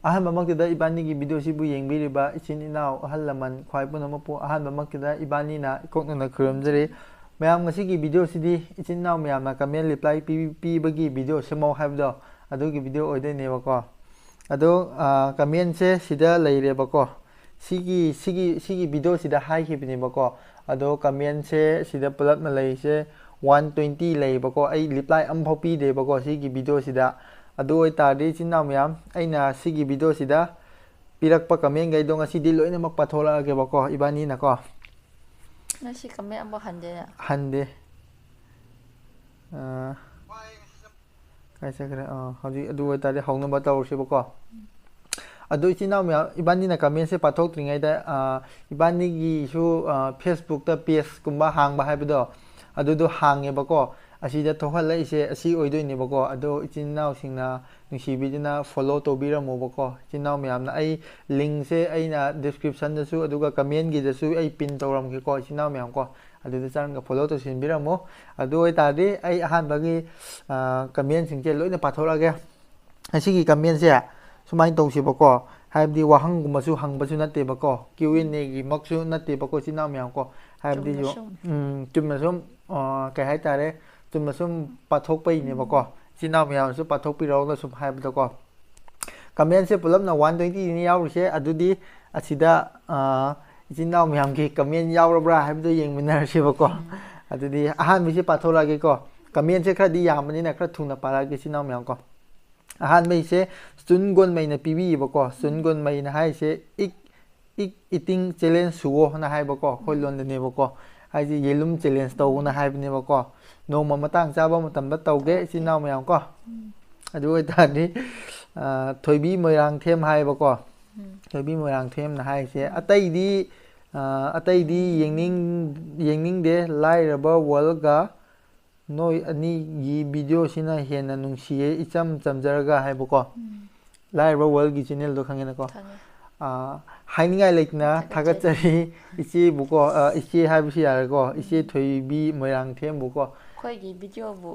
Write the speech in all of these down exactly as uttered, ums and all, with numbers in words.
ꯑꯍꯥꯟꯕꯃꯛꯇꯗ ꯏꯕꯥꯅꯤꯒꯤ ꯚꯤꯗꯤꯑꯣꯁꯤꯕꯨ ꯌꯦꯡꯕꯤꯔꯤꯕ ꯏꯆꯤꯟ ꯏꯅꯥꯎ ꯑꯍꯜ ꯂꯃꯟ ꯈ꯭ꯋꯥꯏ ꯄꯨꯝꯅꯃꯛꯄꯨ ꯑꯍꯥꯟꯕꯃꯛꯇꯗ ꯏꯕꯥꯅꯤꯅ ꯏꯀꯣꯛꯅꯅ ꯈꯨꯔꯨꯝꯖꯔꯤ꯫ ꯃꯌꯥꯝ, ꯉꯁꯤꯒꯤ ꯚꯤꯗꯤꯑꯣꯁꯤꯗꯤ ꯏꯆꯤꯟ ꯏꯅꯥꯎ ꯃꯌꯥꯝꯅ ꯀꯃꯦꯟ ꯔꯤꯄ꯭ꯂꯥꯏ ꯄꯤ-, ꯄꯤꯕꯒꯤ ꯚꯤꯗꯤꯑꯣ ꯁꯦꯝꯃꯧ ꯍꯥꯏꯕꯗꯣ, ꯑꯗꯨꯒꯤ ꯚꯤꯗꯤꯑꯣ ꯑꯣꯏꯗꯣꯏꯅꯦꯕꯀꯣ꯫ ꯑꯗꯣ, ꯑ, ꯀꯃꯦꯟꯁꯦ ꯁꯤꯗ ꯂꯩꯔꯦꯕꯀꯣ꯫ ꯁꯤꯒꯤ, ꯁꯤꯒꯤ, ꯁꯤꯒꯤ ꯚꯤꯗꯤꯑꯣꯁꯤꯗ ꯍꯥꯏꯈꯤꯕꯅꯦꯕꯀꯣ꯫ ꯑꯗꯣ ꯀꯃꯦꯟꯁꯦ ꯁꯤꯗ ꯄꯨꯂꯞꯅ ꯂꯩꯔꯤꯁꯦ ꯋꯥꯟ ꯇ꯭ꯋꯦꯟꯇꯤ ꯂꯩꯌꯦꯕꯀꯣ꯫ ꯑꯩ ꯔꯤꯄ꯭ꯂꯥꯏ ꯑꯝꯐꯥꯎ ꯄꯤꯗꯦꯕꯀꯣ ꯁꯤꯒꯤ ꯚꯤꯗꯤꯑꯣꯁꯤꯗ꯫ ꯑꯗꯨ ꯑꯣꯏꯇꯥꯔꯗꯤ ꯏꯆꯤꯟ ꯏꯅꯥꯎ ꯃꯌꯥꯝ, ꯑꯩꯅ ꯁꯤꯒꯤ ꯚꯤꯗꯤꯑꯣꯁꯤꯗ ꯄꯤꯔꯛꯄ ꯀꯃꯦꯟꯈꯩꯗꯣ ꯉꯁꯤꯗꯤ ꯂꯣꯏꯅꯃꯛ ꯄꯥꯊꯣꯔꯛꯑꯒꯦꯕꯀꯣ ꯏꯕꯥꯅꯤꯅꯀꯣ꯫ ꯉꯁꯤ ꯀꯃꯦꯟ ꯑꯃꯐꯥꯎ ꯍꯟꯗꯦꯅ꯫ ꯍꯟꯗꯦ꯫ ꯑ, ꯀꯥꯏ ꯆꯠꯈ꯭ꯔꯦ? ꯑ, ꯍꯧꯖꯤꯛ ꯑꯗꯨ ꯑꯣꯏꯇꯥꯔꯗꯤ ꯍꯧꯅꯕ ꯇꯧꯔꯁꯤꯕꯀꯣ꯫ ꯑꯗꯣ ꯏꯆꯤꯟ ꯏꯅꯥꯎ ꯃꯌꯥꯝ, ꯏꯕꯥꯅꯤꯅ ꯀꯃꯦꯟꯁꯦ ꯄꯥꯊꯣꯛꯇ꯭ꯔꯤꯉꯩꯗ, ꯑ, ꯏꯕꯥꯅꯤꯒꯤꯁꯨ, ꯑ, ꯐꯦꯁꯕꯨꯛꯇ ꯄꯦꯖꯀꯨꯝꯕ ꯍꯥꯡꯕ ꯍꯥꯏꯕꯗꯣ, ꯑꯗꯨꯗꯣ ꯍꯥꯡꯉꯦꯕꯀꯣ꯫ ꯑꯁꯤꯗ ꯊꯣꯛꯍꯜꯂꯛꯏꯁꯦ ꯑꯁꯤ ꯑꯣꯏꯗꯣꯏꯅꯦꯕꯀꯣ꯫ ꯑꯗꯣ ꯏꯆꯤꯟ ꯏꯅꯥꯎꯁꯤꯡꯅ ꯅꯨꯡꯁꯤꯕꯤꯗꯨꯅ ꯐꯣꯂꯣ ꯇꯧꯕꯤꯔꯝꯃꯣꯕꯀꯣ ꯏꯆꯤꯟ ꯏꯅꯥꯎ ꯃꯌꯥꯝꯅ꯫ ꯑꯩ ꯂꯤꯡꯁꯦ ꯑꯩꯅ ꯗꯤꯁꯀ꯭ꯔꯤꯞꯁꯟꯗꯁꯨ ꯑꯗꯨꯒ ꯀꯃꯦꯟꯒꯤꯗꯁꯨ ꯑꯩ ꯄꯤꯟ ꯇꯧꯔꯝꯒꯦꯀꯣ ꯏꯆꯤꯟ ꯏꯅꯥꯎ ꯃꯌꯥꯝ ꯀꯣ꯫ ꯑꯗꯨꯗ ꯆꯪꯉꯒ ꯐꯣꯂꯣ ꯇꯧꯁꯤꯟꯕꯤꯔꯝꯃꯣ꯫ ꯑꯗꯨ ꯑꯣꯏꯇꯥꯔꯗꯤ ꯑꯩ ꯑꯍꯥꯟꯕꯒꯤ, ꯑ, ꯀꯃꯦꯟꯁꯤꯡꯁꯦ ꯂꯣꯏꯅ ꯄꯥꯊꯣꯔꯛꯑꯒꯦ꯫ ꯉꯁꯤꯒꯤ ꯀꯃꯦꯟꯁꯦ ꯁꯨꯃꯥꯏꯅ ꯇꯧꯁꯦꯕꯀꯣ, ꯍꯥꯏꯕꯗꯤ ꯋꯥꯍꯪꯒꯨꯝꯕꯁꯨ ꯍꯪꯕꯁꯨ ꯅꯠꯇꯦꯕꯀꯣ, ꯀ꯭ꯌꯨ ꯑꯦꯟ ꯑꯦꯒꯤꯃꯛꯁꯨ ꯅꯠꯇꯦꯕꯀꯣ ꯏꯆꯤꯟ ꯏꯅꯥꯎ ꯃꯌꯥꯝ ꯀꯣ꯫ ꯍꯥꯏꯕꯗꯤ ꯆꯨꯝꯅ ꯌꯨ-, ꯁꯨꯝ꯫ ꯎꯝ, ꯆꯨꯝꯅ ꯁꯨꯝ, ꯑ, ꯀꯩ ꯍꯥꯏꯇꯥꯔꯦ, ꯆꯨꯝꯅ ꯁꯨꯝ ꯄꯥꯊꯣꯛꯄꯩꯅꯦꯕꯀꯣ꯫ ꯏꯆꯤꯟ ꯏꯅꯥꯎ ꯃꯌꯥꯝꯁꯨ ꯄꯥꯊꯣꯛꯄꯤꯔꯛꯑꯣꯅ ꯁꯨꯝ ꯍꯥꯏꯕꯗꯀꯣ꯫ ꯀꯃꯦꯟꯁꯦ ꯄꯨꯂꯞꯅ ꯋꯥꯟ ꯇ꯭ꯋꯦꯟꯇꯤꯅꯤ ꯌꯥꯎꯔꯤꯁꯦ꯫ ꯑꯗꯨꯗꯤ ꯑꯁꯤꯗ, ꯑ, ꯏꯆꯤꯟ ꯏꯅꯥꯎ ꯃꯌꯥꯝꯒꯤ ꯀꯃꯦꯟ ꯌꯥꯎꯔꯕ꯭ꯔꯥ ꯍꯥꯏꯕꯗꯣ ꯌꯦꯡꯃꯤꯟꯅꯔꯁꯦꯕꯀꯣ꯫ ꯑꯗꯨꯗꯤ ꯑꯍꯥꯟꯕꯁꯦ ꯄꯥꯊꯣꯔꯛꯑꯒꯦꯀꯣ꯫ ꯀꯃꯦꯟꯁꯦ ꯈꯔꯗꯤ ꯌꯥꯝꯕꯅꯤꯅ ꯈꯔ ꯊꯨꯅ ꯄꯥꯔꯛꯑꯒꯦ ꯏꯆꯤꯟ ꯏꯅꯥꯎ ꯃꯌꯥꯝ ꯀꯣ꯫ ꯑꯍꯥꯟꯕꯩꯁꯦ ꯆꯨꯟ ꯒꯣꯟꯃꯩꯅ ꯄꯤꯕꯤꯌꯦꯕꯀꯣ꯫ ꯆꯨꯟ ꯒꯣꯟꯃꯩꯅ ꯍꯥꯏꯔꯤꯁꯦ, "ꯏꯛ, ꯏꯛ ꯏꯇꯤꯡ ꯆꯦꯂꯦꯟꯖ ꯁꯨꯋꯣꯅ" ꯍꯥꯏꯕꯀꯣ, ꯑꯩꯈꯣꯏ ꯂꯣꯟꯗꯅꯦꯕꯀꯣ꯫ ꯍꯥꯏꯗꯤ ꯌꯦꯂꯨꯝ ꯆꯦꯂꯦꯟꯖ ꯇꯧꯋꯣꯅ ꯍꯥꯏꯕꯅꯦꯕꯀꯣ꯫ ꯅꯣꯡꯃ ꯃꯇꯥꯡ ꯆꯥꯕ ꯃꯇꯝꯗ ꯇꯧꯒꯦ ꯏꯆꯤꯟ ꯏꯅꯥꯎ ꯃꯌꯥꯝ ꯀꯣ꯫ ꯑꯗꯨ ꯑꯣꯏꯇꯥꯔꯗꯤ, ꯑ, ꯊꯣꯏꯕꯤ ꯃꯣꯏꯔꯥꯡꯊꯦꯝ ꯍꯥꯏꯌꯦꯕꯀꯣ꯫ ꯊꯣꯏꯕꯤ ꯃꯣꯏꯔꯥꯡꯊꯦꯝꯅ ꯍꯥꯏꯔꯤꯁꯦ, "ꯑꯇꯩꯗꯤ, ꯑ, ꯑꯇꯩꯗꯤ ꯌꯦꯡꯅꯤꯡ-, ꯌꯦꯡꯅꯤꯡꯗꯦ, ꯂꯥꯏꯔꯕ ꯋꯥꯔꯜꯒ ꯅꯣꯏ ꯑꯅꯤꯒꯤ ꯚꯤꯗꯤꯑꯣꯁꯤꯅ ꯍꯦꯟꯅ ꯅꯨꯡꯁꯤꯌꯦ, ꯏꯆꯝ ꯆꯝꯖꯔꯒ" ꯍꯥꯏꯕꯀꯣ꯫ ꯂꯥꯏꯔꯕ ꯋꯥꯔꯜꯒꯤ ꯆꯦꯅꯦꯜꯗꯣ ꯈꯪꯉꯦꯅꯀꯣ꯫ ꯈꯪꯉꯦ꯫ ꯑ, ꯍꯥꯏꯅꯤꯡꯉꯥꯏ ꯂꯩꯇꯅ ꯊꯥꯒꯠꯆꯔꯤ꯫ ꯊꯥꯒꯠꯆꯔꯤ ꯏꯆꯦꯕꯨꯀꯣ, ꯑ, ꯏꯆꯦ ꯍꯥꯏꯕꯁꯨ ꯌꯥꯔꯦꯀꯣ, ꯏꯆꯦ ꯊꯣꯏꯕꯤ ꯃꯣꯏꯔꯥꯡꯊꯦꯝꯕꯨꯀꯣ꯫ ꯑꯩꯈꯣꯏꯒꯤ ꯚꯤꯗꯤꯑꯣꯕꯨ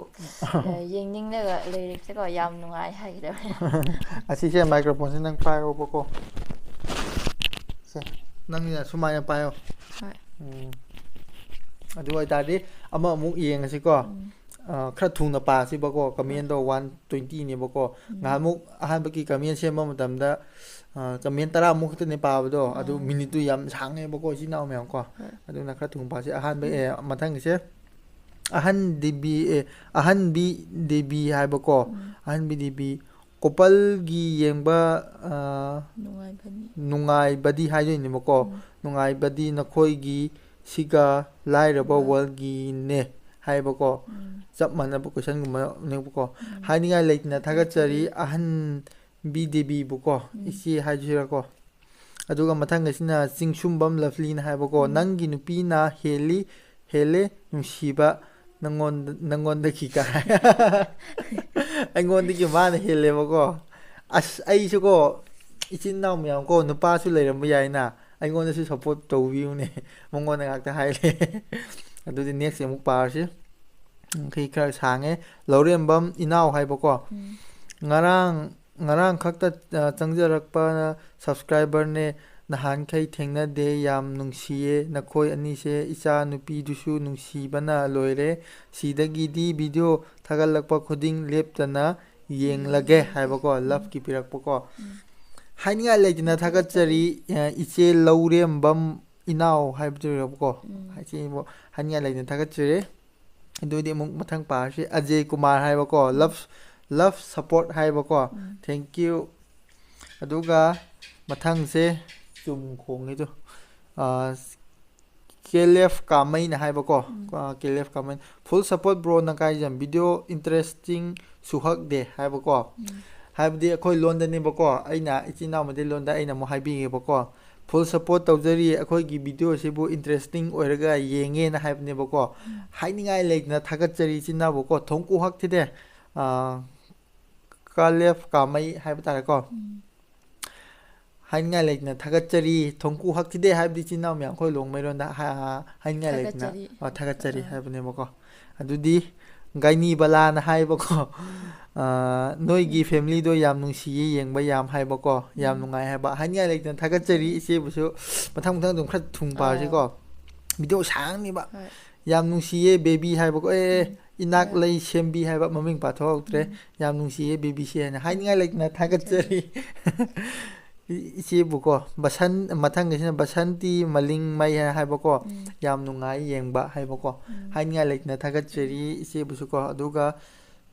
ꯌꯦꯡꯅꯤꯡꯂꯒ ꯂꯩꯔꯤꯛꯁꯦꯀꯣ ꯌꯥꯝ ꯅꯨꯡꯉꯥꯏ ꯍꯥꯏꯒꯗꯕꯅꯦ꯫ ꯑꯁꯤꯁꯦ ꯃꯥꯏꯀ꯭ꯔꯣꯐꯣꯟꯁꯦ ꯅꯪ ꯄꯥꯏꯔꯣꯕꯀꯣ꯫ ꯁꯦ, ꯅꯪꯅ ꯁꯨꯃꯥꯏꯅ ꯄꯥꯏꯌꯣ꯫ ꯍꯣꯏ꯫ ꯎꯝ꯫ ꯑꯗꯨ ꯑꯣꯏꯇꯥꯔꯗꯤ ꯑꯃ ꯑꯃꯨꯛ ꯌꯦꯡꯉꯁꯤꯀꯣ꯫ ꯎꯝ꯫ ꯑ, ꯈꯔ ꯊꯨꯅ ꯄꯥꯁꯤꯕꯀꯣ, ꯀꯃꯦꯟꯗꯣ ꯋꯥꯟ ꯇ꯭ꯋꯦꯟꯇꯤꯅꯦꯕꯀꯣ꯫ ꯎꯝ꯫ ꯉꯍꯥꯟꯃꯨꯛ ꯑꯍꯥꯟꯕꯒꯤ ꯀꯃꯦꯟ ꯁꯦꯝꯕ ꯃꯇꯝꯗ, ꯑ, ꯀꯃꯦꯟ ꯇꯔꯥꯃꯨꯛ ꯈꯛꯇꯅꯦ ꯄꯥꯕꯗꯣ, ꯑꯗꯨ ꯑꯥ꯫ ꯃꯤꯅꯤꯠꯇꯨ ꯌꯥꯝ ꯁꯥꯡꯉꯦꯕꯀꯣ, ꯏꯆꯤꯟ ꯏꯅꯥꯎ ꯃꯌꯥꯝ ꯀꯣ꯫ ꯍꯣꯏ꯫ ꯑꯗꯨꯅ ꯈꯔ ꯊꯨꯅ ꯄꯥꯁꯤ꯫ ꯑꯍꯥꯟꯕ, ꯑꯦ, ꯃꯊꯪꯒꯤꯁꯦ ꯑꯍꯟ ꯗꯦꯕꯤ, ꯑꯦ, ꯑꯍꯟꯕꯤ ꯗꯦꯕꯤ ꯍꯥꯏꯕꯀꯣ꯫ ꯎꯝ꯫ ꯑꯍꯟꯕꯤ ꯗꯦꯕꯤ꯫ ꯀꯣꯄꯜꯒꯤ ꯌꯦꯡꯕ, ꯑ, ꯅꯨꯡꯉꯥꯏꯕꯅꯤ꯫ ꯅꯨꯡꯉꯥꯏꯕꯗꯤ ꯍꯥꯏꯗꯣꯏꯅꯦꯕꯀꯣ꯫ ꯎꯝ꯫ ꯅꯨꯡꯉꯥꯏꯕꯗꯤ ꯅꯈꯣꯏꯒꯤ ꯁꯤꯒ ꯂꯥꯏꯔꯕ ꯎꯝ꯫ ꯋꯥꯔꯜꯒꯤꯅꯦ ꯍꯥꯏꯕꯀꯣ꯫ ꯎꯝ꯫ ꯆꯞ ꯃꯥꯟꯅꯕ ꯀꯣꯏꯁꯟꯒꯨꯝꯕꯅꯦꯕꯀꯣ꯫ ꯎꯝ꯫ ꯍꯥꯏꯅꯤꯡꯉꯥꯏ ꯂꯩꯇꯅ ꯊꯥꯒꯠꯆꯔꯤ ꯊꯥꯒꯠꯆꯔꯤ꯫ ꯑꯍꯟꯕꯤ ꯗꯦꯕꯤꯕꯨꯀꯣ, ꯎꯝ꯫ ꯏꯆꯦ ꯍꯥꯏꯁꯤꯔꯀꯣ꯫ ꯑꯗꯨꯒ ꯃꯊꯪꯒꯤꯁꯤꯅ ꯆꯤꯡꯁꯨꯝꯕꯝ ꯂꯚꯂꯤꯅ ꯍꯥꯏꯕꯀꯣ, ꯎꯝ꯫ "ꯅꯪꯒꯤ ꯅꯨꯄꯤꯅ ꯍꯦꯜꯂꯤ, ꯍꯦꯜꯂꯦ ꯅꯨꯡꯁꯤꯕ ꯅꯪꯉꯣꯟꯗ, ꯅꯪꯉꯣꯟꯗꯒꯤ" ꯀꯥꯏ꯫ ꯑꯩꯉꯣꯟꯗꯒꯤ ꯃꯥꯅ ꯍꯦꯜꯂꯦꯕꯀꯣ꯫ ꯑꯁ, ꯑꯩꯁꯨꯀꯣ, ꯏꯆꯤꯟ ꯏꯅꯥꯎ ꯃꯌꯥꯝ ꯀꯣ, ꯅꯨꯄꯥꯁꯨ ꯂꯩꯔꯝꯕ ꯌꯥꯏꯅ, ꯑꯩꯉꯣꯟꯗꯁꯨ ꯁꯞꯄꯣꯔꯠ ꯇꯧꯕꯤꯌꯨꯅꯦ꯫ ꯃꯉꯣꯟꯗ ꯉꯥꯛꯇ ꯍꯥꯏꯔꯦ꯫ ꯑꯗꯨꯗꯤ ꯅꯦꯛꯁ ꯑꯃꯨꯛ ꯄꯥꯔꯁꯤ꯫ ꯎꯝ, ꯈꯔ ꯁꯥꯡꯉꯦ꯫ ꯂꯧꯔꯦꯝꯕꯝ ꯏꯅꯥꯎ ꯍꯥꯏꯕꯀꯣ꯫ ꯎꯝ꯫ ꯉꯔꯥꯡ, ꯉꯔꯥꯡ ꯈꯛꯇ, ꯑ, ꯆꯪꯖꯔꯛꯄ ꯁꯕꯁꯀ꯭ꯔꯥꯏꯕꯔꯅꯦ꯫ ꯅꯍꯥꯟꯈꯩ ꯊꯦꯡꯅꯗꯦ꯫ ꯌꯥꯝ ꯅꯨꯡꯁꯤꯌꯦ ꯅꯈꯣꯏ ꯑꯅꯤꯁꯦ꯫ ꯏꯆꯥ ꯅꯨꯄꯤꯗꯨꯁꯨ ꯅꯨꯡꯁꯤꯕꯅ ꯂꯣꯏꯔꯦ꯫ ꯁꯤꯗꯒꯤꯗꯤ ꯚꯤꯗꯤꯑꯣ ꯊꯥꯒꯠꯂꯛꯄ ꯈꯨꯗꯤꯡ ꯂꯦꯞꯇꯅ ꯌꯦꯡꯂꯒꯦ ꯍꯥꯏꯕꯀꯣ, ꯎꯝ꯫ ꯂꯞꯀꯤ ꯄꯤꯔꯛꯄꯀꯣ꯫ ꯎꯝ꯫ ꯍꯥꯏꯅꯤꯡꯉꯥꯏ ꯂꯩꯇꯅ ꯊꯥꯒꯠꯆꯔꯤ, ꯑ, ꯏꯆꯦ ꯂꯧꯔꯦꯝꯕꯝ ꯏꯅꯥꯎ ꯍꯥꯏꯕꯗꯨ ꯑꯣꯏꯔꯕꯀꯣ꯫ ꯎꯝ꯫ ꯏꯆꯦꯕꯨ ꯍꯥꯏꯅꯤꯡꯉꯥꯏ ꯂꯩꯇꯅ ꯊꯥꯒꯠꯆꯔꯤ꯫ ꯑꯗꯨꯗꯤ ꯑꯃꯨꯛ ꯃꯊꯪ ꯄꯥꯔꯁꯤ꯫ ꯑꯖꯦ ꯀꯨꯃꯥꯔ ꯍꯥꯏꯕꯀꯣ, ꯎꯝ꯫ Love, love support ꯍꯥꯏꯕꯀꯣ꯫ ꯎꯝ꯫ Thank you꯫ ꯑꯗꯨꯒ ꯃꯊꯪꯁꯦ ꯆꯨꯝ ꯈꯣꯡꯉꯤꯗꯨ, ꯑ, ꯀꯦꯂꯦꯐ ꯀꯥꯃꯩꯅ ꯍꯥꯏꯕꯀꯣ꯫ ꯎꯝ꯫ ꯑ, ꯀꯦꯂꯦꯐ ꯀꯥꯃꯩ, "Full support bro ꯅꯀꯥꯏꯖꯝ, video interesting ꯁꯨꯍꯛꯗꯦ" ꯍꯥꯏꯕꯀꯣ꯫ ꯎꯝ꯫ ꯍꯥꯏꯕꯗꯤ ꯑꯩꯈꯣꯏ ꯂꯣꯟꯗꯅꯦꯕꯀꯣ, ꯑꯩꯅ ꯏꯆꯤꯟ ꯏꯅꯥꯎ ꯃꯩꯇꯩ ꯂꯣꯟꯗ ꯑꯩꯅ ꯑꯃꯨꯛ ꯍꯥꯏꯕꯤꯒꯦꯕꯀꯣ꯫ "Full support ꯇꯧꯖꯔꯤ, ꯑꯩꯈꯣꯏꯒꯤ video ꯁꯤꯕꯨ interesting ꯑꯣꯏꯔꯒ ꯌꯦꯡꯉꯦꯅ" ꯍꯥꯏꯕꯅꯦꯕꯀꯣ꯫ ꯎꯝ꯫ ꯍꯥꯏꯅꯤꯡꯉꯥꯏ ꯂꯩꯇꯅ ꯊꯥꯒꯠꯆꯔꯤ ꯏꯆꯤꯟ ꯏꯅꯥꯎꯕꯨꯀꯣ꯫ ꯊꯣꯡꯀꯨ ꯍꯛꯊꯤꯗꯦ, ꯑ, ꯀꯥꯂꯦꯐ ꯀꯥꯃꯩ ꯍꯥꯏꯕ ꯇꯥꯔꯦꯀꯣ꯫ ꯎꯝ꯫ ꯍꯥꯏꯅꯤꯡꯉꯥꯏ ꯂꯩꯇꯅ ꯊꯥꯒꯠꯆꯔꯤ꯫ ꯊꯣꯡꯀꯨ ꯍꯛꯊꯤꯗꯦ ꯍꯥꯏꯕꯗꯤ ꯏꯆꯤꯟ ꯏꯅꯥꯎ ꯃꯌꯥꯝ ꯑꯩꯈꯣꯏ ꯂꯣꯡꯃꯩꯔꯣꯟꯗ ꯍꯥ- ꯍꯥꯏꯅꯤꯡꯉꯥꯏ ꯂꯩꯇꯅ ꯊꯥꯒꯠꯆꯔꯤ꯫ ꯑ, ꯊꯥꯒꯠꯆꯔꯤ ꯑꯥ꯫ ꯍꯥꯏꯕꯅꯦꯕꯀꯣ꯫ ꯑꯗꯨꯗꯤ ꯒꯥꯏꯅꯤ ꯕꯂꯥꯅ ꯍꯥꯏꯕꯀꯣ, ꯑ, ꯅꯣꯏꯒꯤ ꯎꯝ꯫ ꯐꯦꯃꯤꯂꯤꯗꯣ ꯌꯥꯝ ꯅꯨꯡꯁꯤꯌꯦ, ꯌꯦꯡꯕ ꯌꯥꯝ ꯍꯥꯏꯕꯀꯣ, ꯌꯥꯝ ꯎꯝ꯫ ꯅꯨꯡꯉꯥꯏ ꯍꯥꯏꯕ꯫ ꯍꯥꯏꯅꯤꯡꯉꯥꯏ ꯂꯩꯇꯅ ꯊꯥꯒꯠꯆꯔꯤ ꯎꯝ꯫ ꯏꯆꯦꯕꯨꯁꯨ꯫ ꯃꯊꯪ ꯃꯊꯪ ꯑꯗꯨꯝ ꯈꯔ ꯊꯨꯡ ꯑꯥ꯫ ꯄꯥꯔꯁꯤꯀꯣ꯫ ꯚꯤꯗꯤꯑꯣ ꯁꯥꯡꯅꯤꯕ꯫ ꯍꯣꯏ꯫ ꯌꯥꯝ ꯅꯨꯡꯁꯤꯌꯦ ꯕꯦꯕꯤ ꯍꯥꯏꯕꯀꯣ꯫ ꯑꯦ, ꯎꯝ꯫ ꯏꯅꯥꯛ ꯍꯣꯏ꯫ ꯂꯩ ꯁꯦꯝꯕꯤ ꯍꯥꯏꯕ, ꯃꯃꯤꯡ ꯄꯥꯊꯣꯛꯍꯧꯗ꯭ꯔꯦ꯫ ꯎꯝ꯫ ꯌꯥꯝ ꯅꯨꯡꯁꯤꯌꯦ ꯕꯦꯕꯤꯁꯦ ꯍꯥꯏꯅ ꯎꯝ꯫ ꯍꯥꯏꯅꯤꯡꯉꯥꯏ ꯂꯩꯇꯅ ꯊꯥꯒꯠꯆꯔꯤ꯫ ꯊꯥꯒꯠꯆꯔꯤ꯫ ꯏ-, ꯏꯆꯦꯕꯨꯀꯣ, ꯕꯁꯟ-, ꯃꯊꯪꯒꯤꯁꯤꯅ ꯕꯁꯟꯇꯤ ꯃꯂꯤꯡꯃꯩ ꯍꯥꯏꯅ ꯍꯥꯏꯕꯀꯣ, ꯎꯝ꯫ ꯌꯥꯝ ꯅꯨꯡꯉꯥꯏ ꯌꯦꯡꯕ ꯍꯥꯏꯕꯀꯣ, ꯎꯝ꯫ ꯍꯥꯏꯅꯤꯡꯉꯥꯏ ꯂꯩꯇꯅ ꯎꯝ꯫ ꯊꯥꯒꯠꯆꯔꯤ ꯏꯆꯦꯕꯨꯁꯨꯀꯣ꯫ ꯑꯗꯨꯒ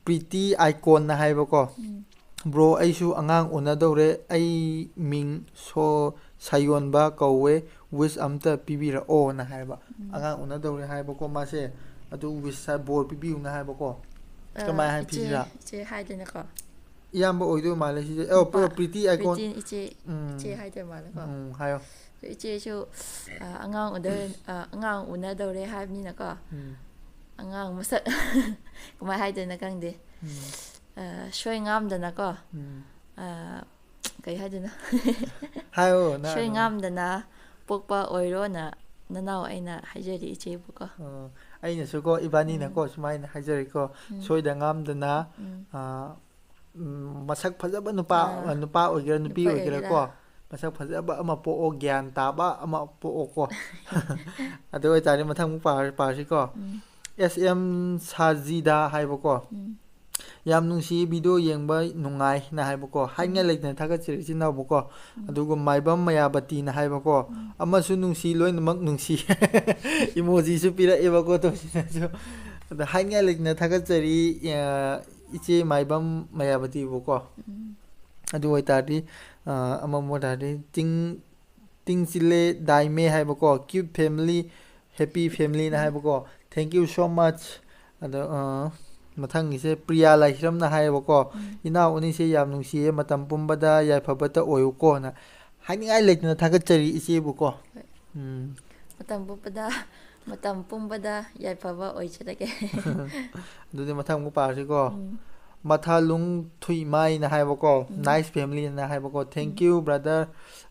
ꯄ꯭ꯔꯤꯇꯤ ꯑꯥꯏꯀꯣꯟꯅ ꯍꯥꯏꯕꯀꯣ, ꯎꯝ꯫ "ꯕ꯭ꯔꯣ, ꯑꯩꯁꯨ ꯑꯉꯥꯡ ꯎꯅꯗꯧꯔꯦ, ꯑꯩ ꯃꯤꯡ ꯁꯣ-, ꯁꯥꯌꯣꯟꯕ ꯀꯧꯋꯦ, ꯋꯤꯁ ꯑꯝꯇ ꯄꯤꯕꯤꯔꯛꯑꯣꯅ" ꯍꯥꯏꯕ꯫ ꯎꯝ꯫ ꯑꯉꯥꯡ ꯎꯅꯗꯧꯔꯦ ꯍꯥꯏꯕꯀꯣ, ꯃꯥꯁꯦ꯫ ꯑꯗꯨ ꯋꯤꯁ ꯍꯥꯏ-, ꯕꯣꯔ ꯄꯤꯕꯤꯌꯨꯅ ꯍꯥꯏꯕꯀꯣ꯫ ꯑ, ꯀꯃꯥꯏꯅ ꯍꯥꯏ ꯏꯆꯦ, ꯄꯤꯁꯤꯔꯥ? ꯏꯆꯦ ꯍꯥꯏꯗꯣꯏꯅꯀꯣ꯫ ꯏꯌꯥꯝꯕ ꯑꯣꯏꯗꯣꯏ ꯃꯥꯜꯂꯦ ꯁꯤꯁꯦ꯫ ꯑꯣ, ꯅꯨꯄꯥ, ꯄ꯭ꯔꯤꯇꯤ ꯑꯥꯏꯀꯣꯟ꯫ ꯄ꯭ꯔꯤꯇꯤ ꯏꯆꯦ, ꯎꯝ꯫ ꯏꯆꯦ ꯍꯥꯏꯗꯣꯏ ꯃꯥꯜꯂꯦꯀꯣ꯫ ꯎꯝ, ꯍꯥꯏꯌꯣ꯫ ꯑꯗꯣ ꯏꯆꯦꯁꯨ, ꯑ, ꯑꯉꯥꯡ ꯎꯗꯧꯔꯦ-, ꯑ, ꯑꯉꯥꯡ ꯎꯅꯗꯧꯔꯦ ꯍꯥꯏꯕꯅꯤꯅꯀꯣ꯫ ꯎꯝ꯫ ꯑꯉꯥꯡ ꯃꯁꯛ ꯀꯃꯥꯏ ꯍꯥꯏꯗꯣꯏꯅꯣ ꯈꯪꯗꯦ꯫ ꯎꯝ꯫ ꯑ, ꯁꯣꯏ ꯉꯥꯝꯗꯅꯀꯣ꯫ ꯎꯝ꯫ ꯑ, ꯀꯩ ꯍꯥꯏꯗꯣꯏꯅꯣ? ꯍꯥꯏꯌꯣ, ꯅꯪ ꯁꯣꯏ ꯑꯗꯨꯝ꯫ ꯉꯥꯝꯗꯅ ꯄꯣꯛꯄ ꯑꯣꯏꯔꯣꯅ ꯅꯅꯥꯎ ꯑꯩꯅ ꯍꯥꯏꯖꯔꯤ ꯏꯆꯦꯕꯨꯀꯣ꯫ ꯑꯣ, ꯑꯩꯅꯁꯨꯀꯣ, ꯏꯕꯥꯅꯤꯅꯀꯣ ꯎꯝ꯫ ꯁꯨꯃꯥꯏꯅ ꯍꯥꯏꯖꯔꯤꯀꯣ, ꯎꯝ꯫ ꯁꯣꯏꯗ ꯉꯥꯝꯗꯅ, ꯎꯝ꯫ ꯑ, ꯎꯝ, ꯃꯁꯛ ꯐꯖꯕ ꯅꯨꯄꯥ, ꯑꯥ꯫ ꯅꯨꯄꯥ ꯑꯣꯏꯒꯦꯔꯥ ꯅꯨꯄꯤ ꯅꯨꯄꯥ ꯑꯣꯏꯒꯦꯔꯥꯀꯣ, ꯑꯣꯏꯒꯦꯔꯥ꯫ ꯃꯁꯛ ꯐꯖꯕ ꯑꯃ ꯄꯣꯛꯑꯣ, ꯒ꯭ꯌꯥꯟ ꯇꯥꯕ ꯑꯃ ꯄꯣꯛꯑꯣꯀꯣ꯫ ꯑꯗꯨ ꯑꯣꯏꯇꯥꯔꯗꯤ ꯃꯊꯪ ꯑꯃꯨꯛ ꯄꯥꯔ-, ꯄꯥꯔꯁꯤꯀꯣ꯫ ꯎꯝ꯫ ꯑꯦꯁ ꯑꯦꯝ ꯁꯥꯖꯤꯗꯥ ꯍꯥꯏꯕꯀꯣ꯫ ꯎꯝ꯫ "ꯌꯥꯝ ꯅꯨꯡꯁꯤ, ꯚꯤꯗꯤꯑꯣ ꯌꯦꯡꯕ ꯅꯨꯡꯉꯥꯏꯅ" ꯍꯥꯏꯕꯀꯣ꯫ ꯍꯥꯏꯅꯤꯡꯉꯥꯏ ꯎꯝ꯫ ꯂꯩꯇꯅ ꯊꯥꯒꯠꯆꯔꯤ ꯏꯆꯤꯟ ꯏꯅꯥꯎꯕꯨꯀꯣ꯫ ꯎꯝ꯫ ꯑꯗꯨꯒ ꯃꯥꯏꯕꯝ ꯃꯌꯥꯕꯇꯤꯅ ꯍꯥꯏꯕꯀꯣ꯫ ꯎꯝ꯫ "ꯑꯃꯁꯨ ꯅꯨꯡꯁꯤ, ꯂꯣꯏꯅꯃꯛ ꯅꯨꯡꯁꯤ"꯫ ꯏꯃꯣꯖꯤꯁꯨ ꯄꯤꯔꯛꯑꯦꯕꯀꯣ ꯇꯣꯝꯁꯤꯅꯁꯨ꯫ ꯑꯗ ꯍꯥꯏꯅꯤꯡꯉꯥꯏ ꯂꯩꯇꯅ ꯊꯥꯒꯠꯆꯔꯤ, ꯑ, ꯏꯆꯦ ꯃꯥꯏꯕꯝ ꯃꯌꯥꯕꯇꯤꯕꯨꯀꯣ꯫ ꯎꯝ꯫ ꯑꯗꯨ ꯑꯣꯏꯇꯥꯔꯗꯤ, ꯑ, ꯑꯃꯃꯨꯛ ꯑꯣꯏꯇꯥꯔꯗꯤ ꯇꯤꯡ ꯇꯤꯡꯆꯤꯜꯂꯦ ꯗꯥꯏꯃꯦ ꯍꯥꯏꯕꯀꯣ, cute family, happy familyꯅ ꯍꯥꯏꯕꯀꯣ, thank you so much꯫ ꯑꯗꯣ, ꯑ, ꯃꯊꯪꯒꯤꯁꯦ ꯄ꯭ꯔꯤꯌꯥ ꯂꯥꯏꯁ꯭ꯔꯝꯅ ꯍꯥꯏꯌꯦꯕꯀꯣ, ꯎꯝ꯫ "ꯏꯅꯥꯎ ꯑꯅꯤꯁꯦ ꯌꯥꯝ ꯅꯨꯡꯁꯤꯌꯦ, ꯃꯇꯝ ꯄꯨꯝꯕꯗ ꯌꯥꯏꯐꯕꯇ ꯑꯣꯏꯌꯨꯀꯣꯅ"꯫ ꯍꯥꯏꯅꯤꯡꯉꯥꯏ ꯂꯩꯇꯅ ꯊꯥꯒꯠꯆꯔꯤ ꯏꯆꯦꯕꯨꯀꯣ꯫ ꯍꯣꯏ꯫ ꯎꯝ꯫ ꯃꯇꯝ ꯄꯨꯝꯕꯗ, ꯃꯇꯝ ꯄꯨꯝꯕꯗ ꯌꯥꯏꯐꯕ ꯑꯣꯏꯖꯔꯒꯦ꯫ ꯑꯗꯨꯗꯤ ꯃꯊꯪ ꯑꯃꯨꯛ ꯄꯥꯔꯁꯤꯀꯣ꯫ ꯎꯝ꯫ ꯃꯊꯥꯂꯨꯡ ꯊꯨꯏꯃꯥꯏꯅ ꯍꯥꯏꯕꯀꯣ, ꯎꯝ꯫ Nice family ꯅ ꯍꯥꯏꯕꯀꯣ, "Thank ꯎꯝ꯫ You, brother"꯫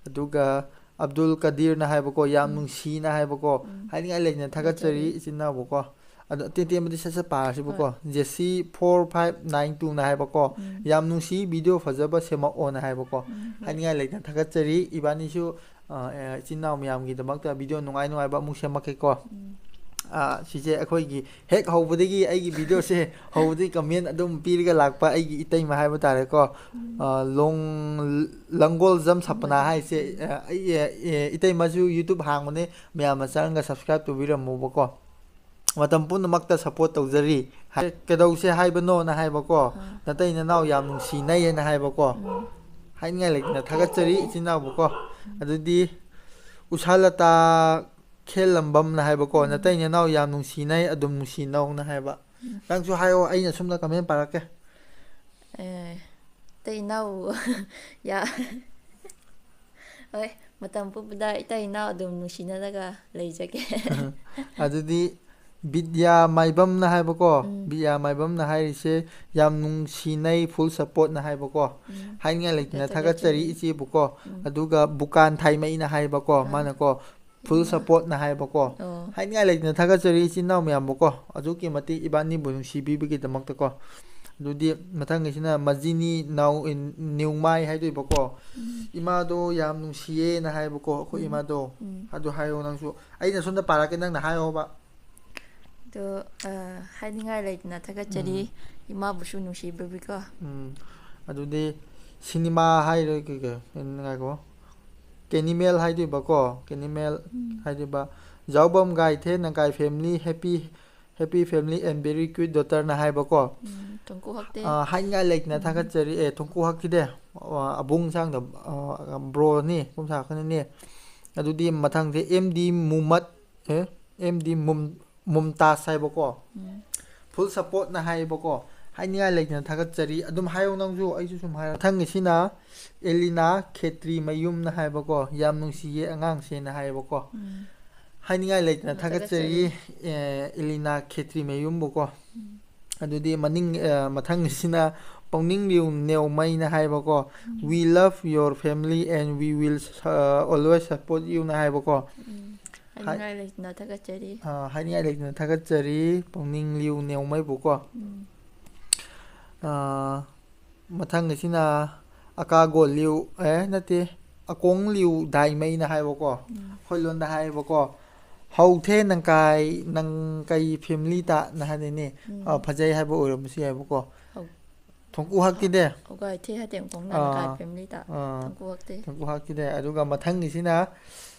ꯑꯗꯨꯒ ꯑꯕꯗꯨꯜ ꯀꯗꯤꯔꯅ ꯍꯥꯏꯕꯀꯣ, "ꯌꯥꯝ ꯎꯝ꯫ ꯅꯨꯡꯁꯤꯅ" ꯍꯥꯏꯕꯀꯣ, ꯎꯝ꯫ ꯍꯥꯏꯅꯤꯡꯉꯥꯏ ꯂꯩꯇꯅ ꯊꯥꯒꯠꯆꯔꯤ, ꯊꯥꯒꯠꯆꯔꯤ꯫ ꯏꯆꯤꯟ ꯏꯅꯥꯎꯕꯨꯀꯣ꯫ ꯑꯗꯣ ꯑꯇꯦꯟ ꯑꯇꯦꯟꯕꯗꯤ ꯁꯠ ꯁꯠ ꯄꯥꯔꯁꯤꯕꯀꯣ꯫ ꯍꯣꯏ꯫ ꯖꯦꯁꯤ ꯐꯣꯔ ꯐꯥꯏꯚ ꯅꯥꯏꯟ ꯇꯨꯅ ꯍꯥꯏꯕꯀꯣ, ꯎꯝ꯫ "ꯌꯥꯝ ꯅꯨꯡꯁꯤ, ꯚꯤꯗꯤꯑꯣ ꯐꯖꯕ ꯁꯦꯝꯃꯛꯑꯣꯅ" ꯍꯥꯏꯕꯀꯣ, ꯎꯝ, ꯍꯣꯏ꯫ ꯍꯥꯏꯅꯤꯡꯉꯥꯏ ꯂꯩꯇꯅ ꯊꯥꯒꯠꯆꯔꯤ꯫ ꯏꯕꯥꯅꯤꯁꯨ, ꯑ, ꯑ, ꯏꯆꯤꯟ ꯏꯅꯥꯎ ꯃꯌꯥꯝꯒꯤꯗꯃꯛꯇ ꯚꯤꯗꯤꯑꯣ ꯅꯨꯡꯉꯥꯏ ꯅꯨꯡꯉꯥꯏꯕ ꯑꯃꯨꯛ ꯁꯦꯝꯃꯛꯀꯦꯀꯣ꯫ ꯎꯝ꯫ ꯑ, ꯁꯤꯁꯦ ꯑꯩꯈꯣꯏꯒꯤ ꯍꯦꯛ ꯍꯧꯕꯗꯒꯤ, ꯑꯩꯒꯤ ꯚꯤꯗꯤꯑꯣꯁꯦ ꯍꯧꯕꯗꯒꯤ comment ꯑꯗꯨꯝ ꯄꯤꯔꯒ ꯂꯥꯛꯄ ꯑꯩꯒꯤ ꯏꯇꯩꯃ ꯍꯥꯏꯕ ꯇꯥꯔꯦꯀꯣ꯫ ꯎꯝ꯫ ꯑ, ꯂꯣꯡ-, ꯂꯪꯒꯣꯜꯖꯝ ꯁꯄꯅꯥ ꯎꯝ꯫ ꯍꯥꯏꯁꯦ, ꯑ, ꯑꯩ, ꯑ, ꯑ, ꯏꯇꯩꯃꯁꯨ YouTube ꯍꯥꯡꯕꯅꯦ, ꯃꯌꯥꯝꯅ ꯆꯪꯉꯒ subscribe ꯇꯧꯕꯤꯔꯝꯃꯨꯕꯀꯣ꯫ ꯃꯇꯝ ꯄꯨꯝꯅꯃꯛꯇ support ꯇꯧꯖꯔꯤ꯫ ꯍꯥꯏ-, "ꯀꯩꯗꯧꯁꯦ ꯍꯥꯏꯕꯅꯣꯅ" ꯍꯥꯏꯕꯀꯣ, ꯑꯥ꯫ "ꯅꯇꯩ ꯅꯅꯥꯎ ꯌꯥꯝ ꯅꯨꯡꯁꯤꯅꯩꯌꯦꯅ" ꯍꯥꯏꯕꯀꯣ꯫ ꯎꯝ꯫ ꯍꯥꯏꯅꯤꯡꯉꯥꯏ ꯂꯩꯇꯅ ꯊꯥꯒꯠꯆꯔꯤ, ꯊꯥꯒꯠꯆꯔꯤ꯫ ꯏꯆꯤꯟ ꯏꯅꯥꯎꯕꯨꯀꯣ꯫ ꯎꯝ꯫ ꯑꯗꯨꯗꯤ ꯎꯁꯥꯂꯇꯥ ꯈꯦꯜꯂꯝꯕꯝꯅ ꯍꯥꯏꯕꯀꯣ, ꯎꯝ꯫ "ꯅꯇꯩ ꯅꯅꯥꯎ ꯌꯥꯝ ꯅꯨꯡꯁꯤꯅꯩ, ꯑꯗꯨꯝ ꯅꯨꯡꯁꯤꯅꯧꯅ" ꯍꯥꯏꯕ꯫ ꯎꯝ꯫ ꯅꯪꯁꯨ ꯍꯥꯏꯌꯣ, ꯑꯩꯅ ꯁꯣꯝꯗ comment ꯄꯥꯔꯛꯀꯦ꯫ ꯑꯦ, ꯏꯇꯩ ꯏꯅꯥꯎ, ꯌꯥ-, ꯍꯣꯏ, ꯃꯇꯝ ꯄꯨꯝꯕꯗ ꯏꯇꯩ ꯏꯅꯥꯎ ꯑꯗꯨꯝ ꯅꯨꯡꯁꯤꯅꯔꯒ ꯂꯩꯖꯒꯦ꯫ ꯑꯗꯨꯗꯤ ꯕꯤꯗ꯭ꯌꯥ ꯃꯥꯏꯕꯝꯅ ꯍꯥꯏꯕꯀꯣ, ꯎꯝ꯫ ꯕꯤꯗ꯭ꯌꯥ ꯃꯥꯏꯕꯝꯅ ꯍꯥꯏꯔꯤꯁꯦ, "ꯌꯥꯝ ꯅꯨꯡꯁꯤꯅꯩ, full supportꯅ" ꯍꯥꯏꯕꯀꯣ꯫ ꯎꯝ꯫ ꯍꯥꯏꯅꯤꯡꯉꯥꯏ ꯂꯩꯇꯅ ꯊꯥꯒꯠꯆꯔꯤ꯫ ꯊꯥꯒꯠꯆꯔꯤ ꯏꯆꯦꯕꯨꯀꯣ꯫ ꯎꯝ꯫ ꯑꯗꯨꯒ ꯕꯨꯀꯥꯟ ꯊꯥꯏꯃꯩꯅ ꯍꯥꯏꯕꯀꯣ, ꯑꯥ꯫ ꯃꯥꯅꯀꯣ, "Full ꯏꯃꯥ꯫ Supportꯅ" ꯍꯥꯏꯕꯀꯣ꯫ ꯑꯣ꯫ ꯍꯥꯏꯅꯤꯡꯉꯥꯏ ꯂꯩꯇꯅ ꯊꯥꯒꯠꯆꯔꯤ ꯏꯆꯤꯟ ꯏꯅꯥꯎ ꯃꯌꯥꯝꯕꯨꯀꯣ, ꯑꯗꯨꯛꯀꯤ ꯃꯇꯤꯛ ꯏꯕꯥꯅꯤꯕꯨ ꯅꯨꯡꯁꯤꯕꯤꯕꯒꯤꯗꯃꯛꯇꯀꯣ꯫ ꯑꯗꯨꯗꯤ ꯃꯊꯪꯒꯤꯁꯤꯅ ꯃꯖꯤꯅꯤ ꯅꯥꯎ-, ꯅꯤꯎꯃꯥꯏ ꯍꯥꯏꯗꯣꯏꯕꯀꯣ꯫ ꯎꯝ꯫ "ꯏꯃꯥꯗꯣ ꯌꯥꯝ ꯅꯨꯡꯁꯤꯌꯦꯅ" ꯍꯥꯏꯕꯀꯣ, ꯑꯩꯈꯣꯏ ꯎꯝ꯫ ꯏꯃꯥꯗꯣ꯫ ꯎꯝ꯫ ꯑꯗꯨ ꯍꯥꯏꯌꯣ ꯅꯪꯁꯨ꯫ ꯑꯩꯅ ꯁꯣꯝꯗ ꯄꯥꯔꯛꯀꯦ, ꯅꯪꯅ ꯍꯥꯏꯌꯣꯕ꯫ ꯑꯗꯣ, ꯑ, ꯍꯥꯏꯅꯤꯡꯉꯥꯏ ꯂꯩꯇꯅ ꯊꯥꯒꯠꯆꯔꯤ, ꯎꯝ꯫ ꯏꯃꯥꯕꯨꯁꯨ ꯅꯨꯡꯁꯤꯕꯤꯕꯀꯣ꯫ ꯎꯝ꯫ ꯑꯗꯨꯗꯤ ꯁꯤꯅꯦꯃꯥ ꯍꯥꯏꯔꯣꯏ, ꯀꯩ, ꯀꯩ, ꯉꯥꯏꯈꯣ꯫ ꯀꯦꯅꯤꯃꯦꯜ ꯍꯥꯏꯗꯣꯏꯕꯀꯣ, ꯀꯦꯅꯤꯃꯦꯜ ꯎꯝ꯫ ꯍꯥꯏꯗꯣꯏꯕ꯫ "ꯖꯥꯎꯕꯝ ꯒꯥꯏꯊꯦ ꯅꯪꯒꯥꯏ family, happy, happy family and very cute daughterꯅ" ꯍꯥꯏꯕꯀꯣ꯫ ꯎꯝ, ꯇꯣꯡꯀꯨ ꯍꯛꯇꯦ꯫ ꯑ, ꯍꯥꯏꯅꯤꯡꯉꯥꯏ ꯂꯩꯇꯅ ꯎꯝ꯫ ꯊꯥꯒꯠꯆꯔꯤ꯫ ꯑꯦ, ꯇꯣꯡꯀꯨ ꯍꯛꯈꯤꯗꯦ꯫ ꯑ, ꯑꯕꯨꯡ ꯁꯥꯡꯗ, ꯑ, broꯅꯤ, ꯀꯨꯝꯁꯥ ꯈꯛꯇꯅꯤ꯫ ꯑꯗꯨꯗꯤ ꯃꯊꯪꯁꯦ ꯑꯦꯝ ꯗꯤ ꯃꯨꯃꯠ, ꯑꯦ, ꯑꯦꯝ ꯗꯤ ꯃꯨꯝ-, ꯃꯨꯝꯇꯥꯖ ꯍꯥꯏꯕꯀꯣ꯫ ꯎꯝ꯫ "Full supportꯅ" ꯍꯥꯏꯌꯦꯕꯀꯣ꯫ ꯍꯥꯏꯅꯤꯡꯉꯥꯏ ꯂꯩꯇꯅ ꯊꯥꯒꯠꯆꯔꯤ꯫ ꯑꯗꯨꯝ ꯍꯥꯏꯌꯣ ꯅꯪꯁꯨ, ꯑꯩꯁꯨ ꯁꯨꯝ ꯍꯥꯏꯔ-, ꯃꯊꯪꯒꯤꯁꯤꯅ ꯑꯦꯂꯤꯅꯥ ꯈꯦꯇ꯭ꯔꯤ ꯃꯌꯨꯝꯅ ꯍꯥꯏꯕꯀꯣ, "ꯌꯥꯝ ꯅꯨꯡꯁꯤꯌꯦ ꯑꯉꯥꯡꯁꯦꯅ" ꯍꯥꯏꯌꯦꯕꯀꯣ꯫ ꯎꯝ꯫ ꯍꯥꯏꯅꯤꯡꯉꯥꯏ ꯂꯩꯇꯅ ꯊꯥꯒꯠꯆꯔꯤ, ꯊꯥꯒꯠꯆꯔꯤ꯫ ꯑꯦ, ꯑꯦꯂꯤꯅꯥ ꯈꯦꯇ꯭ꯔꯤ ꯃꯌꯨꯝꯕꯨꯀꯣ꯫ ꯎꯝ꯫ ꯑꯗꯨꯗꯤ ꯃꯅꯤꯡ ꯑ, ꯃꯊꯪꯒꯤꯁꯤꯅ ꯄꯥꯎꯅꯤꯡꯂꯤꯌꯨ ꯅꯦꯎꯃꯩꯅ ꯍꯥꯏꯕꯀꯣ, "We love your family and we will uh, always support you"ꯅ ꯍꯥꯏꯕꯀꯣ. ꯎꯝ, ꯍꯥꯏꯅꯤꯡꯉꯥꯏ ꯂꯩꯇꯅ ꯊꯥꯒꯠꯆꯔꯤ. ꯑ, ꯍꯥꯏꯅꯤꯡꯉꯥꯏ ꯂꯩꯇꯅ ꯊꯥꯒꯠꯆꯔꯤ ꯄꯥꯎꯅꯤꯡꯂꯤꯌꯨ ꯅꯦꯎꯃꯩꯕꯨꯀꯣ. ꯎꯝ. ꯑ, ꯃꯊꯪꯒꯤꯁꯤꯅ ꯑꯀꯥꯒꯣ ꯂꯤꯌꯨ, ꯑꯦ ꯅꯠꯇꯦ, ꯑꯀꯣꯡ ꯂꯤꯌꯨ ꯗꯥꯏꯃꯩꯅ ꯍꯥꯏꯕꯀꯣ. ꯎꯝ. ꯑꯩꯈꯣꯏ ꯂꯣꯟꯗ ꯍꯥꯏꯕꯀꯣ, "ꯍꯧꯊꯦ ꯅꯪꯀꯥꯏ ꯅꯪꯀꯩ family ꯇꯥꯅ" ꯍꯥꯏꯅꯅꯦ. ꯎꯝ. ꯑ, ꯐꯖꯩ ꯍꯥꯏꯕ ꯑꯣꯏꯔꯝꯕꯁꯨ ꯌꯥꯏꯕꯀꯣ. ꯍꯧ- ꯊꯣꯡꯀꯨ ꯍꯥꯛꯀꯤꯗꯦ. ꯍꯧꯒꯥꯏ ꯊꯦ ꯍꯥꯇꯦꯡ ꯀꯣꯡ ꯅꯥꯅ ꯀꯥꯏ ꯑꯥ. family ꯇ ꯑꯥ. ꯊꯣꯡꯀꯨ ꯍꯛꯇꯦ. ꯊꯣꯡꯀꯨ ꯍꯥꯛꯀꯤꯗꯦ. ꯑꯗꯨꯒ ꯃꯊꯪꯒꯤꯁꯤꯅ,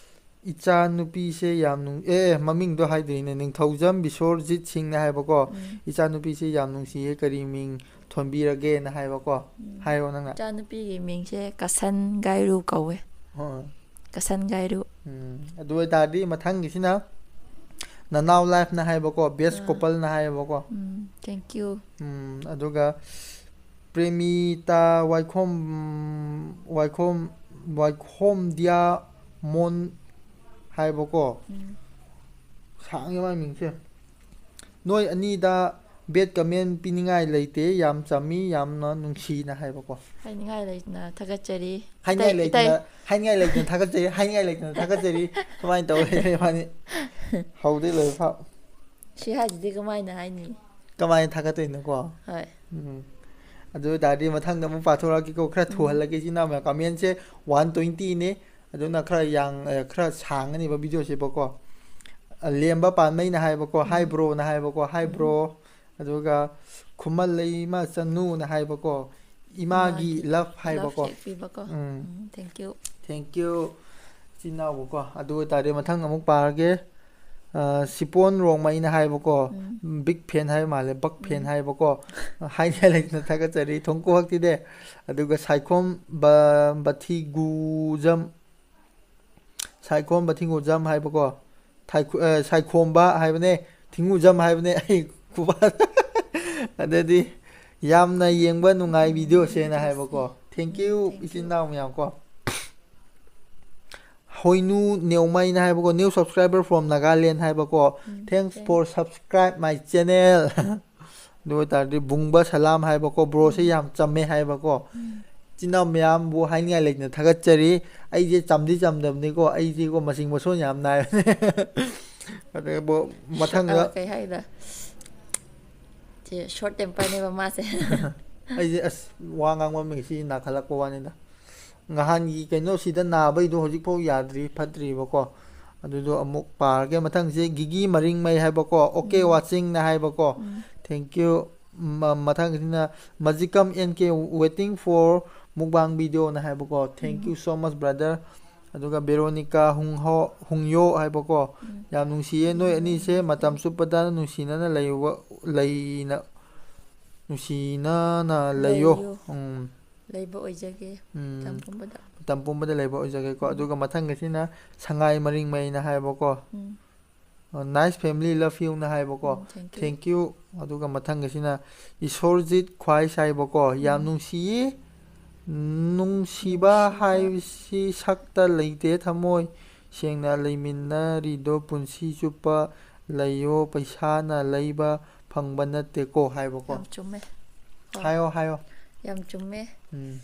"ꯏꯆꯥ ꯅꯨꯄꯤꯁꯦ ꯌꯥꯝ ꯅꯨꯡ-, ꯑꯦ, ꯃꯃꯤꯡꯗꯣ ꯍꯥꯏꯗꯣꯏꯅꯦ, ꯅꯤꯡꯊꯧꯖꯝ ꯕꯤꯁꯣꯔꯖꯤꯠ ꯁꯤꯡꯅ ꯍꯥꯏꯕꯀꯣ, ꯎꯝ. "ꯏꯆꯥ ꯅꯨꯄꯤꯁꯦ ꯌꯥꯝ ꯅꯨꯡꯁꯤꯌꯦ, ꯀꯔꯤ ꯃꯤꯡ ꯊꯣꯟꯕꯤꯔꯒꯦꯅ" ꯍꯥꯏꯕꯀꯣ. ꯎꯝ. ꯍꯥꯏꯔꯣ ꯅꯪꯅ. ꯏꯆꯥꯅꯨꯄꯤꯒꯤ ꯃꯤꯡꯁꯦ ꯀꯁꯟ ꯒꯥꯏꯔꯨ ꯀꯧꯋꯦ. ꯑꯣ. ꯀꯁꯟ ꯒꯥꯏꯔꯨ. ꯎꯝ, ꯑꯗꯨ ꯑꯣꯏꯇꯥꯔꯗꯤ ꯃꯊꯪꯒꯤꯁꯤꯅ ꯅꯅꯥꯎ ꯂꯥꯏꯐꯅ ꯍꯥꯏꯕꯀꯣ, "best ꯑꯥ. coupleꯅ" ꯍꯥꯏꯌꯦꯕꯀꯣ. ꯎꯝ, thank you. ꯎꯝ, ꯑꯗꯨꯒ ꯄ꯭ꯔꯦꯃꯤꯇꯥ ꯋꯥꯏꯈꯣꯝ, ꯋꯥꯏꯈꯣꯝ, ꯋꯥꯏꯈꯣꯝꯗꯤꯌꯥ ꯃꯣꯟ ꯍꯥꯏꯕꯀꯣ. ꯎꯝ. ꯁꯥꯡꯉꯦ ꯃꯥꯏ ꯃꯤꯡꯁꯦ꯫ "ꯅꯣꯏ ꯑꯅꯤꯗ bad comment ꯄꯤꯅꯤꯡꯉꯥꯏ ꯂꯩꯇꯦ, ꯌꯥꯝ ꯆꯝꯃꯤ, ꯌꯥꯝꯅ ꯅꯨꯡꯁꯤꯅ" ꯍꯥꯏꯕꯀꯣ. ꯍꯥꯏꯅꯤꯡꯉꯥꯏ ꯂꯩꯇꯅ ꯊꯥꯒꯠꯆꯔꯤ. ꯍꯥꯏꯅꯤꯡꯉꯥꯏ ꯏꯇꯩ, ꯂꯩꯇꯅ, ꯏꯇꯩ. ꯍꯥꯏꯅꯤꯡꯉꯥꯏ ꯂꯩꯇꯅ ꯊꯥꯒꯠꯆꯔꯤ, ꯍꯥꯏꯅꯤꯡꯉꯥꯏ ꯂꯩꯇꯅ ꯊꯥꯒꯠꯆꯔꯤ꯫ ꯁꯨꯃꯥꯏꯅ ꯇꯧ ꯂꯩꯔꯦ ꯃꯥꯅꯤ꯫ ꯍꯧꯗꯩ ꯂꯣꯏꯕ ꯐꯥꯎ꯫ ꯁꯤ ꯍꯥꯏꯁꯤꯗꯤ ꯀꯃꯥꯏꯅ ꯍꯥꯏꯅꯤ? ꯀꯃꯥꯏꯅ ꯊꯥꯒꯠꯇꯣꯏꯅꯣꯀꯣ? ꯍꯣꯏ꯫ ꯎꯝ꯫ ꯑꯗꯨ ꯑꯣꯏ ꯇꯥꯔꯗꯤ ꯃꯊꯪꯗ ꯑꯃꯨꯛ ꯄꯥꯊꯣꯔꯛꯑꯒꯦꯀꯣ꯫ ꯈꯔ ꯎꯝ꯫ ꯊꯨꯍꯜꯂꯒꯦ ꯏꯆꯤꯟ ꯏꯅꯥꯎ ꯃꯌꯥꯝ꯫ Commentꯁꯦ one twentyꯅꯦ꯫ ꯑꯗꯨꯅ ꯈꯔ ꯌꯥꯡ-, ꯑ, ꯈꯔ ꯁꯥꯡꯉꯅꯤꯕ videoꯁꯤꯕꯀꯣ꯫ ꯑ, ꯂꯦꯝꯕ ꯄꯥꯟꯕꯩꯅ ꯍꯥꯏꯕꯀꯣ, "Hi ꯎꯝ꯫ broꯅ" ꯍꯥꯏꯕꯀꯣ, "Hi ꯎꯝ꯫ bro"꯫ ꯑꯗꯨꯒ "ꯈꯨꯃꯜ ꯂꯩꯃ ꯆꯅꯨꯅ" ꯍꯥꯏꯕꯀꯣ, "ꯏꯃꯥꯒꯤ ꯏꯃꯥꯒꯤ love" love ꯍꯥꯏꯕꯀꯣ꯫ ꯌꯦꯛꯄꯤꯕꯀꯣ꯫ ꯎꯝ꯫ ꯎꯝ, thank you. Thank you, ꯏꯆꯤꯟ ꯏꯅꯥꯎꯕꯀꯣ꯫ ꯑꯗꯨ ꯑꯣꯏ ꯇꯥꯔꯗꯤ ꯃꯊꯪ ꯑꯃꯨꯛ ꯄꯥꯔꯒꯦ꯫ ꯑ, ꯁꯤꯄꯣꯟ ꯔꯣꯡꯃꯩꯅ ꯍꯥꯏꯕꯀꯣ, ꯎꯝ꯫ big fan ꯍꯥꯏꯕ ꯃꯥꯜꯂꯦ, ꯕꯛ fan ꯎꯝ꯫ ꯍꯥꯏꯕꯀꯣ, ꯍꯥꯏꯅꯤꯡꯉꯥꯏ ꯂꯩꯇꯅ ꯊꯥꯒꯠꯆꯔꯤ, ꯊꯣꯡꯀꯨ ꯍꯛꯇꯤꯗꯦ꯫ ꯑꯗꯨꯒ ꯁꯥꯏꯈꯣꯝ ꯕ-, ꯕꯊꯤꯒꯨꯖꯝ, ꯁꯥꯏꯈꯣꯝ ꯕꯊꯤꯒꯨꯖꯝ ꯍꯥꯏꯕꯀꯣ, ꯊꯥꯏꯈꯨ-, ꯑ, ꯁꯥꯏꯈꯣꯝꯕ ꯍꯥꯏꯕꯅꯦ, ꯊꯤꯡꯒꯨꯖꯝ ꯍꯥꯏꯕꯅꯦ, ꯑꯩ ꯈꯨꯕꯥ-, ꯑꯗꯨꯗꯤ ꯌꯥꯝꯅ ꯌꯦꯡꯕ ꯅꯨꯡꯉꯥꯏ videoꯁꯦꯅ ꯍꯥꯏꯕꯀꯣ꯫ Thank you, um, thank you. ꯏꯆꯤꯟ ꯏꯅꯥꯎ ꯃꯌꯥꯝ ꯀꯣ꯫ ꯍꯣꯏꯅꯨ ꯅꯦꯎꯃꯩꯅ ꯍꯥꯏꯕꯀꯣ, "New subscriber from Nagaland" ꯍꯥꯏꯕꯀꯣ, ꯎꯝ, "Thanks thank- for subscribe my channel." ꯑꯗꯨ ꯑꯣꯏꯇꯥꯔꯗꯤ ꯕꯨꯡꯕ ꯁꯂꯥꯝ ꯍꯥꯏꯕꯀꯣ, ꯕ꯭ꯔꯣꯁꯦ ꯌꯥꯝ ꯆꯝꯃꯦ ꯍꯥꯏꯕꯀꯣ꯫ ꯏꯆꯤꯟ ꯏꯅꯥꯎ ꯃꯌꯥꯝꯕꯨ ꯍꯥꯏꯅꯤꯡꯉꯥꯏ ꯂꯩꯇꯅ ꯊꯥꯒꯠꯆꯔꯤ꯫ ꯑꯩꯁꯦ ꯆꯝꯗꯤ ꯆꯝꯗꯕꯅꯤꯀꯣ, ꯑꯩꯁꯦꯀꯣ ꯃꯁꯤꯡ ꯃꯁꯣꯟ ꯌꯥꯝ ꯅꯥꯏꯕꯅꯦ꯫ ꯑꯗꯨꯕꯨ ꯃꯊꯪꯗ ꯑ, ꯀꯩ ꯍꯥꯏꯗ? ꯁꯤ ꯁꯣꯔꯠ ꯇꯦꯝꯄꯔꯅꯦꯕ ꯃꯥꯁꯦ꯫ ꯑꯩꯁꯦ ꯑꯁ ꯋꯥ ꯉꯥꯡꯕ ꯃꯤꯁꯤ ꯅꯥꯈꯠꯂꯛꯄ ꯋꯥꯅꯤꯗ꯫ ꯅꯍꯥꯟꯒꯤ ꯀꯩꯅꯣꯁꯤꯗ ꯅꯥꯕꯩꯗꯣ ꯍꯧꯖꯤꯛꯐꯥꯎ ꯌꯥꯗ꯭ꯔꯤ, ꯐꯠꯇ꯭ꯔꯤꯕꯀꯣ꯫ ꯑꯗꯨꯗꯣ ꯑꯃꯨꯛ ꯄꯥꯔꯒꯦ꯫ ꯃꯊꯪꯁꯦ ꯒꯤꯒꯤ ꯃꯔꯤꯡꯃꯩ ꯍꯥꯏꯕꯀꯣ, "ꯑꯣꯀꯦ ꯎꯝ꯫ ꯋꯥꯆꯤꯡꯅ" ꯍꯥꯏꯕꯀꯣ꯫ ꯎꯝ꯫ Thank you꯫ ꯃ-, ꯃꯊꯪꯁꯤꯅ ꯃꯖꯤꯀꯝ N K, "Waiting for mukbang videoꯅ" ꯍꯥꯏꯕꯀꯣ꯫ "Thank you so much brother"꯫ ꯑꯗꯨꯒ ꯕꯦꯔꯣꯅꯤꯀꯥ ꯍꯨꯡꯍꯣ-, ꯍꯨꯡꯌꯣ ꯍꯥꯏꯕꯀꯣ꯫ ꯎꯝ꯫ "ꯌꯥꯝ ꯅꯨꯡꯁꯤꯌꯦ ꯅꯣꯏ ꯑꯅꯤꯁꯦ, ꯃꯇꯝ ꯆꯨꯞꯄꯗ ꯅꯨꯡꯁꯤꯅꯅ ꯂꯩꯌꯨ-, ꯂꯩꯅ, ꯅꯨꯡꯁꯤꯅꯅ ꯂꯩꯌꯣ"꯫ ꯂꯩꯌꯨ꯫ ꯎꯝ꯫ ꯂꯩꯕ ꯑꯣꯏꯖꯒꯦ꯫ ꯎꯝ꯫ ꯃꯇꯝ ꯄꯨꯝꯕꯗ꯫ ꯃꯇꯝ ꯄꯨꯝꯕꯗ ꯂꯩꯕ ꯑꯣꯏꯖꯒꯦꯀꯣ꯫ ꯎꯝ꯫ ꯑꯗꯨꯒ ꯃꯊꯪꯒꯤꯁꯤꯅ ꯁꯉꯥꯏ ꯃꯔꯤꯡꯃꯩꯅ ꯍꯥꯏꯕꯀꯣ꯫ ꯎꯝ꯫ ꯑ, "Nice family, love youꯅ" ꯍꯥꯏꯕꯀꯣ꯫ ꯎꯝ, thank you꯫ Thank you꯫ ꯑꯗꯨꯒ ꯃꯊꯪꯒꯤꯁꯤꯅ ꯏꯁꯣꯔꯖꯤꯠ ꯈ꯭ꯋꯥꯏꯁ ꯍꯥꯏꯕꯀꯣ꯫ "ꯌꯥꯝ ꯎꯝ꯫ ꯅꯨꯡꯁꯤꯌꯦ꯫ ꯅꯨꯡꯁꯤꯕ ꯅꯨꯡꯁꯤꯕ꯫ ꯍꯥꯏꯕꯁꯤ ꯁꯛꯇ ꯂꯩꯇꯦ ꯊꯃꯣꯏ꯫ ꯁꯦꯡꯅ ꯂꯩꯃꯤꯟꯅꯔꯤꯗꯣ ꯄꯨꯟꯁꯤ ꯆꯨꯞꯄ ꯂꯩꯌꯣ꯫ ꯄꯩꯁꯥꯅ ꯂꯩꯕ ꯐꯪꯕ ꯅꯠꯇꯦꯀꯣ" ꯍꯥꯏꯕꯀꯣ꯫ ꯌꯥꯝ ꯆꯨꯝꯃꯦ꯫ ꯍꯣꯏ꯫ ꯍꯥꯏꯌꯣ, ꯍꯥꯏꯌꯣ꯫ ꯌꯥꯝ ꯆꯨꯝꯃꯦ꯫ ꯎꯝ꯫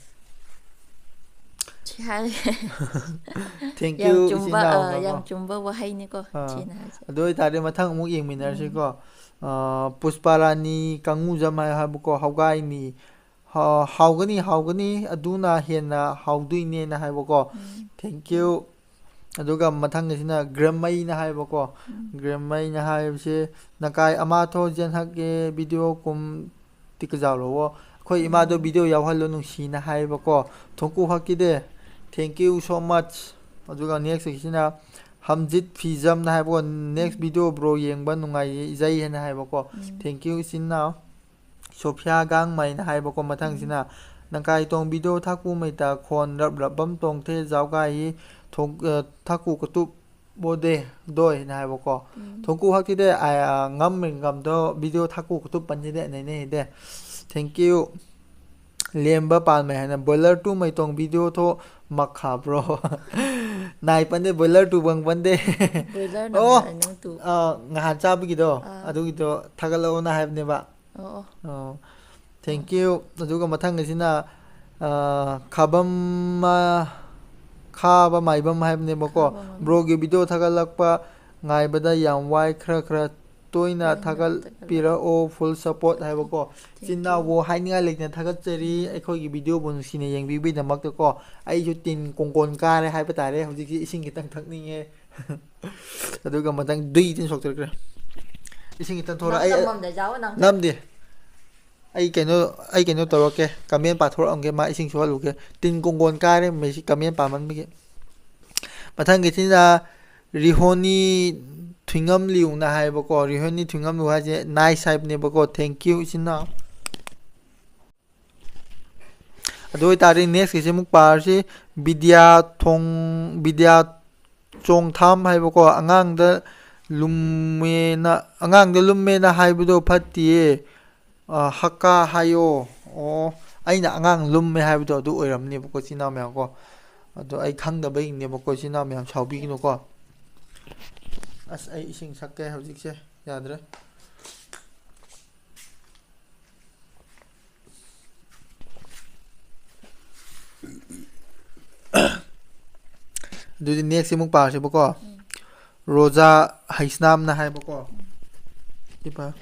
ꯁꯤ ꯍꯥꯏ-, Thank ꯌꯥꯝ you, ꯆꯨꯝꯕ, ꯏꯆꯤꯟ ꯏꯅꯥꯎ ꯑ, ꯀꯣ꯫ ꯌꯥꯝ ꯆꯨꯝꯕ ꯋꯥꯍꯩꯅꯤꯀꯣ, ꯑꯥ, ꯁꯤꯅ ꯍꯥꯏꯁꯦ꯫ ꯑꯗꯨ ꯑꯣꯏꯇꯥꯔꯗꯤ ꯃꯊꯪ ꯑꯃꯨꯛ ꯌꯦꯡꯃꯤꯟꯅꯔꯁꯤꯀꯣ꯫ ꯎꯝ꯫ ꯑꯥ, ꯄꯨꯁꯄꯥꯔꯥꯅꯤ ꯀꯥꯡꯉꯨꯖꯝ ꯍꯥꯏ-, ꯍꯥꯏꯕꯀꯣ, ꯍꯧꯒꯥꯏꯅꯤ꯫ ꯍꯥ-, "ꯍꯥꯎꯒꯅꯤ, ꯍꯥꯎꯒꯅꯤ, ꯑꯗꯨꯅ ꯍꯦꯟꯅ ꯍꯥꯎꯗꯣꯏꯅꯦꯅ" ꯍꯥꯏꯕꯀꯣ꯫ ꯎꯝ꯫ Thank you꯫ ꯑꯗꯨꯒ ꯃꯊꯪꯒꯤꯁꯤꯅ ꯒ꯭ꯔꯦꯝꯃꯩꯅ ꯍꯥꯏꯕꯀꯣ꯫ ꯎꯝ꯫ ꯒ꯭ꯔꯦꯝꯃꯩꯅ ꯍꯥꯏꯕꯁꯦ, "ꯅꯀꯥꯏ ꯑꯃꯥꯊꯣ ꯖꯦꯟꯍꯛꯀꯦ ꯚꯤꯗꯤꯑꯣ ꯀꯨꯝ ꯇꯤꯛꯀꯖꯥꯎꯂꯣꯋꯣ꯫ ꯑꯩꯈꯣꯏ ꯏꯃꯥꯗꯣ ꯎꯝ꯫ ꯚꯤꯗꯤꯑꯣ ꯌꯥꯎꯍꯜꯂꯣ ꯅꯨꯡꯁꯤꯅ" ꯍꯥꯏꯕꯀꯣ꯫ ꯊꯣꯡꯀꯨ ꯍꯛꯀꯤꯗꯦ, "Thank you so much"꯫ ꯑꯗꯨꯒ next ꯁꯤꯅ ꯍꯝꯖꯤꯠ ꯐꯤꯖꯝꯅ ꯍꯥꯏꯕꯀꯣ꯫ "Next ꯎꯝ꯫ ꯚꯤꯗꯤꯑꯣ ꯕ꯭ꯔꯣ ꯌꯦꯡꯕ ꯅꯨꯡꯉꯥꯏꯖꯩ" ꯍꯥꯏꯅ ꯍꯥꯏꯕꯀꯣ꯫ ꯎꯝ꯫ Thank you, ꯏꯆꯤꯟ ꯏꯅꯥꯎ꯫ ꯁꯣꯐꯤꯌꯥ ꯒꯥꯡꯃꯩꯅ ꯍꯥꯏꯕꯀꯣ ꯃꯊꯪꯁꯤꯅ, "ꯅꯪꯀꯥꯏ ꯇꯣꯡꯕꯤꯗꯣ ꯊꯥꯀꯨ ꯃꯩꯇ ꯈꯣꯟ ꯔꯞ ꯔꯞ ꯕꯝ ꯇꯣꯡꯊꯦ ꯖꯥꯎꯒꯥꯏ ꯊꯣꯛ-, ꯑ, ꯊꯥꯀꯨ ꯀꯇꯨꯞ ꯕꯣꯗꯦ ꯗꯣꯏꯅ" ꯍꯥꯏꯕꯀꯣ꯫ ꯎꯝ꯫ ꯊꯣꯛꯀꯨ ꯍꯛꯇꯤꯗꯦ, ꯑ, ꯉꯝꯃꯤ ꯉꯝꯗꯣ ꯚꯤꯗꯤꯑꯣ ꯊꯥꯀꯨ ꯀꯇꯨꯞ ꯄꯟꯁꯤꯗꯦ ꯅꯩꯅꯩꯗꯦ꯫ Thank you꯫ ꯂꯦꯝꯕ ꯄꯥꯜꯃꯩ ꯍꯥꯏꯅ, "ꯕꯣꯏꯂꯔ ꯇꯨ ꯃꯩꯇꯣꯡ ꯚꯤꯗꯤꯑꯣ ꯊꯣ ꯃꯈꯥ ꯕ꯭ꯔꯣ"꯫ ꯅꯥꯏ ꯄꯟꯗꯦ, ꯕꯣꯏꯂꯔ ꯇꯨ ꯕꯪ ꯄꯟꯗꯦ꯫ ꯕꯣꯏꯂꯔ ꯑꯣ, ꯅꯝꯕꯔ ꯑꯅꯤ ꯇꯨ꯫ ꯑ, ꯉꯍꯥꯟ ꯆꯥꯕꯒꯤꯗꯣ, ꯑꯥ꯫ ꯑꯗꯨꯒꯤꯗꯣ ꯊꯥꯒꯠꯂꯛꯑꯣꯅ ꯍꯥꯏꯕꯅꯦꯕ꯫ ꯑꯣ ꯑꯣ꯫ ꯑꯣ, thank you꯫ ꯑꯗꯨꯒ ꯃꯊꯪꯒꯤꯁꯤꯅ, ꯑ, ꯈꯥꯕꯝ, ꯑ, ꯈꯥꯕ ꯃꯥꯏꯕꯝ ꯍꯥꯏꯕꯅꯦꯕꯀꯣ꯫ ꯈꯥꯕ ꯃꯥꯏꯕꯝ꯫ Broꯒꯤ video ꯊꯥꯒꯠꯂꯛꯄ ꯉꯥꯏꯕꯗ ꯌꯥꯝ ꯋꯥꯏ, ꯈꯔ ꯈꯔ ꯇꯣꯏꯅ ꯇꯣꯏꯅ ꯊꯥꯒꯠꯄꯤꯔꯛꯑꯣ꯫ Full support ꯍꯥꯏꯕꯀꯣ꯫ Thank you꯫ ꯏꯆꯤꯟ ꯏꯅꯥꯎꯕꯨ ꯍꯥꯏꯅꯤꯡꯉꯥꯏ ꯂꯩꯇꯅ ꯊꯥꯒꯠꯆꯔꯤ, ꯑꯩꯈꯣꯏꯒꯤ videoꯕꯨ ꯅꯨꯡꯁꯤꯅ ꯌꯦꯡꯕꯤꯕꯒꯤꯗꯃꯛꯇꯀꯣ꯫ ꯑꯩꯁꯨ ꯇꯤꯟ ꯀꯣꯡꯒꯣꯟ ꯀꯥꯔꯦ ꯍꯥꯏꯕ ꯇꯥꯔꯦ, ꯍꯧꯖꯤꯛꯁꯤ ꯏꯁꯤꯡ ꯈꯤꯇꯪ ꯊꯛꯅꯤꯡꯉꯦ꯫ ꯑꯗꯨꯒ ꯃꯊꯪ ꯗꯨꯏ ꯇꯤꯟ ꯁꯣꯛꯆꯔꯛꯈ꯭ꯔꯦ꯫ ꯏꯁꯤꯡ ꯈꯤꯇꯪ ꯊꯣꯔꯛ-, ꯅꯪ ꯑꯩ ꯅꯝꯃꯝꯗ ꯖꯥꯎ ꯅꯪ ꯆꯠ- ꯅꯝꯗꯦ꯫ ꯑꯩ ꯀꯩꯅꯣ, ꯑꯩ ꯀꯩꯅꯣ ꯇꯧꯔꯛꯀꯦ, comment ꯄꯥꯊꯣꯔꯛꯑꯝꯒꯦ, ꯃꯥ ꯏꯁꯤꯡ ꯁꯣꯛꯍꯜꯂꯨꯒꯦ꯫ ꯇꯤꯟ ꯀꯣꯡꯒꯣꯟ ꯀꯥꯔꯦ ꯃꯁꯤ comment ꯄꯥꯃꯟꯕꯒꯤ꯫ ꯃꯊꯪꯒꯤꯁꯤꯅ ꯔꯤꯍꯣꯅꯤ ꯊꯨꯏꯉꯝꯂꯤꯌꯨꯅ ꯍꯥꯏꯕꯀꯣ꯫ ꯔꯤꯍꯣꯅꯤ ꯊꯨꯏꯉꯝꯂꯤꯌꯨ ꯍꯥꯏꯁꯦ nice ꯍꯥꯏꯕꯅꯦꯕꯀꯣ꯫ Thank you, ꯏꯆꯤꯟ ꯏꯅꯥꯎ꯫ ꯑꯗꯨ ꯑꯣꯏꯇꯥꯔꯗꯤ nextꯀꯤꯁꯦ ꯑꯃꯨꯛ ꯄꯥꯔꯁꯤ꯫ ꯕꯤꯗ꯭ꯌꯥ ꯊꯣꯡ-, ꯕꯤꯗ꯭ꯌꯥ ꯆꯣꯡꯊꯥꯝ ꯍꯥꯏꯕꯀꯣ꯫ "ꯑꯉꯥꯡꯗ ꯂꯨꯝꯃꯦꯅ, ꯑꯉꯥꯡꯗ ꯂꯨꯝꯃꯦꯅ ꯍꯥꯏꯕꯗꯣ ꯐꯠꯇꯤꯌꯦ, ꯑ, ꯍꯛꯀꯥ ꯍꯥꯏꯌꯣ"꯫ ꯑꯣ, ꯑꯩꯅ ꯑꯉꯥꯡ ꯂꯨꯝꯃꯦ ꯍꯥꯏꯕꯗꯣ ꯑꯗꯨ ꯑꯣꯏꯔꯝꯅꯦꯕꯀꯣ, ꯏꯆꯤꯟ ꯏꯅꯥꯎ ꯃꯌꯥꯝ ꯀꯣ꯫ ꯑꯗꯣ ꯑꯩ ꯈꯪꯗꯕꯩꯅꯦꯕꯀꯣ, ꯏꯆꯤꯟ ꯏꯅꯥꯎ ꯃꯌꯥꯝ ꯁꯥꯎꯕꯤꯒꯅꯨꯀꯣ꯫ ꯑꯁ, ꯑꯩ ꯏꯁꯤꯡ ꯁꯛꯀꯦ ꯍꯧꯖꯤꯛꯁꯦ, ꯌꯥꯗ꯭ꯔꯦ꯫ ꯑꯗꯨꯗꯤ next ꯑꯃꯨꯛ ꯄꯥꯔꯁꯦꯕꯀꯣ꯫ ꯔꯣꯖꯥ ꯍꯩꯁꯅꯥꯝꯅ ꯍꯥꯏꯕꯀꯣ꯫ ꯏꯄꯥ,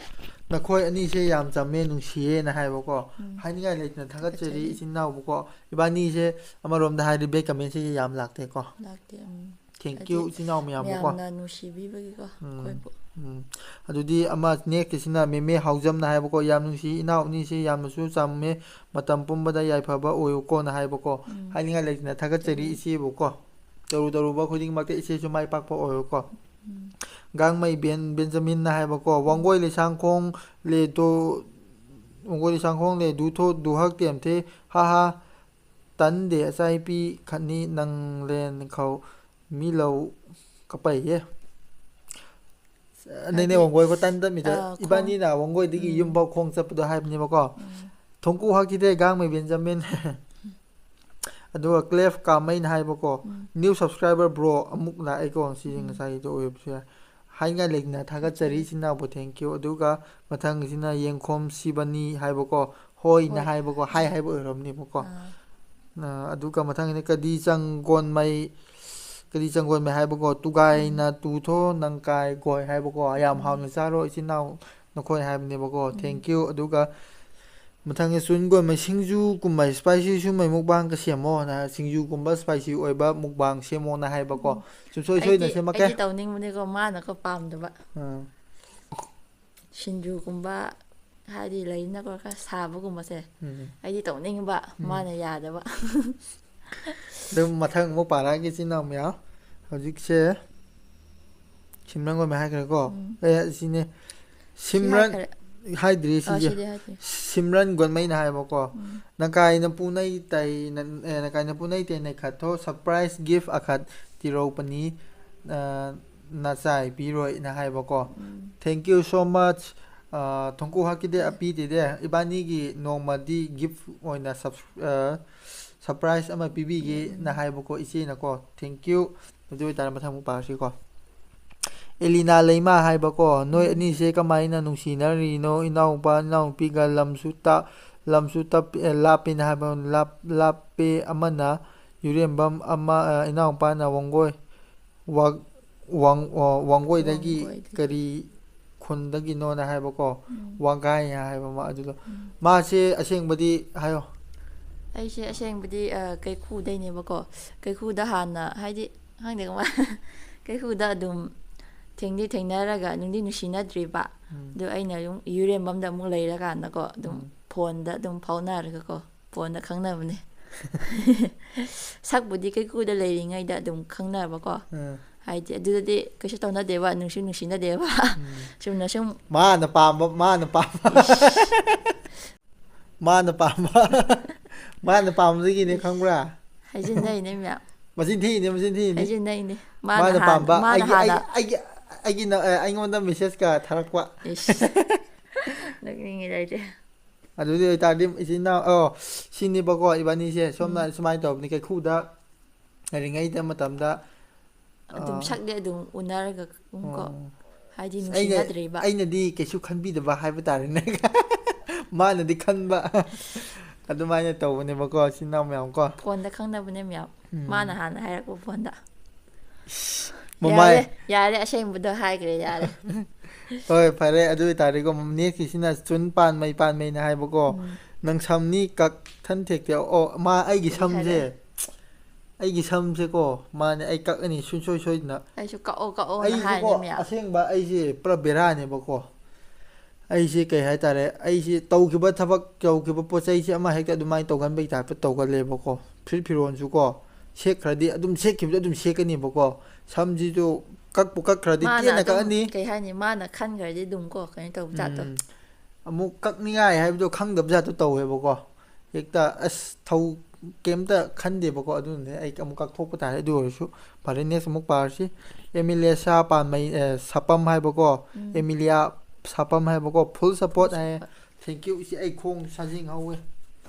"ꯅꯈꯣꯏ ꯑꯅꯤꯁꯦ ꯌꯥꯝ ꯆꯝꯃꯦ, ꯅꯨꯡꯁꯤꯌꯦꯅ" ꯍꯥꯏꯕꯀꯣ꯫ ꯎꯝ꯫ ꯍꯥꯏꯅꯤꯡꯉꯥꯏ ꯂꯩꯇꯅ ꯊꯥꯒꯠꯆꯔꯤ ꯊꯥꯒꯠꯆꯔꯤ꯫ ꯏꯆꯤꯟ ꯏꯅꯥꯎꯕꯨꯀꯣ꯫ ꯏꯕꯥꯅꯤꯁꯦ ꯑꯃꯔꯣꯝꯗ ꯍꯥꯏꯔꯗꯤ bad commentꯁꯦ ꯌꯥꯝ ꯂꯥꯛꯇꯦꯀꯣ꯫ ꯂꯥꯛꯇꯦ꯫ ꯎꯝ꯫ Thank ꯍꯥꯏꯗꯤ you ꯏꯆꯤꯟ ꯏꯅꯥꯎ ꯃꯌꯥꯝꯕꯨꯀꯣ꯫ ꯃꯌꯥꯝꯅ ꯅꯨꯡꯁꯤꯕꯤꯕꯒꯤꯀꯣ ꯎꯝ, ꯑꯩꯈꯣꯏꯕꯨ꯫ ꯎꯝ꯫ ꯑꯗꯨꯗꯤ ꯑꯃ nextꯀꯤꯁꯤꯅ ꯃꯦꯃꯦ ꯍꯥꯎꯖꯝꯅ ꯍꯥꯏꯕꯀꯣ꯫ "ꯌꯥꯝ ꯅꯨꯡꯁꯤ ꯏꯅꯥꯎ ꯑꯅꯤꯁꯤ, ꯌꯥꯝꯅꯁꯨ ꯆꯝꯃꯦ, ꯃꯇꯝ ꯄꯨꯝꯕꯗ ꯌꯥꯏꯐꯕ ꯑꯣꯏꯌꯨꯀꯣꯅ" ꯍꯥꯏꯕꯀꯣ꯫ ꯎꯝ꯫ ꯍꯥꯏꯅꯤꯡꯉꯥꯏ ꯂꯩꯇꯅ ꯊꯥꯒꯠꯆꯔꯤ ꯊꯥꯒꯠꯆꯔꯤ꯫ ꯏꯆꯦꯕꯨꯀꯣ꯫ ꯇꯧꯔꯨ ꯇꯧꯔꯨꯕ ꯈꯨꯗꯤꯡꯃꯛꯇ ꯏꯆꯦꯁꯨ ꯃꯥꯏ ꯄꯥꯛꯄ ꯑꯣꯏꯌꯨꯀꯣ꯫ ꯎꯝ꯫ ꯒꯥꯡꯃꯩ ꯕꯦꯟ-, ꯕꯦꯟꯖꯥꯃꯤꯟꯅ ꯍꯥꯏꯕꯀꯣ꯫ "ꯋꯥꯡꯒꯣꯏ ꯂꯩꯁꯥꯡꯈꯣꯡ ꯂꯦꯗꯣ, ꯋꯥꯡꯒꯣꯏ ꯂꯩꯁꯥꯡꯈꯣꯡ ꯂꯦꯗꯨ ꯊꯣ ꯗꯨꯍꯛ ꯇꯦꯝꯊꯦ, ꯍꯥ ꯍꯥ, ꯇꯟꯗꯦ ꯑꯆꯥꯏꯄꯤ ꯈꯠꯅꯤ ꯅꯪꯂꯦꯟ ꯈꯧ ꯃꯤꯂꯧ ꯀꯄꯩꯌꯦ"꯫ ꯅꯅꯦ ꯍꯥꯏꯗꯤ, ꯋꯥꯡꯒꯣꯏ ꯈꯣ ꯇꯟ ꯇꯟꯃꯤꯗ ꯑ, ꯈꯣꯡ-, ꯏꯕꯥꯅꯤꯅ ꯋꯥꯡꯒꯣꯏꯗꯒꯤ ꯎꯝ꯫ ꯌꯨꯝꯐꯥꯎ ꯈꯣꯡ ꯆꯠꯄꯗꯣ ꯍꯥꯏꯕꯅꯦꯕꯀꯣ꯫ ꯎꯝ꯫ "ꯊꯣꯡꯀꯨ ꯍꯥꯛꯈꯤꯗꯦ ꯒꯥꯡꯃꯩ ꯕꯦꯟꯖꯥꯃꯤꯟ"꯫ ꯑꯗꯨꯒ ꯀ꯭ꯂꯦꯐ ꯀꯥꯃꯩꯅ ꯍꯥꯏꯕꯀꯣ, ꯎꯝ꯫ "New subscriber bro ꯑꯃꯨꯛ ꯂꯥꯛꯑꯦꯀꯣ", ꯁꯤꯁꯦ ꯎꯝ꯫ ꯉꯁꯥꯏꯒꯤꯗꯣ ꯑꯣꯏꯕꯁꯨ ꯌꯥꯏ꯫ ꯍꯥꯏꯅꯤꯡꯉꯥꯏ ꯂꯩꯅ ꯊꯥꯒꯠꯆꯔꯤ ꯏꯆꯤꯟ ꯏꯅꯥꯎꯕꯨ, thank you꯫ ꯑꯗꯨꯒ ꯃꯊꯪꯁꯤꯅ ꯌꯦꯡꯈꯣꯝ ꯁꯤꯕꯅꯤ ꯍꯥꯏꯕꯀꯣ, ꯍꯣꯏꯅ ꯍꯣꯏ꯫ ꯍꯥꯏꯕꯀꯣ, ꯍꯥꯏ ꯍꯥꯏꯕ ꯑꯣꯏꯔꯝꯅꯦꯕꯀꯣ꯫ ꯑꯥ꯫ ꯑ, ꯑꯗꯨꯒ ꯃꯊꯪꯁꯤꯅ ꯀꯗꯤ ꯆꯪꯒꯣꯟꯃꯩ, ꯀꯗꯤ ꯆꯪꯒꯣꯟꯃꯩ ꯍꯥꯏꯕꯀꯣ, ꯇꯨꯒꯥꯏꯅ ꯎꯝ꯫ ꯇꯨꯊꯣ ꯅꯪꯀꯥꯏ ꯒꯣꯏ ꯍꯥꯏꯕꯀꯣ, ꯌꯥꯝ ꯎꯝ꯫ ꯍꯥꯎꯅ ꯆꯥꯔꯣ ꯏꯆꯤꯟ ꯏꯅꯥꯎ ꯅꯈꯣꯏ ꯍꯥꯏꯕꯅꯦꯕꯀꯣ꯫ ꯎꯝ꯫ Thank you꯫ ꯑꯗꯨꯒ ꯃꯊꯪꯒꯤ ꯆꯨꯟ ꯒꯣꯟꯃꯩ ꯁꯤꯡꯖꯨꯒꯨꯝꯕ spicy ꯁꯨꯝꯕꯩ ꯃꯨꯛꯕꯥꯡꯒ ꯁꯦꯝꯃꯣꯅ, ꯁꯤꯡꯖꯨꯒꯨꯝꯕ spicy ꯑꯣꯏꯕ ꯃꯨꯛꯕꯥꯡ ꯁꯦꯝꯃꯣꯅ ꯍꯥꯏꯕꯀꯣ꯫ ꯎꯝ꯫ ꯁꯨꯡꯁꯣꯏ ꯁꯣꯏꯗꯅ ꯑꯩꯗꯤ, ꯁꯦꯝꯃꯛꯀꯦ꯫ ꯑꯩꯗꯤ ꯇꯧꯅꯤꯡꯕꯅꯤꯀꯣ, ꯃꯥꯅꯀꯣ ꯄꯥꯝꯗꯕ꯫ ꯑꯥ꯫ ꯁꯤꯡꯖꯨꯒꯨꯝꯕ, ꯍꯥꯏꯗꯤ ꯂꯩꯗꯅꯀꯣ, ꯈꯔ ꯁꯥꯕꯒꯨꯝꯕꯁꯦ꯫ ꯎꯝ꯫ ꯑꯩꯗꯤ ꯇꯧꯅꯤꯡꯕ, ꯎꯝ꯫ ꯃꯥꯅ ꯌꯥꯗꯕ꯫ ꯑꯗꯨꯝ ꯃꯊꯪ ꯑꯃꯨꯛ ꯄꯥꯔꯛꯑꯒꯦ ꯏꯆꯤꯟ ꯏꯅꯥꯎ ꯃꯌꯥꯝ꯫ ꯍꯧꯖꯤꯛꯁꯦ ꯁꯤꯝꯔꯟ ꯒꯣꯟꯃꯩ ꯍꯥꯏꯈ꯭ꯔꯦꯀꯣ꯫ ꯎꯝ꯫ ꯑꯦ, ꯁꯤꯅꯦ꯫ ꯁꯤ ꯁꯤꯝꯔꯟ ꯍꯥꯏꯈ꯭ꯔꯦ꯫ ꯍꯥꯏꯗ꯭ꯔꯤ ꯑꯥ, ꯁꯤꯁꯦ꯫ ꯁꯤꯗꯤ ꯍꯥꯏꯗ꯭ꯔꯤ꯫ ꯁꯤꯝꯔꯟ ꯒꯣꯟꯃꯩꯅ ꯍꯥꯏꯕꯀꯣ꯫ ꯎꯝ꯫ ꯅꯀꯥꯏꯅ ꯄꯨꯅꯩ ꯇꯩ, ꯅ-, ꯑꯦ, ꯅꯀꯥꯏꯅ ꯄꯨꯅꯩ ꯇꯩ ꯅꯩꯈꯠꯊꯣ, surprise gift ꯑꯈꯠ ꯇꯤꯔꯧꯄꯅꯤ, ꯑ, ꯅꯆꯥꯏ ꯄꯤꯔꯣꯏꯅ ꯍꯥꯏꯕꯀꯣ꯫ ꯎꯝ꯫ Thank you so much꯫ ꯑ, ꯊꯣꯡꯀꯨ ꯍꯥꯀꯤꯗꯦ ꯑꯄꯤꯗꯦꯗꯦ, ꯏꯕꯥꯅꯤꯒꯤ ꯅꯣꯡꯃꯗꯤ gift ꯑꯣꯏꯅ subs-, ꯑ, surprise ꯑꯃ ꯄꯤꯕꯤꯒꯦꯅ ꯎꯝ꯫ ꯍꯥꯏꯕꯀꯣ ꯏꯆꯦꯅꯀꯣ꯫ Thank you꯫ ꯑꯗꯨ ꯑꯣꯏꯇꯥꯔꯗꯤ ꯃꯊꯪ ꯑꯃꯨꯛ ꯄꯥꯔꯁꯤꯀꯣ꯫ ꯑꯦꯂꯤꯅꯥ ꯂꯩꯃ ꯍꯥꯏꯕꯀꯣ, "ꯅꯣꯏ ꯎꯝ꯫ ꯑꯅꯤꯁꯦ ꯀꯃꯥꯏꯅ ꯅꯨꯡꯁꯤꯅꯔꯤꯅꯣ? ꯏꯅꯥꯎꯄꯥ ꯏꯅꯥꯎꯅꯨꯄꯤꯒ ꯂꯝꯁꯨ ꯇ-, ꯂꯝꯁꯨ ꯇꯞ-, ꯑꯦ, ꯂꯥꯞꯄꯦꯅ ꯍꯥꯏꯕ, ꯂꯥꯞ-, ꯂꯥꯞꯄꯦ꯫ ꯑꯃꯅ ꯌꯨꯔꯦꯝꯕꯝ, ꯑꯃ, ꯑ, ꯏꯅꯥꯎꯄꯥꯅ ꯋꯥꯡꯒꯣꯏ, ꯋꯥ-, ꯋꯥꯡ-, ꯑ, ꯋꯥꯡꯒꯣꯏꯗꯒꯤ ꯋꯥꯡꯒꯣꯏꯗꯒꯤ꯫ ꯀꯔꯤ ꯈꯨꯟꯗꯒꯤꯅꯣꯅ ꯍꯥꯏꯕꯀꯣ, ꯎꯝ꯫ ꯋꯥꯡꯒꯥꯏ ꯍꯥꯏꯕ ꯑꯃ ꯑꯗꯨꯗꯣ꯫ ꯎꯝ꯫ ꯃꯥꯁꯦ ꯑꯁꯦꯡꯕꯗꯤ ꯍꯥꯏꯌꯣ꯫ ꯑꯩꯁꯦ ꯑꯁꯦꯡꯕꯗꯤ, ꯑ, ꯀꯩꯈꯨꯗꯩꯅꯦꯕꯀꯣ꯫ ꯀꯩꯈꯨꯗ ꯍꯥꯟꯅ, ꯍꯥꯏꯗꯤ, ꯈꯪꯗꯦ ꯀꯃꯥꯏ-, ꯀꯩꯈꯨꯗ ꯑꯗꯨꯝ ꯊꯦꯡꯗꯤ ꯊꯦꯡꯅꯔꯒ ꯅꯨꯡꯗꯤ ꯅꯨꯡꯁꯤꯅꯗ꯭ꯔꯤꯕ꯫ ꯎꯝ꯫ ꯑꯗꯨ ꯑꯩꯅ ꯑꯗꯨꯝ ꯌꯨꯔꯦꯝꯕꯝꯗ ꯑꯃꯨꯛ ꯂꯩꯔꯀꯥꯟꯗꯀꯣ, ꯑꯗꯨꯝ ꯎꯝ꯫ Phoneꯗ ꯑꯗꯨꯝ ꯐꯥꯎꯅꯔꯒꯀꯣ, Phoneꯗ ꯈꯪꯅꯕꯅꯦ꯫ ꯁꯛꯄꯨꯗꯤ ꯀꯩꯀꯨꯗ ꯂꯩꯔꯤꯉꯩꯗ ꯑꯗꯨꯝ ꯈꯪꯅꯕꯀꯣ꯫ ꯎꯝ꯫ ꯍꯥꯏꯗꯤ ꯑꯗꯨꯗꯗꯤ ꯀꯩꯁꯨ ꯇꯧꯅꯗꯦꯕ, ꯅꯨꯡꯁꯨ ꯅꯨꯡꯁꯤꯅꯗꯦꯕ꯫ ꯎꯝ꯫ ꯆꯨꯝꯅ ꯁꯨꯝ ꯃꯥꯅ ꯄꯥꯝꯕ, ꯃꯥꯅ ꯄꯥꯝꯕ꯫ ꯏꯁ꯫ ꯃꯥꯅ ꯄꯥꯝꯕ꯫ ꯃꯥꯅ ꯄꯥꯝꯕꯗꯒꯤꯅꯦ, ꯏꯁ꯫ ꯈꯪꯕ꯭ꯔꯥ? ꯍꯥꯏꯖꯤꯟꯅꯩꯅꯦ ꯃꯌꯥꯝ꯫ ꯃꯆꯤꯟ ꯊꯤꯔꯤꯅꯦ, ꯃꯆꯤꯟ ꯊꯤꯔꯤꯅꯦ꯫ ꯍꯥꯏꯖꯤꯟꯅꯩꯅꯦ꯫ ꯃꯥꯅ ꯃꯥꯅ ꯍꯥꯟꯅ, ꯄꯥꯝꯕ꯫ ꯃꯥꯅ ꯑꯩꯒꯤ, ꯍꯥꯟꯅ꯫ ꯑꯩꯒꯤ, ꯑꯩꯒꯤ, ꯑꯩꯒꯤ ꯅ-, ꯑꯦ, ꯑꯩꯉꯣꯟꯗ messageꯀ ꯊꯥꯔꯛꯄ꯫ ꯏꯁ꯫ ꯅꯣꯛꯅꯤꯡꯉꯤꯗ ꯑꯩꯗꯤ꯫ ꯑꯗꯨꯗꯤ ꯑꯣꯏꯇꯥꯔꯗꯤ ꯏꯆꯤꯟ ꯏꯅꯥꯎ, ꯑꯣ, ꯁꯤꯅꯦꯕꯀꯣ ꯏꯕꯥꯅꯤꯁꯦ꯫ ꯁꯣꯝꯅ ꯎꯝ꯫ ꯁꯨꯃꯥꯏꯅ ꯇꯧꯕꯅꯤ, ꯀꯩꯈꯨꯗ ꯂꯩꯔꯤꯉꯩꯗ ꯃꯇꯝꯗ ꯑꯗꯨꯝ ꯑꯥ꯫ ꯁꯛꯇꯤ ꯑꯗꯨꯝ ꯎꯅꯔꯒ ꯑꯗꯨꯝ ꯀꯣ, ꯑꯣ꯫ ꯍꯥꯏꯗꯤ ꯑꯩꯅ, ꯅꯨꯡꯁꯤꯅꯗ꯭ꯔꯤꯕ꯫ ꯑꯩꯅꯗꯤ ꯀꯩꯁꯨ ꯈꯟꯕꯤꯗꯕ ꯍꯥꯏꯕ ꯇꯥꯔꯦꯅꯦ꯫ ꯃꯥꯅꯗꯤ ꯈꯟꯕ꯫ ꯑꯗꯨꯃꯥꯏꯅ ꯇꯧꯕꯅꯦꯕꯀꯣ, ꯏꯆꯤꯟ ꯏꯅꯥꯎ ꯃꯌꯥꯝ ꯀꯣ꯫ ꯐꯣꯟꯗ ꯈꯪꯅꯕꯅꯦ ꯃꯌꯥꯝ꯫ ꯎꯝ꯫ ꯃꯥꯅ ꯍꯥꯟꯅ ꯍꯥꯏꯔꯛꯄ ꯐꯣꯟꯗ꯫ ꯃꯃꯥꯏ꯫ ꯌꯥꯔꯦ, ꯌꯥꯔꯦ, ꯑꯁꯦꯡꯕꯗꯣ ꯍꯥꯏꯈ꯭ꯔꯦ, ꯌꯥꯔꯦ꯫ ꯍꯣꯏ, ꯐꯔꯦ꯫ ꯑꯗꯨ ꯑꯣꯏꯇꯥꯔꯗꯤꯀꯣ, ꯅꯦꯛꯁꯀꯤꯁꯤꯅ ꯆꯨꯟ ꯄꯥꯟꯃꯩ ꯄꯥꯟꯃꯩꯅ ꯍꯥꯏꯕꯀꯣ, ꯎꯝ꯫ "ꯅꯪ ꯁꯝꯅꯤ ꯀꯛꯊꯟ ꯊꯦꯛꯇꯦ"꯫ ꯑꯣ, ꯃꯥ ꯑꯩꯒꯤ ꯀꯔꯤ ꯁꯝꯁꯦ, ꯍꯥꯏꯔꯦ? ꯑꯩꯒꯤ ꯁꯝꯁꯦꯀꯣ, ꯃꯥꯅꯦ, ꯑꯩ ꯀꯛꯑꯅꯤ ꯁꯨꯡꯁꯣꯏ ꯁꯣꯏꯗꯅ꯫ ꯑꯩꯁꯨ ꯀꯛꯑꯣ, ꯀꯛꯑꯣꯅ ꯑꯩꯁꯦꯀꯣ, ꯍꯥꯏꯅꯤ ꯃꯌꯥꯝ꯫ ꯑꯁꯦꯡꯕ ꯑꯩꯁꯦ ꯄꯨꯔꯥ ꯕꯦꯔꯥꯅꯦꯕꯀꯣ꯫ ꯑꯩꯁꯦ ꯀꯩ ꯍꯥꯏꯇꯥꯔꯦ, ꯑꯩꯁꯦ ꯇꯧꯈꯤꯕ ꯊꯕꯛ, ꯇꯧꯈꯤꯕ ꯄꯣꯠ ꯆꯩꯁꯦ ꯑꯃ ꯍꯦꯛꯇ ꯑꯗꯨꯃꯥꯏꯅ ꯇꯧꯒꯟꯕꯒꯤ type ꯇ ꯇꯧꯒꯜꯂꯦꯕꯀꯣ꯫ ꯐꯨꯔꯤꯠ ꯐꯤꯔꯣꯜꯁꯨꯀꯣ, ꯁꯦꯠꯈ꯭ꯔꯗꯤ ꯑꯗꯨꯝ ꯁꯦꯠꯈꯤꯕꯗꯣ ꯑꯗꯨꯝ ꯁꯦꯠꯀꯅꯦꯕꯀꯣ꯫ ꯁꯝꯁꯤꯁꯨ ꯀꯛꯄꯨ ꯀꯛꯈ꯭ꯔꯗꯤ ꯃꯥꯅ ꯇꯦꯟꯅ ꯑꯗꯨꯝ, ꯀꯛꯑꯅꯤ꯫ ꯀꯩ ꯍꯥꯏꯅꯤ, ꯃꯥꯅ ꯈꯟꯈ꯭ꯔꯗꯤ ꯑꯗꯨꯝ ꯀꯣ, ꯀꯩꯅꯣ ꯇꯧꯕ ꯖꯥꯠꯇꯣ꯫ ꯎꯝ꯫ ꯑꯃꯨꯛ ꯀꯛꯅꯤꯡꯉꯥꯏ ꯍꯥꯏꯕꯗꯣ ꯈꯪꯗꯕ ꯖꯥꯠꯇꯣ ꯇꯧꯋꯦꯕꯀꯣ꯫ ꯍꯦꯛꯇ ꯑꯁ ꯊꯧ ꯀꯩꯝꯇ ꯈꯟꯗꯦꯕꯀꯣ꯫ ꯑꯗꯨꯅꯅꯦ ꯑꯩ ꯑꯃꯨꯛ ꯀꯛꯊꯣꯛꯄ ꯇꯥꯔꯦ꯫ ꯑꯗꯨ ꯑꯣꯏꯔꯁꯨ ꯐꯔꯦ, next ꯑꯃꯨꯛ ꯄꯥꯔꯁꯤ꯫ ꯑꯦꯃꯤꯂꯦꯁꯥ ꯄꯥꯟꯃꯩ, ꯑꯦ, ꯁꯥꯄꯝ ꯍꯥꯏꯕꯀꯣ꯫ ꯎꯝ꯫ ꯑꯦꯃꯤꯂꯤꯌꯥ ꯁꯥꯄꯝ ꯍꯥꯏꯕꯀꯣ꯫ Full support ꯍꯥꯏꯌꯦ꯫ Thank you꯫ ꯏꯆꯦ, ꯑꯩ ꯈꯣꯡ ꯁꯥꯖꯤꯡ ꯍꯧꯋꯦ꯫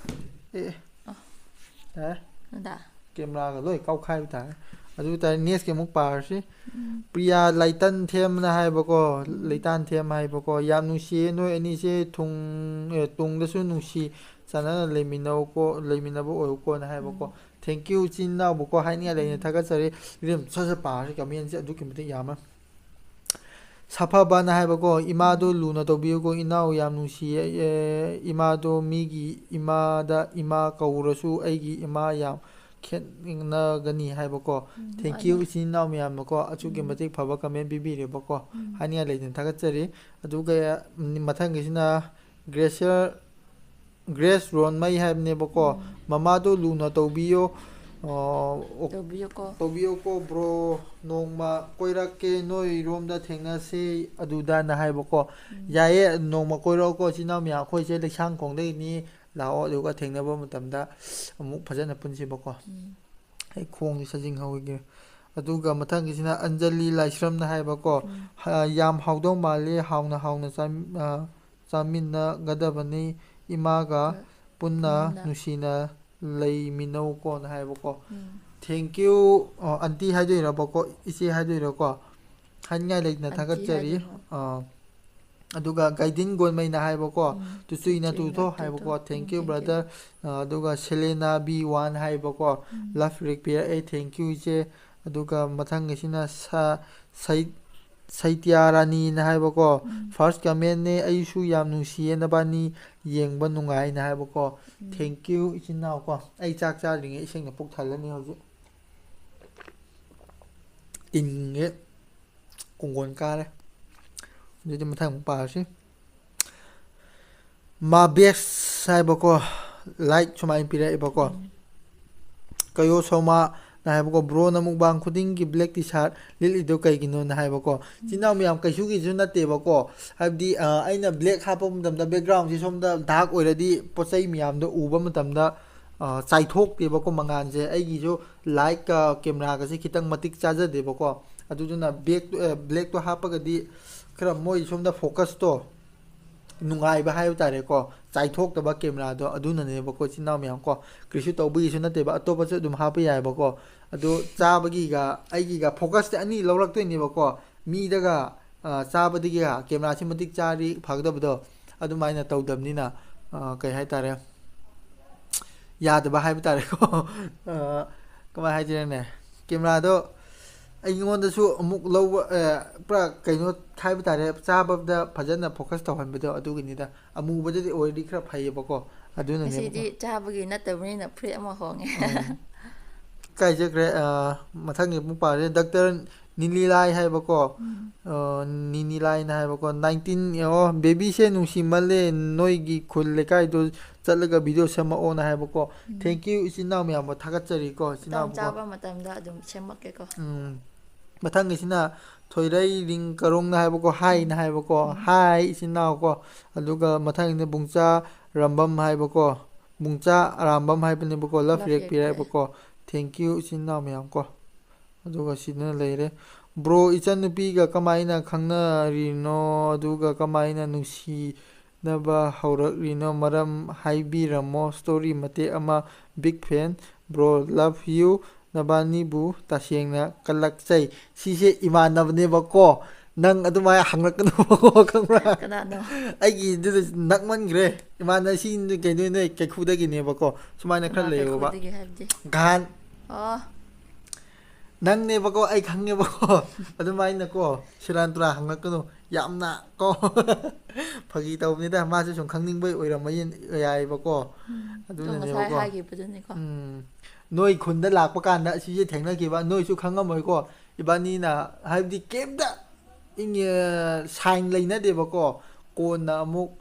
ꯑꯦ, ꯑꯦ꯫ ꯑ꯫ ꯌꯥꯔꯦ꯫ ꯑꯗ꯫ Camera ꯒ ꯂꯣꯏ ꯀꯥꯎꯈꯥꯏꯕ ꯇꯥꯔꯦ꯫ ꯑꯗꯨ ꯇꯥꯔꯦ, next ꯀꯤ ꯑꯃꯨꯛ ꯄꯥꯔꯁꯤ꯫ ꯎꯝ꯫ ꯄ꯭ꯔꯤꯌꯥ ꯂꯩꯇꯟꯊꯦꯝꯅ ꯍꯥꯏꯕꯀꯣ, ꯎꯝ꯫ ꯂꯩꯇꯥꯟꯊꯦꯝ ꯍꯥꯏꯕꯀꯣ, "ꯌꯥꯝ ꯅꯨꯡꯁꯤꯌꯦ ꯅꯣꯏ ꯑꯅꯤꯁꯦ, ꯊꯨꯡ-, ꯑꯦ, ꯇꯨꯡꯗꯁꯨ ꯅꯨꯡꯁꯤ ꯆꯥꯟꯅꯅ ꯂꯩꯃꯤꯟꯅꯧꯀꯣ, ꯂꯩꯃꯤꯟꯅꯕ ꯑꯣꯏꯌꯨꯀꯣꯅ" ꯍꯥꯏꯕꯀꯣ꯫ ꯎꯝ꯫ Thank you, ꯏꯆꯤꯟ ꯏꯅꯥꯎꯕꯨꯀꯣ, ꯍꯥꯏꯅꯤꯡꯉꯥꯏ ꯂꯩꯅ ꯎꯝ꯫ ꯊꯥꯒꯠꯆꯔꯤ꯫ ꯑꯗꯨꯝ ꯁꯠ ꯁꯠ ꯄꯥꯔꯁꯤ, comment ꯁꯦ ꯑꯗꯨꯛꯀꯤ ꯃꯇꯤꯛ ꯌꯥꯝꯃꯦ꯫ ꯁꯥꯐꯕꯅ ꯍꯥꯏꯕꯀꯣ, "ꯏꯃꯥꯗꯣ ꯎꯝ꯫ ꯂꯨꯅ ꯇꯧꯕꯤꯌꯨꯀꯣ, ꯏꯅꯥꯎ ꯌꯥꯝ ꯅꯨꯡꯁꯤꯌꯦ, ꯑꯦ, ꯏꯃꯥꯗꯣ ꯃꯤꯒꯤ ꯏꯃꯥꯗ ꯏꯃꯥ ꯀꯧꯔꯁꯨ ꯑꯩꯒꯤ ꯏꯃꯥ ꯌꯥꯝ ꯈꯦꯠꯅꯒꯅꯤ" ꯍꯥꯏꯕꯀꯣ꯫ ꯎꯝ, Thank you, ꯃꯥꯅꯦ꯫ ꯏꯆꯤꯟ ꯏꯅꯥꯎ ꯃꯌꯥꯝꯅꯀꯣ, ꯑꯁꯨꯛꯀꯤ ꯎꯝ꯫ ꯃꯇꯤꯛ ꯐꯕ comment ꯄꯤꯕꯤꯔꯦꯕꯀꯣ꯫ ꯎꯝ꯫ ꯍꯥꯏꯅꯤꯡꯉꯥꯏ ꯂꯩꯇꯅ ꯊꯥꯒꯠꯆꯔꯤ꯫ ꯑꯗꯨꯒ ꯃꯊꯪꯒꯤꯁꯤꯅ ꯒ꯭ꯔꯦꯁꯤꯌꯔ ꯒ꯭ꯔꯦꯁ ꯔꯣꯟꯃꯩ ꯍꯥꯏꯕꯅꯦꯕꯀꯣ꯫ ꯎꯝ꯫ "ꯃꯃꯥꯗꯣ ꯂꯨꯅ ꯇꯧꯕꯤꯌꯣ, ꯑ, ꯑꯣ, ꯇꯧꯕꯤꯌꯨꯀꯣ꯫ ꯇꯧꯕꯤꯌꯣꯀꯣ ꯕ꯭ꯔꯣ, ꯅꯣꯡꯃ ꯀꯣꯏꯔꯛꯀꯦ ꯅꯣꯏꯔꯣꯝꯗ ꯊꯦꯡꯅꯁꯦ ꯑꯗꯨꯗꯅ" ꯍꯥꯏꯕꯀꯣ꯫ ꯎꯝ꯫ ꯌꯥꯏꯌꯦ, ꯅꯣꯡꯃ ꯀꯣꯏꯔꯛꯑꯣꯀꯣ, ꯏꯆꯤꯟ ꯏꯅꯥꯎ ꯃꯌꯥꯝ, ꯑꯩꯈꯣꯏꯁꯦ ꯂꯩꯁꯥꯡꯈꯣꯡꯗꯒꯤꯅꯤ, ꯂꯥꯛꯑꯣ, ꯑꯗꯨꯒ ꯊꯦꯡꯅꯕ ꯃꯇꯝꯗ ꯑꯃꯨꯛ ꯐꯖꯅ ꯄꯨꯟꯁꯤꯕꯀꯣ꯫ ꯎꯝ꯫ ꯑꯩ ꯈꯣꯡꯁꯦ ꯁꯥꯖꯤꯡ ꯍꯧꯔꯒꯦ꯫ ꯑꯗꯨꯒ ꯃꯊꯪꯒꯤꯁꯤꯅ ꯑꯟꯖꯂꯤ ꯂꯥꯏꯁ꯭ꯔꯝꯅ ꯍꯥꯏꯕꯀꯣ, ꯎꯝ꯫ "ꯍ-, ꯌꯥꯝ ꯍꯥꯎꯗꯧ ꯃꯥꯜꯂꯦ, ꯍꯥꯎꯅ ꯍꯥꯎꯅ ꯆꯥꯝ-, ꯑ, ꯆꯥꯃꯤꯟꯅꯒꯗꯕꯅꯤ, ꯏꯃꯥꯒ ꯍꯣꯏ꯫ ꯄꯨꯟꯅ ꯄꯨꯟꯅ꯫ ꯅꯨꯡꯁꯤꯅ ꯂꯩꯃꯤꯟꯅꯧꯀꯣꯅ" ꯍꯥꯏꯕꯀꯣ꯫ ꯎꯝ꯫ Thank you, ꯑ, aunty ꯍꯥꯏꯗꯣꯏꯔꯕꯀꯣ, ꯏꯆꯦ ꯍꯥꯏꯗꯣꯏꯔꯀꯣ? ꯍꯥꯏꯅꯤꯡꯉꯥꯏ ꯂꯩꯇꯅ ꯑꯟꯇꯤ ꯊꯥꯒꯠꯆꯔꯤ꯫ ꯍꯥꯏꯗꯣꯏꯅꯣ? ꯑ, ꯑꯗꯨꯒ ꯒꯥꯏꯗꯤꯟ ꯒꯣꯟꯃꯩꯅ ꯍꯥꯏꯕꯀꯣ, ꯎꯝ, "ꯇꯨꯆꯨꯏꯅ ꯇꯨꯆꯨꯏꯅ ꯇꯨꯊꯣ" ꯇꯨꯊꯣ꯫ ꯍꯥꯏꯕꯀꯣ, "Thank um, you thank you꯫ Brother"꯫ ꯑ, ꯑꯗꯨꯒ ꯁꯦꯂꯦꯅꯥ ꯕꯤ ꯋꯥꯟ ꯍꯥꯏꯕꯀꯣ, ꯎꯝ꯫ "Love ꯔꯤꯛ ꯄꯤꯔꯛꯑꯦ, thank you ꯏꯆꯦ"꯫ ꯑꯗꯨꯒ ꯃꯊꯪꯒꯤꯁꯤꯅ ꯁ-, ꯁꯩ-, ꯁꯩꯇ꯭ꯌꯥ ꯔꯥꯅꯤꯅ ꯍꯥꯏꯕꯀꯣ, ꯎꯝ꯫ "First commentꯅꯦ, ꯑꯩꯁꯨ ꯌꯥꯝ ꯅꯨꯡꯁꯤꯌꯦ ꯅꯕꯥꯅꯤ, ꯌꯦꯡꯕ ꯅꯨꯡꯉꯥꯏꯅ" ꯍꯥꯏꯕꯀꯣ꯫ ꯎꯝ꯫ Thank you ꯏꯆꯤꯟ ꯏꯅꯥꯎꯀꯣ꯫ ꯑꯩ ꯆꯥꯛ ꯆꯥꯗ꯭ꯔꯤꯉꯩ ꯏꯁꯤꯡꯅ ꯄꯨꯛ ꯊꯜꯂꯅꯤ ꯍꯧꯖꯤꯛ꯫ ꯇꯤꯟꯒꯦ ꯀꯣꯡꯒꯣꯟ ꯀꯥꯔꯦ꯫ ꯑꯗꯨꯗꯤ ꯃꯊꯪ ꯑꯃꯨꯛ ꯄꯥꯔꯁꯤ꯫ ꯃꯥꯕꯦꯁ ꯍꯥꯏꯕꯀꯣ, like ꯁꯨꯃꯥꯏꯅ ꯄꯤꯔꯛꯑꯦꯕꯀꯣ꯫ ꯎꯝ꯫ ꯀꯌꯣ ꯁꯣꯃꯥꯅ ꯍꯥꯏꯕꯀꯣ, "Broꯅ mukbang ꯈꯨꯗꯤꯡꯒꯤ black T-shirt ꯂꯤꯠꯂꯤꯗꯣ ꯀꯩꯒꯤꯅꯣꯅ?" ꯍꯥꯏꯕꯀꯣ꯫ ꯎꯝ꯫ ꯏꯆꯤꯟ ꯏꯅꯥꯎ ꯃꯌꯥꯝ, ꯀꯩꯁꯨꯒꯤꯁꯨ ꯅꯠꯇꯦꯕꯀꯣ꯫ ꯍꯥꯏꯕꯗꯤ, ꯑ, ꯑꯩꯅ black ꯍꯥꯞꯄ ꯃꯇꯝꯗ backgroundꯁꯦ ꯁꯣꯝꯗ dark ꯑꯣꯏꯔꯗꯤ ꯄꯣꯠ ꯆꯩ ꯃꯌꯥꯝꯗꯣ ꯎꯕ ꯃꯇꯝꯗ, ꯑ, ꯆꯥꯏꯊꯣꯛꯇꯦꯕꯀꯣ ꯃꯉꯥꯜꯁꯦ꯫ ꯑꯩꯒꯤꯁꯨ lightꯀ cameraꯒꯁꯦ ꯈꯤꯇꯪ ꯃꯇꯤꯛ ꯆꯥꯖꯗꯦꯕꯀꯣ꯫ ꯑꯗꯨꯗꯨꯅ back, ꯑ, blackꯇꯣ ꯍꯥꯞꯄꯒꯗꯤ ꯈꯔ ꯃꯣꯏ ꯁꯣꯝꯗ focusꯇꯣ ꯅꯨꯡꯉꯥꯏꯕ ꯍꯥꯏꯕ ꯇꯥꯔꯦꯀꯣ, ꯆꯥꯏꯊꯣꯛꯇꯕ cameraꯗꯣ ꯑꯗꯨꯅꯅꯦꯕꯀꯣ, ꯏꯆꯤꯟ ꯏꯅꯥꯎ ꯃꯌꯥꯝ ꯀꯣ꯫ ꯀꯔꯤꯁꯨ ꯇꯧꯕꯒꯤꯁꯨ ꯅꯠꯇꯦꯕ, ꯑꯇꯣꯞꯄꯁꯨ ꯑꯗꯨꯝ ꯍꯥꯞꯄ ꯌꯥꯏꯕꯀꯣ꯫ ꯑꯗꯣ ꯆꯥꯕꯒꯤꯒ ꯑꯩꯒꯤꯒ focusꯇꯤ ꯑꯅꯤ ꯂꯧꯔꯛꯇꯣꯏꯅꯦꯕꯀꯣ꯫ ꯃꯤꯗꯒ, ꯑ, ꯆꯥꯕꯗꯒꯤ cameraꯁꯤ ꯃꯇꯤꯛ ꯆꯥꯔꯤ ꯐꯒꯗꯕꯗꯣ, ꯑꯗꯨꯃꯥꯏꯅ ꯇꯧꯗꯕꯅꯤꯅ, ꯑ, ꯀꯩ ꯍꯥꯏꯇꯥꯔꯦ, ꯌꯥꯗꯕ ꯍꯥꯏꯕ ꯇꯥꯔꯦꯀꯣ꯫ ꯑ, ꯀꯃꯥꯏ ꯍꯥꯏꯗꯣꯏꯅꯣꯅꯦ? Cameraꯗꯣ ꯑꯩꯉꯣꯟꯗꯁꯨ ꯑꯃꯨꯛ ꯂꯧꯕ, ꯑ, ꯄꯨꯔꯥ ꯀꯩꯅꯣ ꯍꯥꯏꯕ ꯇꯥꯔꯦ, ꯆꯥꯕꯗ ꯐꯖꯅ focus ꯇꯧꯍꯟꯕꯗꯣ ꯑꯗꯨꯒꯤꯅꯤꯗ꯫ ꯑꯃꯨꯕꯗꯗꯤ ꯑꯣꯏꯔꯗꯤ ꯈꯔ ꯐꯩꯌꯦꯕꯀꯣ, ꯑꯗꯨꯅꯅꯦꯕꯀꯣ꯫ ꯉꯁꯤꯗꯤ ꯆꯥꯕꯒꯤ ꯅꯠꯇꯕꯅꯤꯅ ꯐꯨꯔꯤꯠ ꯑꯃ ꯍꯣꯡꯉꯦ꯫ ꯎꯝ꯫ ꯀꯥꯏ ꯆꯠꯈ꯭ꯔꯦ? ꯑ, ꯃꯊꯪꯒꯤ ꯑꯃꯨꯛ ꯄꯥꯔꯦ꯫ Doctor ꯅꯤꯂꯤꯂꯥꯏ ꯍꯥꯏꯕꯀꯣ꯫ ꯎꯝ꯫ ꯑ, ꯅꯤꯅꯤꯂꯥꯏꯅ ꯍꯥꯏꯕꯀꯣ꯫ Nineteen, ꯑꯣ, "Babyꯁꯦ ꯅꯨꯡꯁꯤꯃꯜꯂꯦ, ꯅꯣꯏꯒꯤ ꯈꯨꯜ ꯂꯩꯀꯥꯏꯗꯣ ꯆꯠꯂꯒ video ꯁꯦꯝꯃꯛꯑꯣꯅ" ꯍꯥꯏꯕꯀꯣ꯫ ꯎꯝ꯫ Thank you, ꯏꯆꯤꯟ ꯏꯅꯥꯎ ꯃꯌꯥꯝꯕ, ꯊꯥꯒꯠꯆꯔꯤꯀꯣ, ꯏꯆꯤꯟ ꯃꯇꯝ ꯏꯅꯥꯎꯕꯀꯣ꯫ ꯆꯥꯕ ꯃꯇꯝꯗ ꯑꯗꯨꯝ ꯁꯦꯝꯃꯛꯀꯦꯀꯣ꯫ ꯎꯝ꯫ ꯃꯊꯪꯒꯤꯁꯤꯅ ꯊꯣꯏꯔꯩ ꯔꯤꯡ ꯀꯔꯣꯡꯅ ꯍꯥꯏꯕꯀꯣ, ꯍꯥꯏꯅ ꯎꯝ꯫ ꯍꯥꯏꯕꯀꯣ, ꯎꯝ꯫ ꯍꯥꯏ, ꯏꯆꯤꯟ ꯏꯅꯥꯎꯀꯣ꯫ ꯑꯗꯨꯒ ꯃꯊꯪꯒꯤꯅ ꯕꯨꯡꯆꯥ ꯔꯝꯕꯝ ꯍꯥꯏꯕꯀꯣ, ꯕꯨꯡꯆꯥ ꯑꯔꯥꯝꯕꯝ ꯍꯥꯏꯕꯅꯦꯕꯀꯣ, love love react react ꯄꯤꯔꯛꯑꯦ꯫ ꯄꯤꯔꯛꯑꯦꯕꯀꯣ꯫ Thank you, ꯏꯆꯤꯟ ꯏꯅꯥꯎ ꯃꯌꯥꯝ ꯀꯣ꯫ ꯑꯗꯨꯒ ꯁꯤꯗꯅ ꯂꯩꯔꯦ, "Bro, ꯏꯆꯟꯅꯨꯄꯤꯒ ꯀꯃꯥꯏꯅ ꯈꯪꯅꯔꯤꯅꯣ? ꯑꯗꯨꯒ ꯀꯃꯥꯏꯅ ꯅꯨꯡꯁꯤꯅꯕ ꯍꯧꯔꯛꯂꯤꯅꯣ? ꯃꯔꯝ ꯍꯥꯏꯕꯤꯔꯝꯃꯣ꯫ Story ꯃꯇꯦꯛ ꯑꯃ꯫ Big fan, bro, love you꯫ ꯅꯕꯥꯅꯤꯕꯨ ꯇꯁꯦꯡꯅ ꯀꯜꯂꯛꯆꯩ꯫ ꯁꯤꯁꯦ ꯏꯃꯥꯟꯅꯕꯅꯦꯕꯀꯣ꯫ ꯅꯪ ꯑꯗꯨꯃꯥꯏꯅ ꯍꯪꯂꯛꯀꯅꯨꯕꯀꯣ, ꯈꯪꯕ꯭ꯔꯥ? ꯀꯅꯥꯅꯣ? ꯑꯩꯒꯤꯗꯨꯗ ꯅꯛꯃꯟꯈ꯭ꯔꯦ꯫ ꯏꯃꯥꯟꯅꯕ ꯁꯤ ꯀꯩꯅꯣ, ꯅꯣꯏ ꯀꯩꯈꯨꯗꯒꯤꯅꯦꯕꯀꯣ꯫ ꯁꯨꯃꯥꯏꯅ ꯈꯔ ꯀꯅꯥ ꯂꯩꯌꯦꯕ꯫ ꯀꯩꯈꯨꯗꯒꯤ ꯍꯥꯏꯕꯗꯤ? ꯒꯥꯟ ꯑꯣ, ꯅꯪꯅꯦꯕꯀꯣ, ꯑꯩ ꯈꯪꯉꯦꯕꯀꯣ꯫ ꯑꯗꯨꯃꯥꯏꯅꯀꯣ, ꯁꯦꯔꯥꯟ ꯇꯨꯔꯥꯟ ꯍꯪꯂꯛꯀꯅꯨ꯫ ꯌꯥꯝꯅ ꯀꯣ꯫ ꯐꯥꯒꯤ ꯇꯧꯕꯅꯤꯗ, ꯃꯥꯁꯨ ꯁꯨꯝ ꯈꯪꯅꯤꯡꯕꯩ ꯑꯣꯏꯔꯝꯕ ꯌꯥꯏꯕꯀꯣ꯫ ꯎꯝ, ꯑꯗꯣ ꯉꯁꯥꯏ ꯑꯗꯨꯅꯅꯦꯕꯀꯣ꯫ ꯍꯥꯏꯈꯤꯕꯗꯨꯅꯤꯀꯣ꯫ ꯎꯝ꯫ ꯅꯣꯏ ꯈꯨꯟꯗ ꯂꯥꯛꯄ ꯀꯥꯟꯗ ꯑꯁꯤꯁꯦ ꯊꯦꯡꯅꯈꯤꯕ, ꯅꯣꯏꯁꯨ ꯈꯪꯉꯝꯃꯣꯏꯀꯣ꯫ ꯏꯕꯥꯅꯤꯅ ꯍꯥꯏꯕꯗꯤ ꯀꯩꯝꯇ ꯏꯪ-, ꯑ, ꯁꯥꯏꯟ ꯂꯩꯅꯗꯦꯕꯀꯣ꯫ ꯀꯣꯟꯅ ꯑꯃꯨꯛ,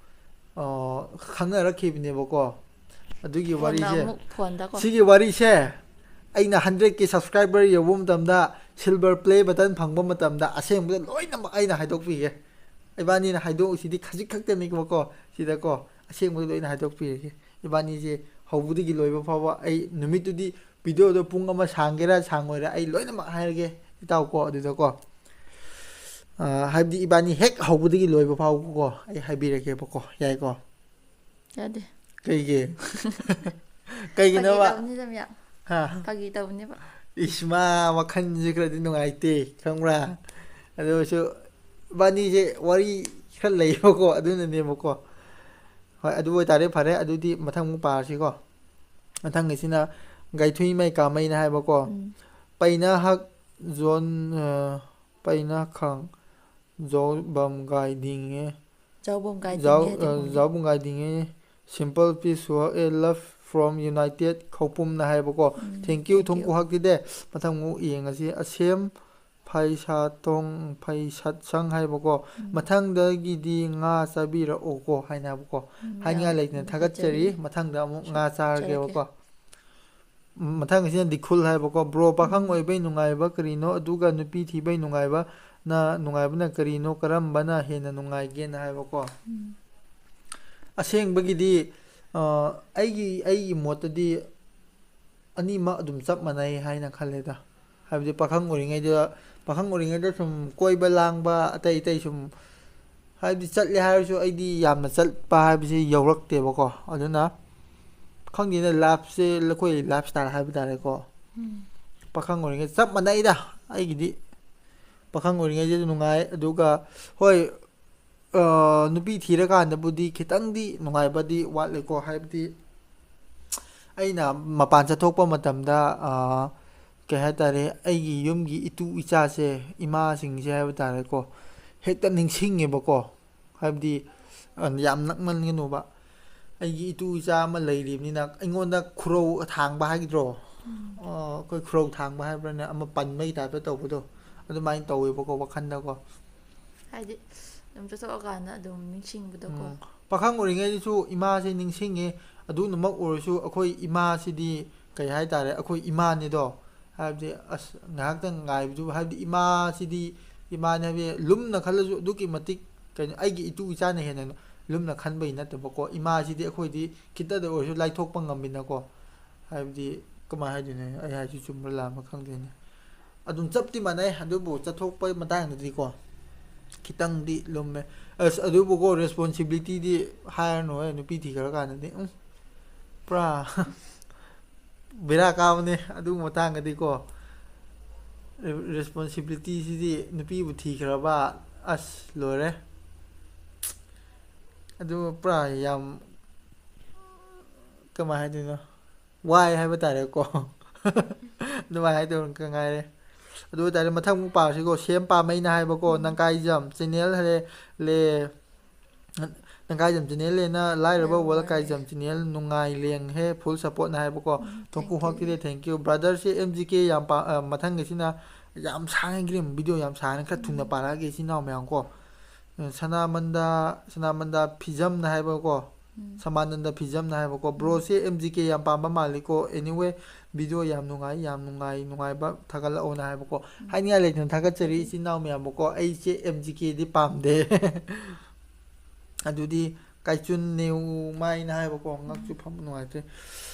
ꯑ, ꯈꯪꯅꯔꯛꯈꯤꯕꯅꯦꯕꯀꯣ꯫ ꯑꯗꯨꯒꯤ ꯐꯣꯟꯗ ꯋꯥꯔꯤꯁꯦ, ꯑꯃꯨꯛ, ꯐꯣꯟꯗꯀꯣ꯫ ꯁꯤꯒꯤ ꯋꯥꯔꯤꯁꯦ ꯑꯩꯅ hundred K subscriber ꯌꯧꯕ ꯃꯇꯝꯗ, silver play button ꯐꯪꯕ ꯃꯇꯝꯗ ꯑꯁꯦꯡꯕꯗ ꯂꯣꯏꯅꯃꯛ ꯑꯩꯅ ꯍꯥꯏꯗꯣꯛꯄꯤꯒꯦ꯫ ꯏꯕꯥꯅꯤꯅ ꯍꯥꯏꯗꯣꯛꯎꯁꯤꯗꯤ ꯈꯖꯤꯛ ꯈꯛꯇꯅꯤꯀꯣꯀꯣ꯫ ꯁꯤꯗꯀꯣ, ꯑꯁꯦꯡꯕꯗ ꯂꯣꯏꯅ ꯍꯥꯏꯗꯣꯛꯄꯤꯔꯒꯦ꯫ ꯏꯕꯥꯅꯤꯁꯦ ꯍꯧꯕꯗꯒꯤ ꯂꯣꯏꯕ ꯐꯥꯎꯕ, ꯑꯩ ꯅꯨꯃꯤꯠꯇꯨꯗꯤ videoꯗꯣ ꯄꯨꯡ ꯑꯃ ꯁꯥꯡꯒꯦꯔꯥ ꯁꯥꯡꯉꯣꯏꯔꯥ, ꯑꯩ ꯂꯣꯏꯅꯃꯛ ꯍꯥꯏꯔꯒꯦ, ꯏꯇꯥꯎꯀꯣ꯫ ꯑꯗꯨꯗꯀꯣ, ꯑ, ꯍꯥꯏꯕꯗꯤ ꯏꯕꯥꯅꯤ ꯍꯦꯛ ꯍꯧꯕꯗꯒꯤ ꯂꯣꯏꯕ ꯐꯥꯎꯕꯀꯣ, ꯑꯩ ꯍꯥꯏꯕꯤꯔꯒꯦꯕꯀꯣ, ꯌꯥꯏꯀꯣ? ꯌꯥꯗꯦ꯫ ꯀꯩꯒꯤ? ꯐꯥꯒꯤ ꯀꯩꯒꯤꯅꯣꯕ? ꯇꯧꯕꯅꯤꯗ, ꯃꯌꯥꯝ꯫ ꯍꯥ? ꯐꯥꯒꯤ ꯇꯧꯕꯅꯦꯕ꯫ ꯏꯁ, ꯃꯥ ꯋꯥꯈꯜꯁꯦ ꯈꯔꯗꯤ ꯅꯨꯡꯉꯥꯏꯇꯦ, ꯈꯪꯕ꯭ꯔꯥ? ꯑꯗꯨ ꯑꯣꯏꯔꯁꯨ ꯏꯕꯥꯅꯤꯁꯦ ꯋꯥꯔꯤ ꯈꯔ ꯂꯩꯌꯦꯕꯀꯣ, ꯑꯗꯨꯅꯅꯦꯕꯀꯣ꯫ ꯍꯣꯏ, ꯑꯗꯨ ꯑꯣꯏꯇꯥꯔꯗꯤ ꯐꯔꯦ, ꯑꯗꯨꯗꯤ ꯃꯊꯪ ꯑꯃꯨꯛ ꯄꯥꯔꯁꯤꯀꯣ꯫ ꯃꯊꯪꯒꯤꯁꯤꯅ ꯒꯥꯏꯊꯨꯏꯃꯩ ꯀꯥꯃꯩꯅ ꯍꯥꯏꯕꯀꯣ, ꯎꯝ꯫ ꯄꯩꯅ ꯍꯛ ꯖꯣꯟ, ꯑ, ꯄꯩꯅ ꯈꯪ ꯖꯣꯕꯝ ꯒꯥꯏꯗꯤꯡꯉꯦ꯫ ꯖꯥꯎꯕꯝ ꯒꯥꯏꯗꯤꯡꯉꯦ ꯖꯥꯎ-, ꯍꯥꯏꯗꯤ ꯑ, ꯈꯪꯗꯦ꯫ ꯖꯥꯎꯕꯝ ꯒꯥꯏꯗꯤꯡꯉꯦ꯫ Simple peace work, a love from United ꯈꯧꯄꯨꯝꯅ ꯍꯥꯏꯕꯀꯣ꯫ ꯎꯝ, Thank you, thank you꯫ ꯊꯨꯡꯀꯨ ꯍꯛꯇꯤꯗꯦ꯫ ꯃꯊꯪ ꯑꯃꯨꯛ ꯌꯦꯡꯉꯁꯤ꯫ ꯑꯁꯦꯝ ꯐꯩꯁꯥꯊꯣꯡ, ꯐꯩꯁꯠꯁꯪ ꯍꯥꯏꯕꯀꯣ꯫ ꯎꯝ꯫ ꯃꯊꯪꯗꯒꯤꯗꯤ ꯉꯥ ꯆꯥꯕꯤꯔꯛꯑꯣꯀꯣ ꯍꯥꯏꯅ ꯍꯥꯏꯕꯀꯣ꯫ ꯎꯝ, ꯍꯥꯏꯅꯤꯡꯉꯥꯏ ꯌꯥꯝ ꯂꯩꯇꯅ ꯅꯨꯡꯉꯥꯏꯖꯔꯤ꯫ ꯊꯥꯒꯠꯆꯔꯤ꯫ ꯃꯊꯪꯗ ꯑꯃꯨꯛ ꯉꯥ ꯆꯥꯔꯒꯦ꯫ ꯆꯥꯔꯒꯦꯕꯀꯣ꯫ ꯎꯝ, ꯃꯊꯪꯒꯤꯁꯤꯅ ꯗꯤꯈꯨꯜ ꯍꯥꯏꯕꯀꯣ꯫ Bro, ꯄꯥꯈꯪ ꯎꯝ꯫ ꯑꯣꯏꯕꯩ ꯅꯨꯡꯉꯥꯏꯕ ꯀꯔꯤꯅꯣ, ꯑꯗꯨꯒ ꯅꯨꯄꯤ ꯊꯤꯕꯩ ꯅꯨꯡꯉꯥꯏꯕꯅ, ꯅꯨꯡꯉꯥꯏꯕꯅ ꯀꯔꯤꯅꯣ, ꯀꯔꯝꯕꯅ ꯍꯦꯟꯅ ꯅꯨꯡꯉꯥꯏꯒꯦꯅ ꯍꯥꯏꯕꯀꯣ꯫ ꯎꯝ꯫ ꯑꯁꯦꯡꯕꯒꯤꯗꯤ, ꯑ, ꯑꯩꯒꯤ, ꯑꯩꯒꯤ ꯃꯣꯠꯇꯗꯤ ꯑꯅꯤꯃꯛ ꯑꯗꯨꯝ ꯆꯞ ꯃꯥꯟꯅꯩ ꯍꯥꯏꯅ ꯈꯜꯂꯦꯗ꯫ ꯍꯥꯏꯕꯗꯤ ꯄꯥꯈꯪ ꯑꯣꯏꯔꯤꯉꯩꯗ, ꯄꯥꯈꯪ ꯑꯣꯏꯔꯤꯉꯩꯗ ꯁꯨꯝ ꯀꯣꯏꯕ ꯂꯥꯡꯕ, ꯑꯇꯩ ꯑꯇꯩ ꯁꯨꯝ, ꯍꯥꯏꯕꯗꯤ ꯆꯠꯂꯦ ꯍꯥꯏꯔꯁꯨ ꯑꯩꯗꯤ ꯌꯥꯝꯅ ꯆꯠꯄ ꯍꯥꯏꯕꯁꯤ ꯌꯧꯔꯛꯇꯦꯕꯀꯣ꯫ ꯑꯗꯨꯅ ꯈꯪꯗꯦꯅꯦ, lifeꯁꯦ ꯑꯩꯈꯣꯏ lifestyle ꯍꯥꯏꯕ ꯇꯥꯔꯦꯀꯣ꯫ ꯎꯝ꯫ ꯄꯥꯈꯪ ꯑꯣꯏꯔꯤꯉꯩ ꯆꯞ ꯃꯥꯟꯅꯩꯗ꯫ ꯑꯩꯒꯤꯗꯤ ꯄꯥꯈꯪ ꯑꯣꯏꯔꯤꯉꯩꯗꯁꯨ ꯅꯨꯡꯉꯥꯏ, ꯑꯗꯨꯒ ꯍꯣꯏ, ꯑ, ꯅꯨꯄꯤ ꯊꯤꯔꯀꯥꯟꯗꯕꯨꯗꯤ ꯈꯤꯇꯪꯗꯤ ꯅꯨꯡꯉꯥꯏꯕꯗꯤ ꯋꯥꯠꯂꯦꯀꯣ꯫ ꯍꯥꯏꯕꯗꯤ ꯑꯩꯅ ꯃꯄꯥꯟ ꯆꯠꯊꯣꯛꯄ ꯃꯇꯝꯗ, ꯑ, ꯀꯩ ꯍꯥꯏꯇꯥꯔꯦ, ꯑꯩꯒꯤ ꯌꯨꯝꯒꯤ ꯏꯇꯨ ꯏꯆꯥꯁꯦ, ꯏꯃꯥꯁꯤꯡꯁꯦ ꯍꯥꯏꯕ ꯇꯥꯔꯦꯀꯣ, ꯍꯦꯛꯇ ꯅꯤꯡꯁꯤꯡꯉꯦꯕꯀꯣ꯫ ꯍꯥꯏꯕꯗꯤ, ꯑ, ꯌꯥꯝ ꯅꯛꯃꯟꯒꯅꯨꯕ꯫ ꯑꯩꯒꯤ ꯏꯇꯨ ꯏꯆꯥ ꯑꯃ ꯂꯩꯔꯤꯕꯅꯤꯅ ꯑꯩꯉꯣꯟꯗ ꯈꯨꯔꯧ ꯊꯥꯡꯕ ꯍꯥꯏꯒꯗ꯭ꯔꯣ? ꯑ, ꯑꯩꯈꯣꯏ ꯈꯨꯔꯧ ꯊꯥꯡꯕ ꯍꯥꯏꯕ꯭ꯔꯥꯅꯦ, ꯑꯃ ꯄꯟꯕꯒꯤ ꯇꯥꯏꯞꯇ ꯇꯧꯕꯗꯣ, ꯑꯗꯨꯃꯥꯏꯅ ꯇꯧꯋꯦꯕꯀꯣ, ꯋꯥꯈꯜꯗꯀꯣ꯫ ꯍꯥꯏꯗꯤ ꯑꯗꯨꯝ ꯆꯠꯊꯣꯛꯑꯀꯥꯟꯗ ꯑꯗꯨꯝ ꯅꯤꯡꯁꯤꯡꯕꯗꯣꯀꯣ꯫ ꯎꯝ꯫ ꯄꯥꯈꯪ ꯑꯣꯏꯔꯤꯉꯩꯗꯁꯨ ꯏꯃꯥꯁꯦ ꯅꯤꯡꯁꯤꯡꯉꯦ꯫ ꯑꯗꯨꯅꯃꯛ ꯑꯣꯏꯔꯁꯨ ꯑꯩꯈꯣꯏ ꯏꯃꯥꯁꯤꯗꯤ ꯀꯩ ꯍꯥꯏꯇꯥꯔꯦ, ꯑꯩꯈꯣꯏ ꯏꯃꯥꯅꯤꯗꯣ꯫ ꯍꯥꯏꯕꯗꯤ ꯑꯁ, ꯉꯥꯏꯍꯥꯛꯇꯪ ꯉꯥꯏꯕꯗꯨ, ꯍꯥꯏꯕꯗꯤ ꯏꯃꯥꯁꯤꯗꯤ, ꯏꯃꯥꯅꯤ ꯍꯥꯏꯕꯗꯤ ꯂꯨꯝꯅ ꯈꯜꯂꯁꯨ ꯑꯗꯨꯛꯀꯤ ꯃꯇꯤꯛ ꯀꯩꯅꯣ, ꯑꯩꯒꯤ ꯏꯇꯨ ꯏꯆꯥꯅ ꯍꯦꯟꯅ ꯂꯨꯝꯅ ꯈꯟꯕꯩ ꯅꯠꯇꯕꯀꯣ, ꯏꯃꯥꯁꯤꯗꯤ ꯑꯩꯈꯣꯏꯗꯤ ꯈꯤꯇꯗ ꯑꯣꯏꯔꯁꯨ ꯂꯥꯏꯊꯣꯛꯄ ꯉꯝꯃꯤꯅꯀꯣ꯫ ꯍꯥꯏꯕꯗꯤ ꯀꯃꯥꯏꯅ ꯍꯥꯏꯗꯣꯏꯅꯣ, ꯑꯩ ꯍꯥꯏꯁꯤ ꯆꯨꯝꯕ꯭ꯔꯥ ꯂꯥꯟꯕ꯭ꯔꯥ ꯈꯪꯗꯦꯅꯦ꯫ ꯑꯗꯨꯝ ꯆꯞꯇꯤ ꯃꯥꯟꯅꯩ, ꯑꯗꯨꯕꯨ ꯆꯠꯊꯣꯛꯄ ꯃꯇꯥꯡꯗꯗꯤꯀꯣ ꯈꯤꯇꯪꯗꯤ ꯂꯨꯝꯃꯦ꯫ ꯑꯁ, ꯑꯗꯨꯕꯨꯀꯣ, ꯔꯦꯁꯄꯣꯟꯁꯤꯕꯤꯂꯤꯇꯤꯗꯤ ꯍꯥꯏꯔꯅꯨꯍꯦ, ꯅꯨꯄꯤ ꯊꯤꯈ꯭ꯔ ꯀꯥꯟꯗꯗꯤ, ꯎꯝ, ꯄꯨꯔꯥ ꯕꯦꯔꯥ ꯀꯥꯕꯅꯦ ꯑꯗꯨ ꯃꯇꯥꯡꯗꯗꯤꯀꯣ꯫ ꯔꯦꯁꯄꯣꯟꯁꯤꯕꯤꯂꯤꯇꯤꯁꯤꯗꯤ ꯅꯨꯄꯤꯕꯨ ꯊꯤꯈ꯭ꯔꯕ, ꯑꯁ, ꯂꯣꯏꯔꯦ꯫ ꯑꯗꯨ ꯄꯨꯔꯥ ꯌꯥꯝ, ꯀꯃꯥꯏ ꯍꯥꯏꯗꯣꯏꯅꯣ, ꯋꯥꯏ ꯍꯥꯏꯕ ꯇꯥꯔꯦꯀꯣ꯫ ꯑꯗꯨꯃꯥꯏꯅ ꯍꯥꯏꯗꯧ ꯉꯥꯏꯔꯦ꯫ ꯑꯗꯨ ꯑꯣꯏꯇꯥꯔꯗꯤ ꯃꯊꯪ ꯑꯃꯨꯛ ꯄꯥꯔꯁꯤꯀꯣ꯫ ꯁꯦꯝ ꯄꯥꯝꯃꯩꯅ ꯍꯥꯏꯕꯀꯣ, ꯅꯪꯀꯥꯏꯖꯝ ꯆꯦꯅꯦꯜ ꯂꯦ, ꯅꯪꯀꯥꯏꯖꯝ ꯆꯦꯅꯦꯜ ꯂꯦꯅ ꯂꯥꯏꯔꯕ ꯋꯥꯔꯜ ꯀꯥꯏꯖꯝ ꯆꯦꯅꯦꯜ ꯅꯨꯡꯉꯥꯏ ꯂꯦꯡꯍꯦ, ꯐꯨꯜ ꯁꯞꯄꯣꯔꯠꯅ ꯍꯥꯏꯕꯀꯣ꯫ ꯊꯣꯛꯄ ꯍꯣꯛꯇꯤꯗꯦ, ꯊꯦꯡꯀ꯭ꯌꯨ꯫ ꯕ꯭ꯔꯗꯔꯁꯦ ꯑꯦꯝ ꯖꯤ ꯀꯦ ꯌꯥꯝ ꯄꯥ-, ꯑ, ꯃꯊꯪꯒꯤꯁꯤꯅ ꯌꯥꯝ ꯁꯥꯡꯉꯦ, ꯒ꯭ꯔꯤꯝ ꯚꯤꯗꯤꯑꯣ ꯌꯥꯝ ꯁꯥꯡꯉꯦ, ꯈꯔ ꯊꯨꯅ ꯄꯥꯔꯛꯑꯒꯦ ꯏꯆꯤꯟ ꯏꯅꯥꯎ ꯃꯌꯥꯝ ꯀꯣ꯫ ꯁꯅꯥꯃꯟꯗ, ꯁꯅꯥꯃꯟꯗ ꯐꯤꯖꯝꯅ ꯍꯥꯏꯕꯀꯣ, ꯁꯃꯥꯅꯟꯗ ꯐꯤꯖꯝꯅ ꯍꯥꯏꯕꯀꯣ, ꯕ꯭ꯔꯣꯁꯦ ꯑꯦꯝ ꯖꯤ ꯀꯦ ꯌꯥꯝ ꯄꯥꯝꯕ ꯃꯥꯜꯂꯤꯀꯣ꯫ ꯑꯦꯅꯤꯋꯦ, ꯚꯤꯗꯤꯑꯣ ꯌꯥꯝ ꯅꯨꯡꯉꯥꯏ, ꯌꯥꯝ ꯅꯨꯡꯉꯥꯏ, ꯅꯨꯡꯉꯥꯏꯕ ꯊꯥꯒꯠꯂꯛꯑꯣꯅ ꯍꯥꯏꯕꯀꯣ꯫ ꯍꯥꯏꯅꯤꯡꯉꯥꯏ ꯂꯩꯇꯅ ꯊꯥꯒꯠꯆꯔꯤ ꯏꯆꯤꯟ ꯏꯅꯥꯎ ꯃꯌꯥꯝꯕꯀꯣ꯫ ꯑꯩꯁꯦ ꯑꯦꯝ ꯖꯤ ꯀꯦꯗꯤ ꯄꯥꯝꯗꯦ꯫ ꯑꯗꯨꯗꯤ ꯀꯥꯏꯆꯨꯟ ꯅꯦꯎꯃꯥꯏꯅ ꯍꯥꯏꯕꯀꯣ, ꯉꯥꯛꯁꯨ ꯐꯝꯕ ꯅꯨꯡꯉꯥꯏꯇ꯭ꯔꯦ꯫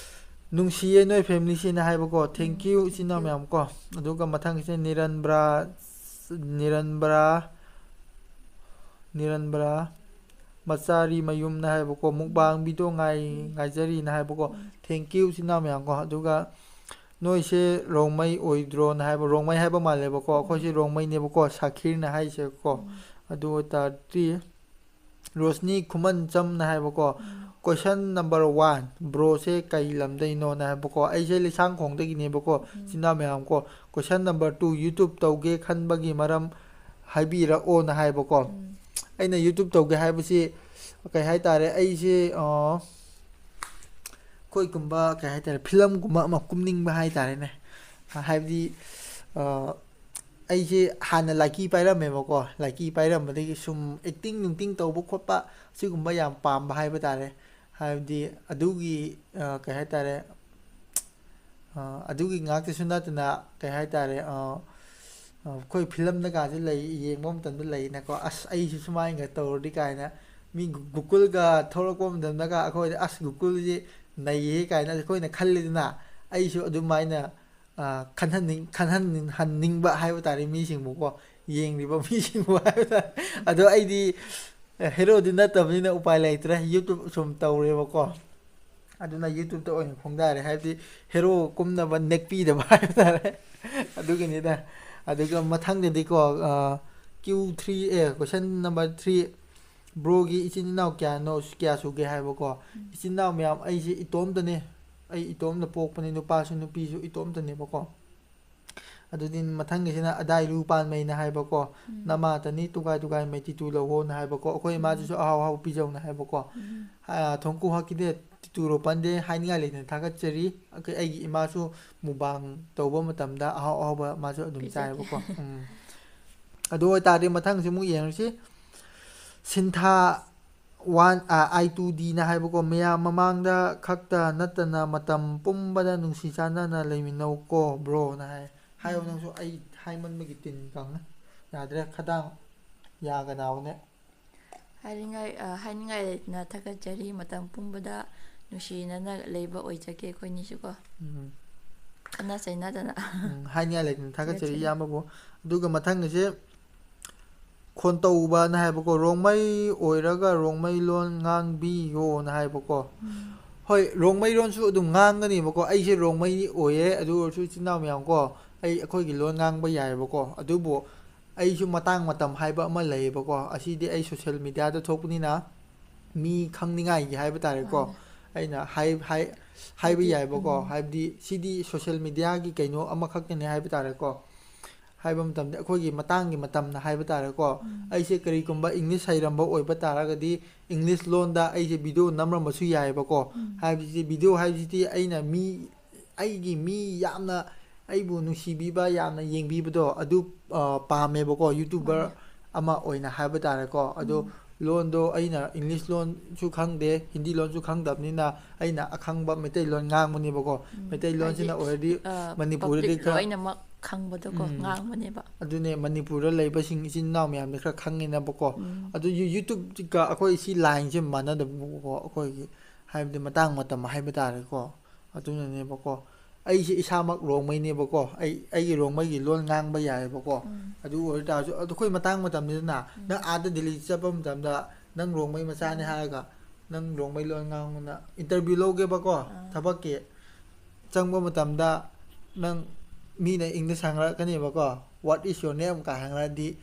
ꯅꯨꯡꯁꯤꯌꯦ ꯅꯣꯏ ꯐꯦꯃꯤꯂꯤꯁꯦꯅ ꯍꯥꯏꯕꯀꯣ꯫ ꯊꯦꯡꯀ꯭ꯌꯨ ꯏꯆꯤꯟ ꯏꯅꯥꯎ ꯃꯌꯥꯝ ꯀꯣ꯫ ꯑꯗꯨꯒ ꯃꯊꯪꯒꯤꯁꯦ ꯅꯤꯔꯟꯕ꯭ꯔꯥ, ꯅꯤꯔꯟꯕ꯭ꯔꯥ, ꯅꯤꯔꯟꯕ꯭ꯔꯥ ꯃꯆꯥꯔꯤ ꯃꯌꯨꯝꯅ ꯍꯥꯏꯕꯀꯣ, ꯃꯨꯛꯕꯥꯡ ꯚꯤꯗꯤꯑꯣ ꯉꯥꯏ-, ꯉꯥꯏꯖꯔꯤꯅ ꯍꯥꯏꯕꯀꯣ꯫ ꯊꯦꯡꯀ꯭ꯌꯨ ꯏꯆꯤꯟ ꯏꯅꯥꯎ ꯃꯌꯥꯝ ꯀꯣ꯫ ꯑꯗꯨꯒ ꯅꯣꯏꯁꯦ ꯔꯣꯡꯃꯩ ꯑꯣꯏꯗ꯭ꯔꯣꯅ ꯍꯥꯏꯕ, ꯔꯣꯡꯃꯩ ꯍꯥꯏꯕ ꯃꯥꯜꯂꯦꯕꯀꯣ, ꯑꯩꯈꯣꯏꯁꯦ ꯔꯣꯡꯃꯩꯅꯦꯕꯀꯣ, ꯁꯥꯈꯤꯔꯅ ꯍꯥꯏꯁꯦꯀꯣ꯫ ꯑꯗꯨ ꯑꯣꯏꯇꯥꯔꯗꯤ ꯔꯣꯁꯅꯤ ꯈꯨꯃꯟꯆꯝꯅ ꯍꯥꯏꯕꯀꯣ, "ꯀꯣꯏꯁꯟ ꯅꯝꯕꯔ ꯋꯥꯟ, ꯕ꯭ꯔꯣꯁꯦ ꯀꯩ ꯂꯝꯗꯩꯅꯣꯅ?" ꯍꯥꯏꯕꯀꯣ꯫ ꯑꯩꯁꯦ ꯂꯩꯁꯥꯡꯈꯣꯡꯗꯒꯤꯅꯦꯕꯀꯣ, ꯏꯆꯤꯟ ꯏꯅꯥꯎ ꯃꯌꯥꯝ ꯀꯣ꯫ ꯀꯣꯏꯁꯟ ꯅꯝꯕꯔ ꯇꯨ, "ꯌꯨꯇ꯭ꯌꯨꯕ ꯇꯧꯒꯦ ꯈꯟꯕꯒꯤ ꯃꯔꯝ ꯍꯥꯏꯕꯤꯔꯛꯑꯣꯅ" ꯍꯥꯏꯕꯀꯣ꯫ ꯑꯩꯅ ꯌꯨꯇ꯭ꯌꯨꯕ ꯇꯧꯒꯦ ꯍꯥꯏꯕꯁꯤ ꯀꯩ ꯍꯥꯏꯇꯥꯔꯦ, ꯑꯩꯁꯦ, ꯑ, ꯑꯩꯈꯣꯏꯒꯨꯝꯕ, ꯀꯩ ꯍꯥꯏꯇꯥꯔꯦ, ꯐꯤꯂꯝꯒꯨꯝꯕ ꯑꯃ ꯀꯨꯝꯅꯤꯡꯕ ꯍꯥꯏꯇꯥꯔꯦꯅꯦ꯫ ꯍꯥꯏꯕꯗꯤ, ꯑ, ꯑꯩꯁꯦ ꯍꯥꯟꯅ ꯂꯥꯏꯀꯤ ꯄꯥꯏꯔꯝꯃꯦꯕꯀꯣ꯫ ꯂꯥꯏꯀꯤ ꯄꯥꯏꯔꯝꯕꯗꯒꯤ ꯁꯨꯝ ꯑꯦꯛꯇꯤꯡ ꯅꯨꯡꯇꯤꯡ ꯇꯧꯕ ꯈꯣꯠꯄ, ꯁꯤꯒꯨꯝꯕ ꯌꯥꯝ ꯄꯥꯝꯕ ꯍꯥꯏꯕ ꯇꯥꯔꯦ꯫ ꯍꯥꯏꯕꯗꯤ ꯑꯗꯨꯒꯤ, ꯑ, ꯀꯩ ꯍꯥꯏꯇꯥꯔꯦ, ꯑ, ꯑꯗꯨꯒꯤ ꯉꯥꯛꯇꯁꯨ ꯅꯠꯇꯅ, ꯀꯩ ꯍꯥꯏꯇꯥꯔꯦ, ꯑ, ꯑ, ꯑꯩꯈꯣꯏ ꯐꯤꯂꯝꯗꯒꯁꯨ ꯂꯩ, ꯌꯦꯡꯕ ꯃꯇꯝꯗ ꯂꯩꯅꯀꯣ, "ꯑꯁ, ꯑꯩꯁꯨ ꯁꯨꯃꯥꯏꯅꯒ ꯇꯧꯔꯗꯤ" ꯀꯥꯏꯅ꯫ ꯃꯤ ꯒꯨ-, ꯒꯨꯀꯨꯜꯒ ꯊꯣꯛꯂꯛꯄ ꯃꯇꯝꯗꯒ ꯑꯩꯈꯣꯏꯗ, "ꯑꯁ, ꯒꯨꯀꯨꯜꯁꯤ ꯅꯩꯌꯦ" ꯀꯥꯏꯅ ꯑꯩꯈꯣꯏꯅ ꯈꯜꯂꯤꯗꯅ꯫ ꯑꯩꯁꯨ ꯑꯗꯨꯃꯥꯏꯅ, ꯑ, ꯈꯟꯍꯟꯅꯤꯡ-, ꯈꯟꯍꯟꯅꯤꯡ-, ꯍꯟꯅꯤꯡꯕ ꯍꯥꯏꯕ ꯇꯥꯔꯦ, ꯃꯤꯁꯤꯡꯕꯨꯀꯣ, ꯌꯦꯡꯂꯤꯕ ꯃꯤꯁꯤꯡꯕꯨ ꯍꯥꯏꯕ ꯇꯥꯔꯦ꯫ ꯑꯗꯣ ꯑꯩꯗꯤ, ꯑ, ꯍꯦꯔꯣꯗꯤ ꯅꯠꯇꯕꯅꯤꯅ ꯎꯄꯥꯏ ꯂꯩꯇ꯭ꯔꯦ, ꯌꯨꯇ꯭ꯌꯨꯕ ꯁꯨꯝ ꯇꯧꯔꯦꯕꯀꯣ꯫ ꯑꯗꯨꯅ ꯌꯨꯇ꯭ꯌꯨꯕꯇ ꯑꯣꯏꯅ ꯐꯣꯡꯗꯔꯦ, ꯍꯥꯏꯕꯗꯤ ꯍꯦꯔꯣ ꯀꯨꯝꯅꯕ ꯅꯦꯛꯄꯤꯗꯕ ꯍꯥꯏꯕ ꯇꯥꯔꯦ꯫ ꯑꯗꯨꯒꯤꯅꯤꯗ꯫ ꯑꯗꯨꯒ ꯃꯊꯪꯗꯗꯤꯀꯣ, ꯑ, ꯀ꯭ꯌꯨ ꯊ꯭ꯔꯤ, ꯑꯦ, ꯀꯣꯏꯁꯟ ꯅꯝꯕꯔ ꯊ꯭ꯔꯤ, "ꯕ꯭ꯔꯣꯒꯤ ꯏꯆꯤꯟ ꯏꯅꯥꯎ ꯀꯌꯥꯅꯣ, ꯀꯌꯥ ꯁꯨꯒꯦ?" ꯍꯥꯏꯕꯀꯣ꯫ ꯏꯆꯤꯟ ꯏꯅꯥꯎ ꯃꯌꯥꯝ, ꯑꯩꯁꯦ ꯏꯇꯣꯝꯇꯅꯦ꯫ ꯑꯩ ꯏꯇꯣꯝꯇ ꯄꯣꯛꯄꯅꯦ, ꯅꯨꯄꯥꯁꯨ ꯅꯨꯄꯤꯁꯨ ꯏꯇꯣꯝꯇꯅꯦꯕꯀꯣ꯫ ꯑꯗꯨꯗꯤ ꯃꯊꯪꯒꯤꯁꯤꯅ "ꯑꯗꯥꯏ ꯂꯨ ꯄꯥꯟꯃꯩꯅ" ꯍꯥꯏꯕꯀꯣ꯫ "ꯅꯃꯥꯇꯅꯤ ꯇꯨꯒꯥꯏ ꯇꯨꯒꯥꯏ ꯃꯩ ꯇꯤꯇꯨ ꯂꯧꯋꯣꯅ" ꯍꯥꯏꯕꯀꯣ꯫ ꯑꯩꯈꯣꯏ ꯏꯃꯥꯗꯨꯁꯨ ꯑꯍꯥꯎ ꯑꯍꯥꯎ ꯄꯤꯖꯧꯅ ꯍꯥꯏꯕꯀꯣ꯫ ꯑ, ꯊꯣꯡꯀꯨ ꯍꯥꯀꯤꯗꯦ ꯇꯤꯇꯨ ꯔꯣꯄꯟꯗꯦ ꯍꯥꯏꯅꯤꯡꯉꯥꯏ ꯂꯩꯇꯅ ꯊꯥꯒꯠꯆꯔꯤ꯫ ꯑꯩꯈꯣꯏ, ꯑꯩꯒꯤ ꯏꯃꯥꯁꯨ ꯃꯨꯕꯥꯡ ꯇꯧꯕ ꯃꯇꯝꯗ ꯑꯍꯥꯎ ꯑꯍꯥꯎꯕ ꯃꯥꯁꯨ ꯑꯗꯨꯝ ꯄꯤꯖꯒꯦ꯫ ꯆꯥꯏꯕꯀꯣ꯫ ꯎꯝ꯫ ꯑꯗꯨ ꯑꯣꯏꯇꯥꯔꯗꯤ ꯃꯊꯪꯁꯤ ꯑꯃꯨꯛ ꯌꯦꯡꯉꯁꯤ꯫ ꯁꯤꯟꯊꯥ ꯋꯥꯟ, ꯑ, ꯑꯥꯏ ꯇꯨ ꯗꯤꯅ ꯍꯥꯏꯕꯀꯣ, "ꯃꯌꯥꯝ ꯃꯃꯥꯡꯗ ꯈꯛꯇ ꯅꯠꯇꯅ ꯃꯇꯝ ꯄꯨꯝꯕꯗ ꯅꯨꯡꯁꯤ ꯆꯥꯟꯅꯅ ꯂꯩꯃꯤꯟꯅꯧꯀꯣ ꯕ꯭ꯔꯣꯅ" ꯍꯥꯏ꯫ ꯍꯥꯏꯌꯣ ꯅꯪꯁꯨ, ꯑꯩ ꯍꯥꯏꯃꯟꯕꯒꯤ ꯇꯤꯟ ꯀꯪꯉꯦ꯫ ꯌꯥꯗ꯭ꯔꯦ, ꯈꯗꯥꯡ ꯌꯥꯒ ꯅꯥꯕꯅꯦ꯫ ꯍꯥꯏꯅꯤꯡꯉꯥꯏ, ꯑ, ꯍꯥꯏꯅꯤꯡꯉꯥꯏ ꯂꯩꯇꯅ ꯊꯥꯒꯠꯆꯔꯤ꯫ ꯃꯇꯝ ꯄꯨꯝꯕꯗ ꯅꯨꯡꯁꯤꯅꯅ ꯂꯩꯕ ꯑꯣꯏꯖꯒꯦ ꯑꯩꯈꯣꯏꯅꯤꯁꯨꯀꯣ꯫ ꯎꯝ꯫ ꯈꯠꯅ ꯆꯩꯅꯗꯅ꯫ ꯎꯝ, ꯍꯥꯏꯅꯤꯡꯉꯥꯏ ꯂꯩꯇꯅ ꯊꯥꯒꯠꯆꯔꯤ ꯊꯥꯒꯠꯆꯔꯤ꯫ ꯏꯌꯥꯝꯕꯕꯨ꯫ ꯑꯗꯨꯒ ꯃꯊꯪꯒꯤꯁꯦ ꯈꯣꯟꯇꯧꯕꯅ ꯍꯥꯏꯕꯀꯣ, "ꯔꯣꯡꯃꯩ ꯑꯣꯏꯔꯒ ꯔꯣꯡꯃꯩ ꯂꯣꯟ ꯉꯥꯡꯕꯤꯌꯣꯅ" ꯍꯥꯏꯕꯀꯣ꯫ ꯎꯝ꯫ ꯍꯣꯏ, ꯔꯣꯡꯃꯩ ꯂꯣꯟꯁꯨ ꯑꯗꯨꯝ ꯉꯥꯡꯒꯅꯦꯕꯀꯣ꯫ ꯑꯩꯁꯦ ꯔꯣꯡꯃꯩ ꯑꯣꯏꯌꯦ, ꯑꯗꯨ ꯑꯣꯏꯔꯁꯨ ꯏꯆꯤꯟ ꯏꯅꯥꯎ ꯃꯌꯥꯝ ꯀꯣ, ꯑꯩ, ꯑꯩꯈꯣꯏꯒꯤ ꯂꯣꯟ ꯉꯥꯡꯕ ꯌꯥꯏꯑꯕꯀꯣ꯫ ꯑꯗꯨꯕꯨ ꯑꯩꯁꯨ ꯃꯇꯥꯡ ꯃꯇꯝ ꯍꯥꯏꯕ ꯑꯃ ꯂꯩꯌꯦꯕꯀꯣ꯫ ꯑꯁꯤꯗꯤ ꯑꯩ ꯁꯣꯁꯦꯜ ꯃꯦꯗꯤꯌꯥꯗ ꯊꯣꯛꯄꯅꯤꯅ ꯃꯤ ꯈꯪꯅꯤꯡꯉꯥꯏꯒꯤ ꯍꯥꯏꯕ ꯇꯥꯔꯦꯀꯣ꯫ ꯃꯥꯅꯦ꯫ ꯑꯩꯅ ꯍꯥꯏ-, ꯍꯥꯏ-, ꯍꯥꯏꯕ ꯍꯥꯏꯗꯤ, ꯌꯥꯏꯕꯀꯣ꯫ ꯎꯝ꯫ ꯍꯥꯏꯕꯗꯤ ꯁꯤꯗꯤ ꯁꯣꯁꯦꯜ ꯃꯦꯗꯤꯌꯥꯒꯤ ꯀꯩꯅꯣ ꯑꯃꯈꯛꯇꯅꯦ ꯍꯥꯏꯕ ꯇꯥꯔꯦꯀꯣ꯫ ꯍꯥꯏꯕ ꯃꯇꯝꯗ ꯑꯩꯈꯣꯏꯒꯤ ꯃꯇꯥꯡꯒꯤ ꯃꯇꯝꯅ ꯍꯥꯏꯕ ꯇꯥꯔꯦꯀꯣ꯫ ꯎꯝ꯫ ꯑꯩꯁꯦ ꯀꯔꯤꯒꯨꯝꯕ ꯏꯪꯂꯤꯁ ꯍꯩꯔꯝꯕ ꯑꯣꯏꯕ ꯇꯥꯔꯒꯗꯤ ꯏꯪꯂꯤꯁ ꯂꯣꯟꯗ ꯑꯩꯁꯦ ꯚꯤꯗꯤꯑꯣ ꯅꯝꯔꯝꯕꯁꯨ ꯌꯥꯏꯑꯕꯀꯣ꯫ ꯎꯝ꯫ ꯍꯥꯏꯕꯁꯤꯗꯤ, ꯚꯤꯗꯤꯑꯣ ꯍꯥꯏꯕꯁꯤꯗꯤ ꯑꯩꯅ ꯃꯤ, ꯑꯩꯒꯤ ꯃꯤ ꯌꯥꯝꯅ ꯑꯩꯕꯨ ꯅꯨꯡꯁꯤꯕꯤꯕ, ꯌꯥꯝꯅ ꯌꯦꯡꯕꯤꯕꯗꯣ ꯑꯗꯨ, ꯑ, ꯄꯥꯝꯃꯦꯕꯀꯣ꯫ ꯌꯨꯇ꯭ꯌꯨꯕꯔ ꯃꯥꯅꯦ꯫ ꯑꯃ ꯑꯣꯏꯅ ꯍꯥꯏꯕ ꯇꯥꯔꯦꯀꯣ꯫ ꯑꯗꯣ ꯎꯝ꯫ ꯂꯣꯟꯗꯣ ꯑꯩꯅ ꯏꯪꯂꯤꯁ ꯂꯣꯟꯁꯨ ꯈꯪꯗꯦ, ꯍꯤꯟꯗꯤ ꯂꯣꯟꯁꯨ ꯈꯪꯗꯕꯅꯤꯅ ꯑꯩꯅ ꯑꯈꯪꯕ ꯃꯩꯇꯩꯂꯣꯟ ꯉꯥꯡꯕꯅꯦꯕꯀꯣ꯫ ꯎꯝ꯫ ꯃꯩꯇꯩꯂꯣꯟꯁꯤꯅ ꯍꯥꯏꯗꯤ, ꯑꯣꯏꯔꯗꯤ ꯑ, ꯃꯅꯤꯄꯨꯔꯗꯗꯤ public ꯈꯔ ꯂꯣꯏꯅꯃꯛ ꯈꯪꯕꯗꯣꯀꯣ, ꯎꯝ꯫ ꯉꯥꯡꯕꯅꯦꯕ꯫ ꯑꯗꯨꯅꯦ, ꯃꯅꯤꯄꯨꯔꯗ ꯂꯩꯕꯁꯤꯡ ꯏꯆꯤꯟ ꯏꯅꯥꯎ ꯃꯌꯥꯝꯗꯤ ꯈꯔ ꯈꯪꯉꯤꯅꯕꯀꯣ꯫ ꯎꯝ꯫ ꯑꯗꯨ ꯌꯨ-, ꯌꯨꯇ꯭ꯌꯨꯕꯀ ꯑꯩꯈꯣꯏ ꯁꯤ ꯂꯥꯏꯟꯁꯦ ꯃꯥꯟꯅꯗꯕꯀꯣ꯫ ꯑꯩꯈꯣꯏꯒꯤ ꯍꯥꯏꯕꯗꯤ ꯃꯇꯥꯡ ꯃꯇꯝ ꯍꯥꯏꯕ ꯇꯥꯔꯦꯀꯣ꯫ ꯑꯗꯨꯅꯅꯦꯕꯀꯣ꯫ ꯑꯩꯁꯦ ꯏꯁꯥꯃꯛ ꯔꯣꯡꯃꯩꯅꯦꯕꯀꯣ꯫ ꯑꯩ, ꯑꯩꯒꯤ ꯔꯣꯡꯃꯩꯒꯤ ꯂꯣꯟ ꯉꯥꯡꯕ ꯌꯥꯏꯑꯕꯀꯣ꯫ ꯎꯝ꯫ ꯑꯗꯨ ꯑꯣꯏ ꯇꯥꯔꯁꯨ, ꯑꯗꯨ ꯑꯩꯈꯣꯏ ꯃꯇꯥꯡ ꯃꯇꯝꯅꯤꯗꯅ꯫ ꯎꯝ꯫ ꯅꯪ ꯑꯥꯗ ꯗꯤꯜꯂꯤ ꯆꯠꯄ ꯃꯇꯝꯗ ꯅꯪ ꯔꯣꯡꯃꯩ ꯃꯆꯥꯅꯦ ꯎꯝ꯫ ꯍꯥꯏꯔꯒ ꯅꯪ ꯔꯣꯡꯃꯩ ꯂꯣꯟ ꯉꯥꯡꯉꯨꯅ interview ꯂꯧꯒꯦꯕꯀꯣ, ꯑꯥ꯫ ꯊꯕꯛꯀꯤ꯫ ꯆꯪꯕ ꯃꯇꯝꯗ ꯅꯪ ꯃꯤꯅ English ꯍꯪꯂꯛꯀꯅꯦꯕꯀꯣ, "What is your name?" ꯀꯥꯏ ꯍꯪꯂꯛꯑꯗꯤ,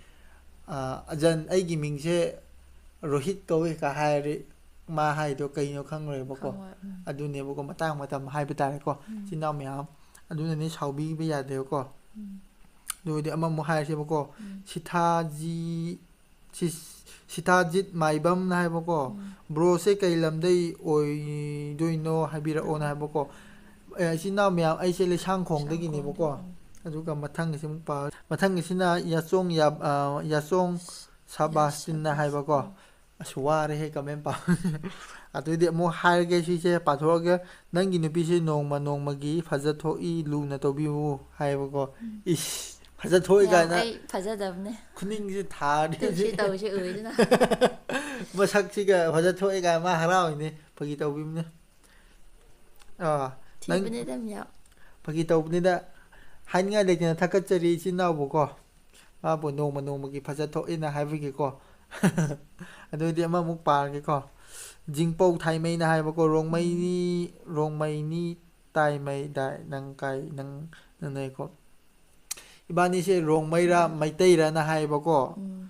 ꯑꯥ, "ꯑꯖꯟ, ꯑꯩꯒꯤ ꯃꯤꯡꯁꯦ ꯔꯣꯍꯤꯠ ꯀꯧꯏ" ꯀꯥꯏ ꯍꯥꯏꯔꯗꯤ ꯃꯥ ꯍꯥꯏꯗꯣ ꯀꯩꯅꯣ ꯈꯪꯉꯔꯣꯏꯕꯀꯣ꯫ ꯈꯪꯉꯣꯏ, ꯎꯝ꯫ ꯑꯗꯨꯅꯦꯕꯀꯣ, ꯃꯇꯥꯡ ꯃꯇꯝ ꯍꯥꯏꯕ ꯇꯥꯔꯦꯀꯣ, ꯎꯝ꯫ ꯏꯆꯤꯟ ꯏꯅꯥꯎ ꯃꯌꯥꯝ꯫ ꯑꯗꯨꯅꯅꯦ ꯁꯥꯎꯕꯤꯕ ꯌꯥꯗꯦꯕꯀꯣ꯫ ꯎꯝ꯫ ꯑꯗꯨ ꯑꯣꯏꯔꯗꯤ ꯑꯃꯃꯨꯛ ꯍꯥꯏꯔꯁꯦꯕꯀꯣ꯫ ꯎꯝ꯫ ꯁꯤꯊꯥꯖꯤ-, ꯁꯤꯁ-, ꯁꯤꯊꯥꯖꯤꯠ ꯃꯥꯏꯕꯝꯅ ꯍꯥꯏꯕꯀꯣ, ꯎꯝ꯫ "ꯕ꯭ꯔꯣꯁꯦ ꯀꯩ ꯂꯝꯗꯩ ꯑꯣꯏꯗꯣꯏꯅꯣ ꯍꯥꯏꯕꯤꯔꯛꯑꯣꯅ" ꯎꯝ꯫ ꯍꯥꯏꯕꯀꯣ꯫ ꯑꯦ, ꯏꯆꯤꯟ ꯏꯅꯥꯎ ꯃꯌꯥꯝ, ꯑꯩꯁꯦ ꯂꯩꯁꯥꯡꯈꯣꯡꯗꯒꯤꯅꯦꯕꯀꯣ꯫ ꯂꯩꯁꯥꯡꯈꯣꯡꯗꯒꯤ, ꯎꯝ꯫ ꯑꯗꯨꯒ ꯃꯊꯪꯒꯤꯁꯤ ꯑꯃꯨꯛ ꯄꯥ-, ꯃꯊꯪꯒꯤꯁꯤꯅ ꯌꯥꯆꯣꯡ ꯌꯥ-, ꯑ, ꯌꯥꯆꯣꯡ ꯁꯕꯥꯁꯇꯤꯟꯅ ꯁꯕꯥꯁ-, ꯍꯥꯏꯕꯀꯣ꯫ ꯎꯝ꯫ ꯑꯁ, ꯋꯥꯔꯦꯍꯦ comment ꯄꯥꯕ꯫ ꯑꯗꯨꯗꯤ ꯑꯃꯨꯛ ꯍꯥꯏꯔꯒꯦ, ꯁꯤꯁꯦ ꯄꯥꯊꯣꯛꯑꯒꯦ꯫ "ꯅꯪꯒꯤ ꯅꯨꯄꯤꯁꯦ ꯅꯣꯡꯃ ꯅꯣꯡꯃꯒꯤ ꯐꯖꯊꯣꯛꯏ, ꯂꯨꯅ ꯇꯧꯕꯤꯌꯨ" ꯍꯥꯏꯕꯀꯣ꯫ ꯎꯝ꯫ ꯏꯁ, ꯐꯖꯊꯣꯛꯏ ꯌꯥꯝ ꯀꯥꯏꯅ꯫ ꯑꯩ ꯐꯖꯗꯕꯅꯦ꯫ ꯈꯨꯅꯤꯡꯁꯦ ꯊꯥꯔꯗꯤ ꯇꯨ ꯁꯤ ꯍꯧꯖꯤꯛ꯫ ꯇꯧꯁꯤ ꯎꯏꯗꯅ꯫ ꯃꯁꯛꯁꯤꯒ ꯐꯖꯊꯣꯛꯏ ꯀꯥꯏꯅ ꯃꯥ ꯍꯔꯥꯎꯏꯅꯦ꯫ ꯐꯥꯒꯤ ꯇꯧꯕꯤꯕꯅꯦ꯫ ꯑꯥ, ꯅꯪ ꯊꯤꯕꯅꯦꯗ ꯃꯌꯥꯝ꯫ ꯐꯥꯒꯤ ꯇꯧꯕꯅꯤꯗ꯫ ꯍꯥꯏꯅꯤꯡꯉꯥꯏ ꯂꯩꯇꯅ ꯊꯥꯒꯠꯆꯔꯤ ꯏꯆꯤꯟ ꯏꯅꯥꯎꯕꯨꯀꯣ꯫ ꯃꯥꯕꯨ ꯅꯣꯡꯃ ꯅꯣꯡꯃꯒꯤ ꯐꯖꯊꯣꯛꯏꯅ ꯍꯥꯏꯕꯒꯤꯀꯣ꯫ ꯑꯗꯨꯗꯤ ꯑꯃꯃꯨꯛ ꯄꯥꯔꯒꯦꯀꯣ꯫ ꯖꯤꯡꯄꯧ ꯊꯥꯏꯃꯩꯅ ꯍꯥꯏꯕꯀꯣ, ꯔꯣꯡꯃꯩꯅꯤ, ꯔꯣꯡꯃꯩꯅꯤ ꯇꯥꯏꯃꯩ ꯗꯥꯏ, ꯅꯪ ꯀꯥꯏ, ꯅꯪ, ꯅꯪ ꯅꯩꯀꯣ꯫ ꯏꯕꯥꯅꯤꯁꯦ ꯔꯣꯡꯃꯩꯔꯥ ꯃꯩꯇꯩꯔꯥꯅ ꯍꯥꯏꯌꯦꯕꯀꯣ꯫ ꯎꯝ꯫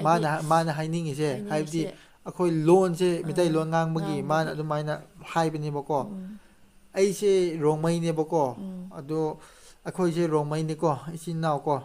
ꯃꯥꯅ ꯍꯥꯏꯗꯤ ꯃꯥꯅ ꯍꯥꯏꯅꯤꯡꯉꯤꯁꯦ, ꯍꯥꯏꯕꯗꯤ ꯍꯥꯏꯅꯤꯡꯉꯤꯁꯦ, ꯑꯩꯈꯣꯏ ꯂꯣꯟꯁꯦ ꯃꯤꯇꯩ ꯑꯥ, ꯂꯣꯟ ꯉꯥꯡꯕꯒꯤ ꯃꯥꯅ ꯉꯥꯡꯕꯒꯤ꯫ ꯑꯗꯨꯃꯥꯏꯅ ꯍꯥꯏꯕꯅꯦꯕꯀꯣ꯫ ꯎꯝ꯫ ꯑꯩꯁꯦ ꯔꯣꯡꯃꯩꯅꯦꯕꯀꯣ꯫ ꯎꯝ꯫ ꯑꯗꯣ ꯑꯩꯈꯣꯏꯁꯦ ꯔꯣꯡꯃꯩꯅꯤꯀꯣ, ꯏꯆꯤꯟ ꯏꯅꯥꯎꯀꯣ꯫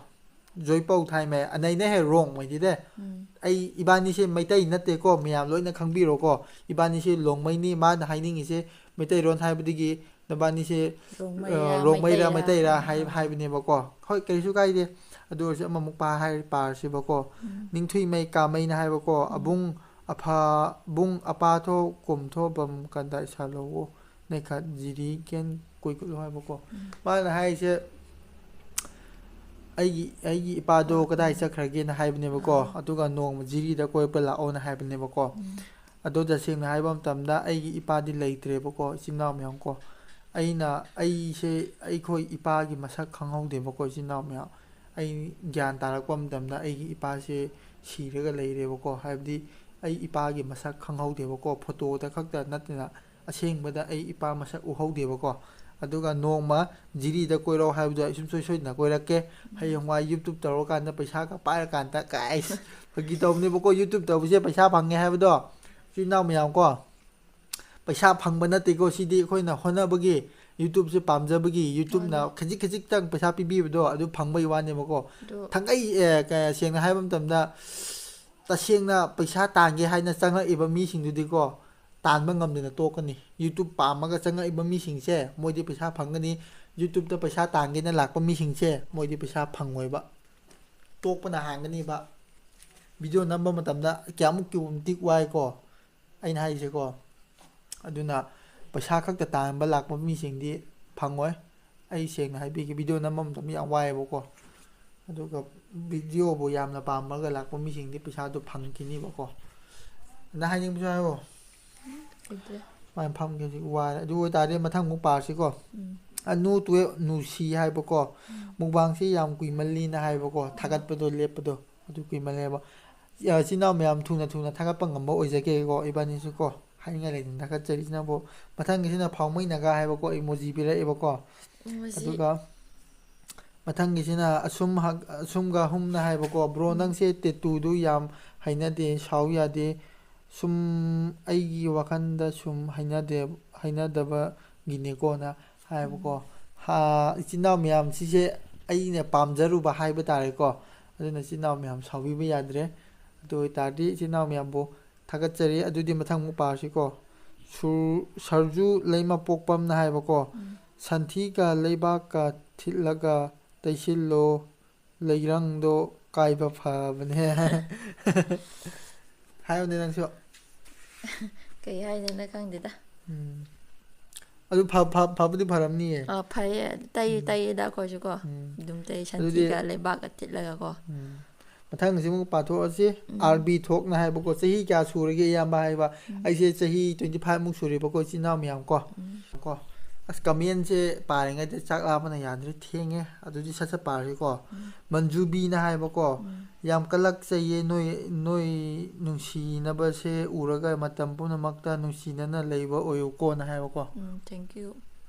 ꯖꯣꯏꯄꯧ ꯊꯥꯏꯃꯩ ꯑꯅꯩꯅ ꯍꯦꯛ ꯔꯣꯡꯃꯩꯗꯤꯗꯦ꯫ ꯎꯝ꯫ ꯑꯩ ꯏꯕꯥꯅꯤꯁꯦ ꯃꯩꯇꯩ ꯅꯠꯇꯦꯀꯣ, ꯃꯌꯥꯝ ꯂꯣꯏꯅ ꯈꯪꯕꯤꯔꯣꯀꯣ꯫ ꯏꯕꯥꯅꯤꯁꯦ ꯂꯣꯡꯃꯩꯅꯤ, ꯃꯥꯅ ꯍꯥꯏꯅꯤꯡꯉꯤꯁꯦ ꯃꯩꯇꯩꯔꯣꯟ ꯍꯥꯏꯕꯗꯒꯤ ꯅꯕꯥꯅꯤꯁꯦ ꯔꯣꯡꯃꯩꯔꯥ, ꯑ, ꯔꯣꯡꯃꯩꯔꯥ ꯃꯩꯇꯩꯔꯥ ꯃꯩꯇꯩꯔꯥ ꯍꯥꯏꯕ꯫ ꯍꯥꯏ ꯑꯥ꯫ ꯍꯥꯏꯕꯅꯦꯕꯀꯣ꯫ ꯍꯣꯏ, ꯀꯔꯤꯁꯨ ꯀꯥꯏꯗꯦ꯫ ꯑꯗꯨ ꯑꯣꯏꯔꯁꯨ ꯑꯃꯃꯨꯛ ꯄꯥ ꯍꯥꯏ ꯄꯥꯔꯁꯤꯕꯀꯣ꯫ ꯎꯝ꯫ ꯅꯤꯡꯊꯨꯏꯃꯩ ꯀꯥꯃꯩꯅ ꯍꯥꯏꯕꯀꯣ, ꯎꯝ꯫ ꯑꯕꯨꯡ ꯑꯐ ꯕꯨꯡ ꯑꯄꯥꯊꯣ ꯀꯨꯝꯊꯣ ꯕꯝ ꯀꯟꯗꯥꯏ ꯁꯥꯂꯣꯋꯣ ꯅꯩꯈꯠ ꯖꯤꯔꯤ ꯀꯦꯟ ꯀꯨꯏꯀꯨꯠꯂꯣ ꯍꯥꯏꯕꯀꯣ꯫ ꯎꯝ꯫ ꯃꯥꯅ ꯍꯥꯏꯁꯦ, ꯑꯩꯒꯤ ꯑꯩꯒꯤ ꯏꯄꯥꯗꯣ ꯑꯥ, ꯀꯗꯥꯏ ꯎꯝ꯫ ꯆꯠꯈ꯭ꯔꯒꯦꯅ ꯍꯥꯏꯕꯅꯦꯕꯀꯣ꯫ ꯑꯥ꯫ ꯑꯗꯨꯒ ꯅꯣꯡꯃ ꯖꯤꯔꯤꯗ ꯀꯣꯏꯕ ꯂꯥꯛꯑꯣꯅ ꯍꯥꯏꯕꯅꯦꯕꯀꯣ꯫ ꯎꯝ꯫ ꯑꯗꯣ ꯇꯁꯦꯡꯅ ꯍꯥꯏꯕ ꯃꯇꯝꯗ ꯑꯩꯒꯤ ꯏꯄꯥꯗꯤ ꯂꯩꯇ꯭ꯔꯦꯕꯀꯣ, ꯏꯆꯤꯟ ꯏꯅꯥꯎ ꯃꯌꯥꯝ ꯀꯣ꯫ ꯑꯩꯅ ꯑꯩꯁꯦ ꯑꯩꯈꯣꯏ ꯏꯄꯥꯒꯤ ꯃꯁꯛ ꯈꯪꯍꯧꯗꯦꯕꯀꯣ, ꯏꯆꯤꯟ ꯏꯅꯥꯎ ꯃꯌꯥꯝ꯫ ꯑꯩ ꯒ꯭ꯌꯥꯟ ꯇꯥꯔꯛꯄ ꯃꯇꯝꯗ ꯑꯩꯒꯤ ꯏꯄꯥꯁꯦ ꯁꯤꯔꯒ ꯂꯩꯔꯦꯕꯀꯣ꯫ ꯍꯥꯏꯕꯗꯤ ꯑꯩ ꯏꯄꯥꯒꯤ ꯃꯁꯛ ꯈꯪꯍꯧꯗꯦꯕꯀꯣ, ꯐꯣꯇꯣꯗ ꯈꯛꯇ ꯅꯠꯇꯅ ꯑꯁꯦꯡꯕꯗ ꯑꯩ ꯏꯄꯥ ꯃꯁꯛ ꯎꯍꯧꯗꯦꯕꯀꯣ꯫ ꯑꯗꯨꯒ ꯅꯣꯡꯃ ꯖꯤꯔꯤꯗ ꯀꯣꯏꯔꯛꯑꯣ ꯍꯥꯏꯕꯗꯣ ꯑꯩ ꯁꯨꯡꯁꯣꯏ ꯁꯣꯏꯗꯅ ꯀꯣꯏꯔꯛꯀꯦ꯫ ꯍꯌꯦꯡꯋꯥꯏ YouTube ꯇꯧꯔꯀꯥꯟꯗ ꯄꯩꯁꯥꯒ ꯄꯥꯏꯔꯀꯥꯟꯗ, ꯀꯥꯏꯁ, ꯐꯥꯒꯤ ꯇꯧꯕꯅꯦꯕꯀꯣ, YouTube ꯇꯧꯕꯁꯦ ꯄꯩꯁꯥ ꯐꯪꯉꯦ ꯍꯥꯏꯕꯗꯣ꯫ ꯏꯆꯤꯟ ꯏꯅꯥꯎ ꯃꯌꯥꯝ ꯀꯣ, ꯄꯩꯁꯥ ꯐꯪꯕ ꯅꯠꯇꯦꯀꯣ, ꯁꯤꯗꯤ ꯑꯩꯈꯣꯏꯅ ꯍꯣꯠꯅꯕꯒꯤ, YouTubeꯁꯦ ꯄꯥꯝꯖꯕꯒꯤ, YouTubeꯅ ꯃꯥꯅꯦ꯫ ꯈꯖꯤꯛ ꯈꯖꯤꯛꯇꯪ ꯄꯩꯁꯥ ꯄꯤꯕꯤꯕꯗꯣ ꯑꯗꯨ ꯐꯪꯕꯒꯤ ꯋꯥꯅꯦꯕꯀꯣ꯫ ꯑꯗꯣ ꯊꯥꯡꯒꯩ, ꯑꯦ, ꯀ-, ꯁꯦꯡꯅ ꯍꯥꯏꯕ ꯃꯇꯝꯗ, ꯇꯁꯦꯡꯅ ꯄꯩꯁꯥ ꯇꯥꯟꯒꯦ ꯍꯥꯏꯅ ꯆꯪꯉꯛꯏꯕ ꯃꯤꯁꯤꯡꯗꯨꯗꯤꯀꯣ, ꯇꯥꯟꯕ ꯉꯝꯗꯅ ꯇꯣꯛꯀꯅꯤ꯫ YouTube ꯄꯥꯝꯃꯒ ꯆꯪꯉꯛꯏꯕ ꯃꯤꯁꯤꯡꯁꯦ, ꯃꯣꯏꯗꯤ ꯄꯩꯁꯥ ꯐꯪꯒꯅꯤ꯫ YouTubeꯇ ꯄꯩꯁꯥ ꯇꯥꯟꯒꯦꯅ ꯂꯥꯛꯄ ꯃꯤꯁꯤꯡꯁꯦ, ꯃꯣꯏꯗꯤ ꯄꯩꯁꯥ ꯐꯪꯉꯣꯏꯕ꯫ ꯇꯣꯛꯄꯅ ꯍꯥꯟꯒꯅꯤꯕ꯫ Video ꯅꯝꯕ ꯃꯇꯝꯗ ꯀꯌꯥꯃꯨꯛꯀꯤ ꯃꯇꯤꯛ ꯋꯥꯏꯀꯣ, ꯑꯩꯅ ꯍꯥꯏꯁꯦꯀꯣ꯫ ꯑꯗꯨꯅ ꯄꯩꯁꯥ ꯈꯛꯇ ꯇꯥꯟꯕ ꯂꯥꯛꯄ ꯃꯤꯁꯤꯡꯗꯤ ꯐꯪꯉꯣꯏ꯫ ꯑꯩ ꯁꯦꯡꯅ ꯍꯥꯏꯕꯤꯒꯦ, video ꯅꯝꯕ ꯃꯇꯝꯗ ꯌꯥꯝ ꯋꯥꯏꯑꯦꯕꯀꯣ꯫ ꯑꯗꯨꯒ videoꯕꯨ ꯌꯥꯝꯅ ꯄꯥꯝꯃꯒ ꯂꯥꯛꯄ ꯃꯤꯁꯤꯡꯗꯤ ꯄꯩꯁꯥꯗꯣ ꯐꯪꯈꯤꯅꯤꯕꯀꯣ꯫ ꯅꯪ ꯍꯥꯏꯅꯤꯡꯕꯁꯨ ꯍꯥꯏꯌꯣ꯫ ꯂꯩꯇ꯭ꯔꯦ꯫ ꯃꯥꯏ ꯐꯝꯒꯦ ꯍꯧꯖꯤꯛ ꯋꯥꯔꯦ꯫ ꯑꯗꯨ ꯑꯣꯏꯇꯥꯔꯗꯤ ꯃꯊꯪ ꯑꯃꯨꯛ ꯄꯥꯔꯁꯤꯀꯣ꯫ ꯎꯝ꯫ ꯑꯅꯨ ꯇꯨꯌꯦꯞ ꯅꯨꯁꯤ ꯍꯥꯏꯕꯀꯣ꯫ ꯎꯝ꯫ ꯃꯨꯛꯕꯥꯡꯁꯤ ꯌꯥꯝ ꯀꯨꯏꯃꯜꯂꯤꯅ ꯍꯥꯏꯕꯀꯣ꯫ ꯎꯝ꯫ ꯊꯥꯒꯠꯄꯗꯣ ꯂꯦꯞꯄꯗꯣ ꯑꯗꯨ ꯀꯨꯏꯃꯜꯂꯦꯕ꯫ ꯏꯆꯤꯟ ꯏꯅꯥꯎ ꯃꯌꯥꯝ ꯊꯨꯅ ꯊꯨꯅ ꯊꯥꯒꯠꯄ ꯉꯝꯕ ꯑꯣꯏꯖꯒꯦꯀꯣ꯫ ꯏꯕꯥꯅꯤꯁꯨ ꯀꯣ, ꯍꯥꯏꯅꯤꯡꯉꯥꯏ ꯂꯩꯇꯅ ꯊꯥꯒꯠꯆꯔꯤꯁꯤꯅꯕꯨ꯫ ꯃꯊꯪꯒꯤꯁꯤꯅ ꯐꯥꯎꯃꯩꯅꯒ ꯍꯥꯏꯕꯀꯣ, ꯏꯃꯣꯖꯤ ꯄꯤꯔꯛꯑꯦꯕꯀꯣ꯫ ꯃꯣꯖꯤ꯫ ꯑꯗꯨꯒ ꯃꯊꯪꯒꯤꯁꯤꯅ ꯑꯁꯨꯝ ꯍꯛ-, ꯑꯁꯨꯝꯒ ꯍꯨꯝꯅ ꯍꯥꯏꯕꯀꯣ, "ꯕ꯭ꯔꯣ, ꯎꯝ꯫ ꯅꯪꯁꯦ ꯇꯦꯇꯨꯗꯨ ꯌꯥꯝ ꯍꯩꯅꯗꯦ, ꯁꯥꯎ ꯌꯥꯗꯦ꯫ ꯁꯨꯝ ꯑꯩꯒꯤ ꯋꯥꯈꯜꯗ ꯁꯨꯝ ꯍꯩꯅꯗꯦ, ꯍꯩꯅꯗꯕꯒꯤꯅꯦꯀꯣꯅ" ꯍꯥꯏꯕꯀꯣ꯫ ꯎꯝ꯫ ꯍꯥ, ꯏꯆꯤꯟ ꯏꯅꯥꯎ ꯃꯌꯥꯝ, ꯁꯤꯁꯦ ꯑꯩꯅ ꯄꯥꯝꯖꯔꯨꯕ ꯍꯥꯏꯕ ꯇꯥꯔꯦꯀꯣ꯫ ꯑꯗꯨꯅ ꯏꯆꯤꯟ ꯏꯅꯥꯎ ꯃꯌꯥꯝ ꯁꯥꯎꯕꯤꯕ ꯌꯥꯗ꯭ꯔꯦ꯫ ꯑꯗꯨ ꯑꯣꯏꯇꯥꯔꯗꯤ ꯏꯆꯤꯟ ꯏꯅꯥꯎ ꯃꯌꯥꯝꯕꯨ ꯊꯥꯒꯠꯆꯔꯤ꯫ ꯑꯗꯨꯗꯤ ꯃꯊꯪ ꯑꯃꯨꯛ ꯄꯥꯔꯁꯤꯀꯣ꯫ ꯁꯨ-, ꯁꯔꯖꯨ ꯂꯩꯃꯄꯣꯛꯄꯝꯅ ꯍꯥꯏꯕꯀꯣ, ꯎꯝ꯫ "ꯁꯟꯊꯤꯒ ꯂꯩꯕꯥꯛꯀ ꯊꯤꯠꯂꯒ ꯇꯩꯁꯤꯜꯂꯣ, ꯂꯩꯔꯪꯗꯣ ꯀꯥꯏꯕ ꯐꯕꯅꯦ"꯫ ꯍꯥꯏꯌꯨꯅꯦ ꯅꯪꯁꯨ꯫ ꯀꯩ ꯍꯥꯏꯗꯣꯏꯅꯣ ꯈꯪꯗꯦꯗ꯫ ꯎꯝ꯫ ꯑꯗꯨ ꯐ-, ꯐ-, ꯐꯕꯨꯗꯤ ꯐꯔꯝꯅꯤꯌꯦ꯫ ꯑ, ꯐꯩꯌꯦ꯫ ꯇꯩ-, ꯎꯝ꯫ ꯇꯩꯌꯦꯗ ꯑꯩꯈꯣꯏꯁꯨ ꯀꯣ꯫ ꯎꯝ꯫ ꯑꯗꯨꯝ ꯇꯩ, ꯑꯗꯨꯗꯤ ꯁꯟꯊꯤꯒ ꯂꯩꯕꯥꯛꯀ ꯊꯤꯠꯂꯒ ꯀꯣ꯫ ꯎꯝ꯫ ꯃꯊꯪꯁꯤ ꯑꯃꯨꯛ ꯄꯥꯊꯣꯛꯑꯁꯤ꯫ ꯎꯝ꯫ ꯑꯥꯔ ꯕꯤ ꯊꯣꯛꯅ ꯍꯥꯏꯕꯀꯣ, "ꯆꯍꯤ ꯀꯌꯥ ꯁꯨꯔꯒꯦ ꯏꯌꯥꯝꯕ?" ꯍꯥꯏꯕ꯫ ꯎꯝ꯫ ꯑꯩꯁꯦ ꯆꯍꯤ twenty five ꯃꯨꯛ ꯁꯨꯔꯦꯕꯀꯣ, ꯏꯆꯤꯟ ꯏꯅꯥꯎ ꯃꯌꯥꯝ ꯀꯣ꯫ ꯎꯝ꯫ ꯀꯣ꯫ ꯑꯁ, commentꯁꯦ ꯄꯥꯔꯤꯉꯩꯗ ꯆꯥꯛ ꯂꯥꯝꯕꯅ ꯌꯥꯗ꯭ꯔꯦ, ꯊꯦꯡꯉꯦ꯫ ꯑꯗꯨꯗꯤ ꯁꯠ ꯁꯠ ꯄꯥꯔꯁꯤꯀꯣ꯫ ꯎꯝ꯫ ꯃꯟꯖꯨꯕꯤꯅ ꯍꯥꯏꯕꯀꯣ, ꯎꯝ꯫ "ꯌꯥꯝ ꯀꯜꯂꯛꯆꯩꯌꯦ, ꯅꯣꯏ, ꯅꯣꯏ ꯅꯨꯡꯁꯤꯅꯕꯁꯦ ꯎꯔꯒ ꯃꯇꯝ ꯄꯨꯝꯅꯃꯛꯇ ꯅꯨꯡꯁꯤꯅꯅ ꯂꯩꯕ ꯑꯣꯏꯌꯨꯀꯣꯅ" ꯍꯥꯏꯕꯀꯣ꯫ ꯎꯝ, thank you꯫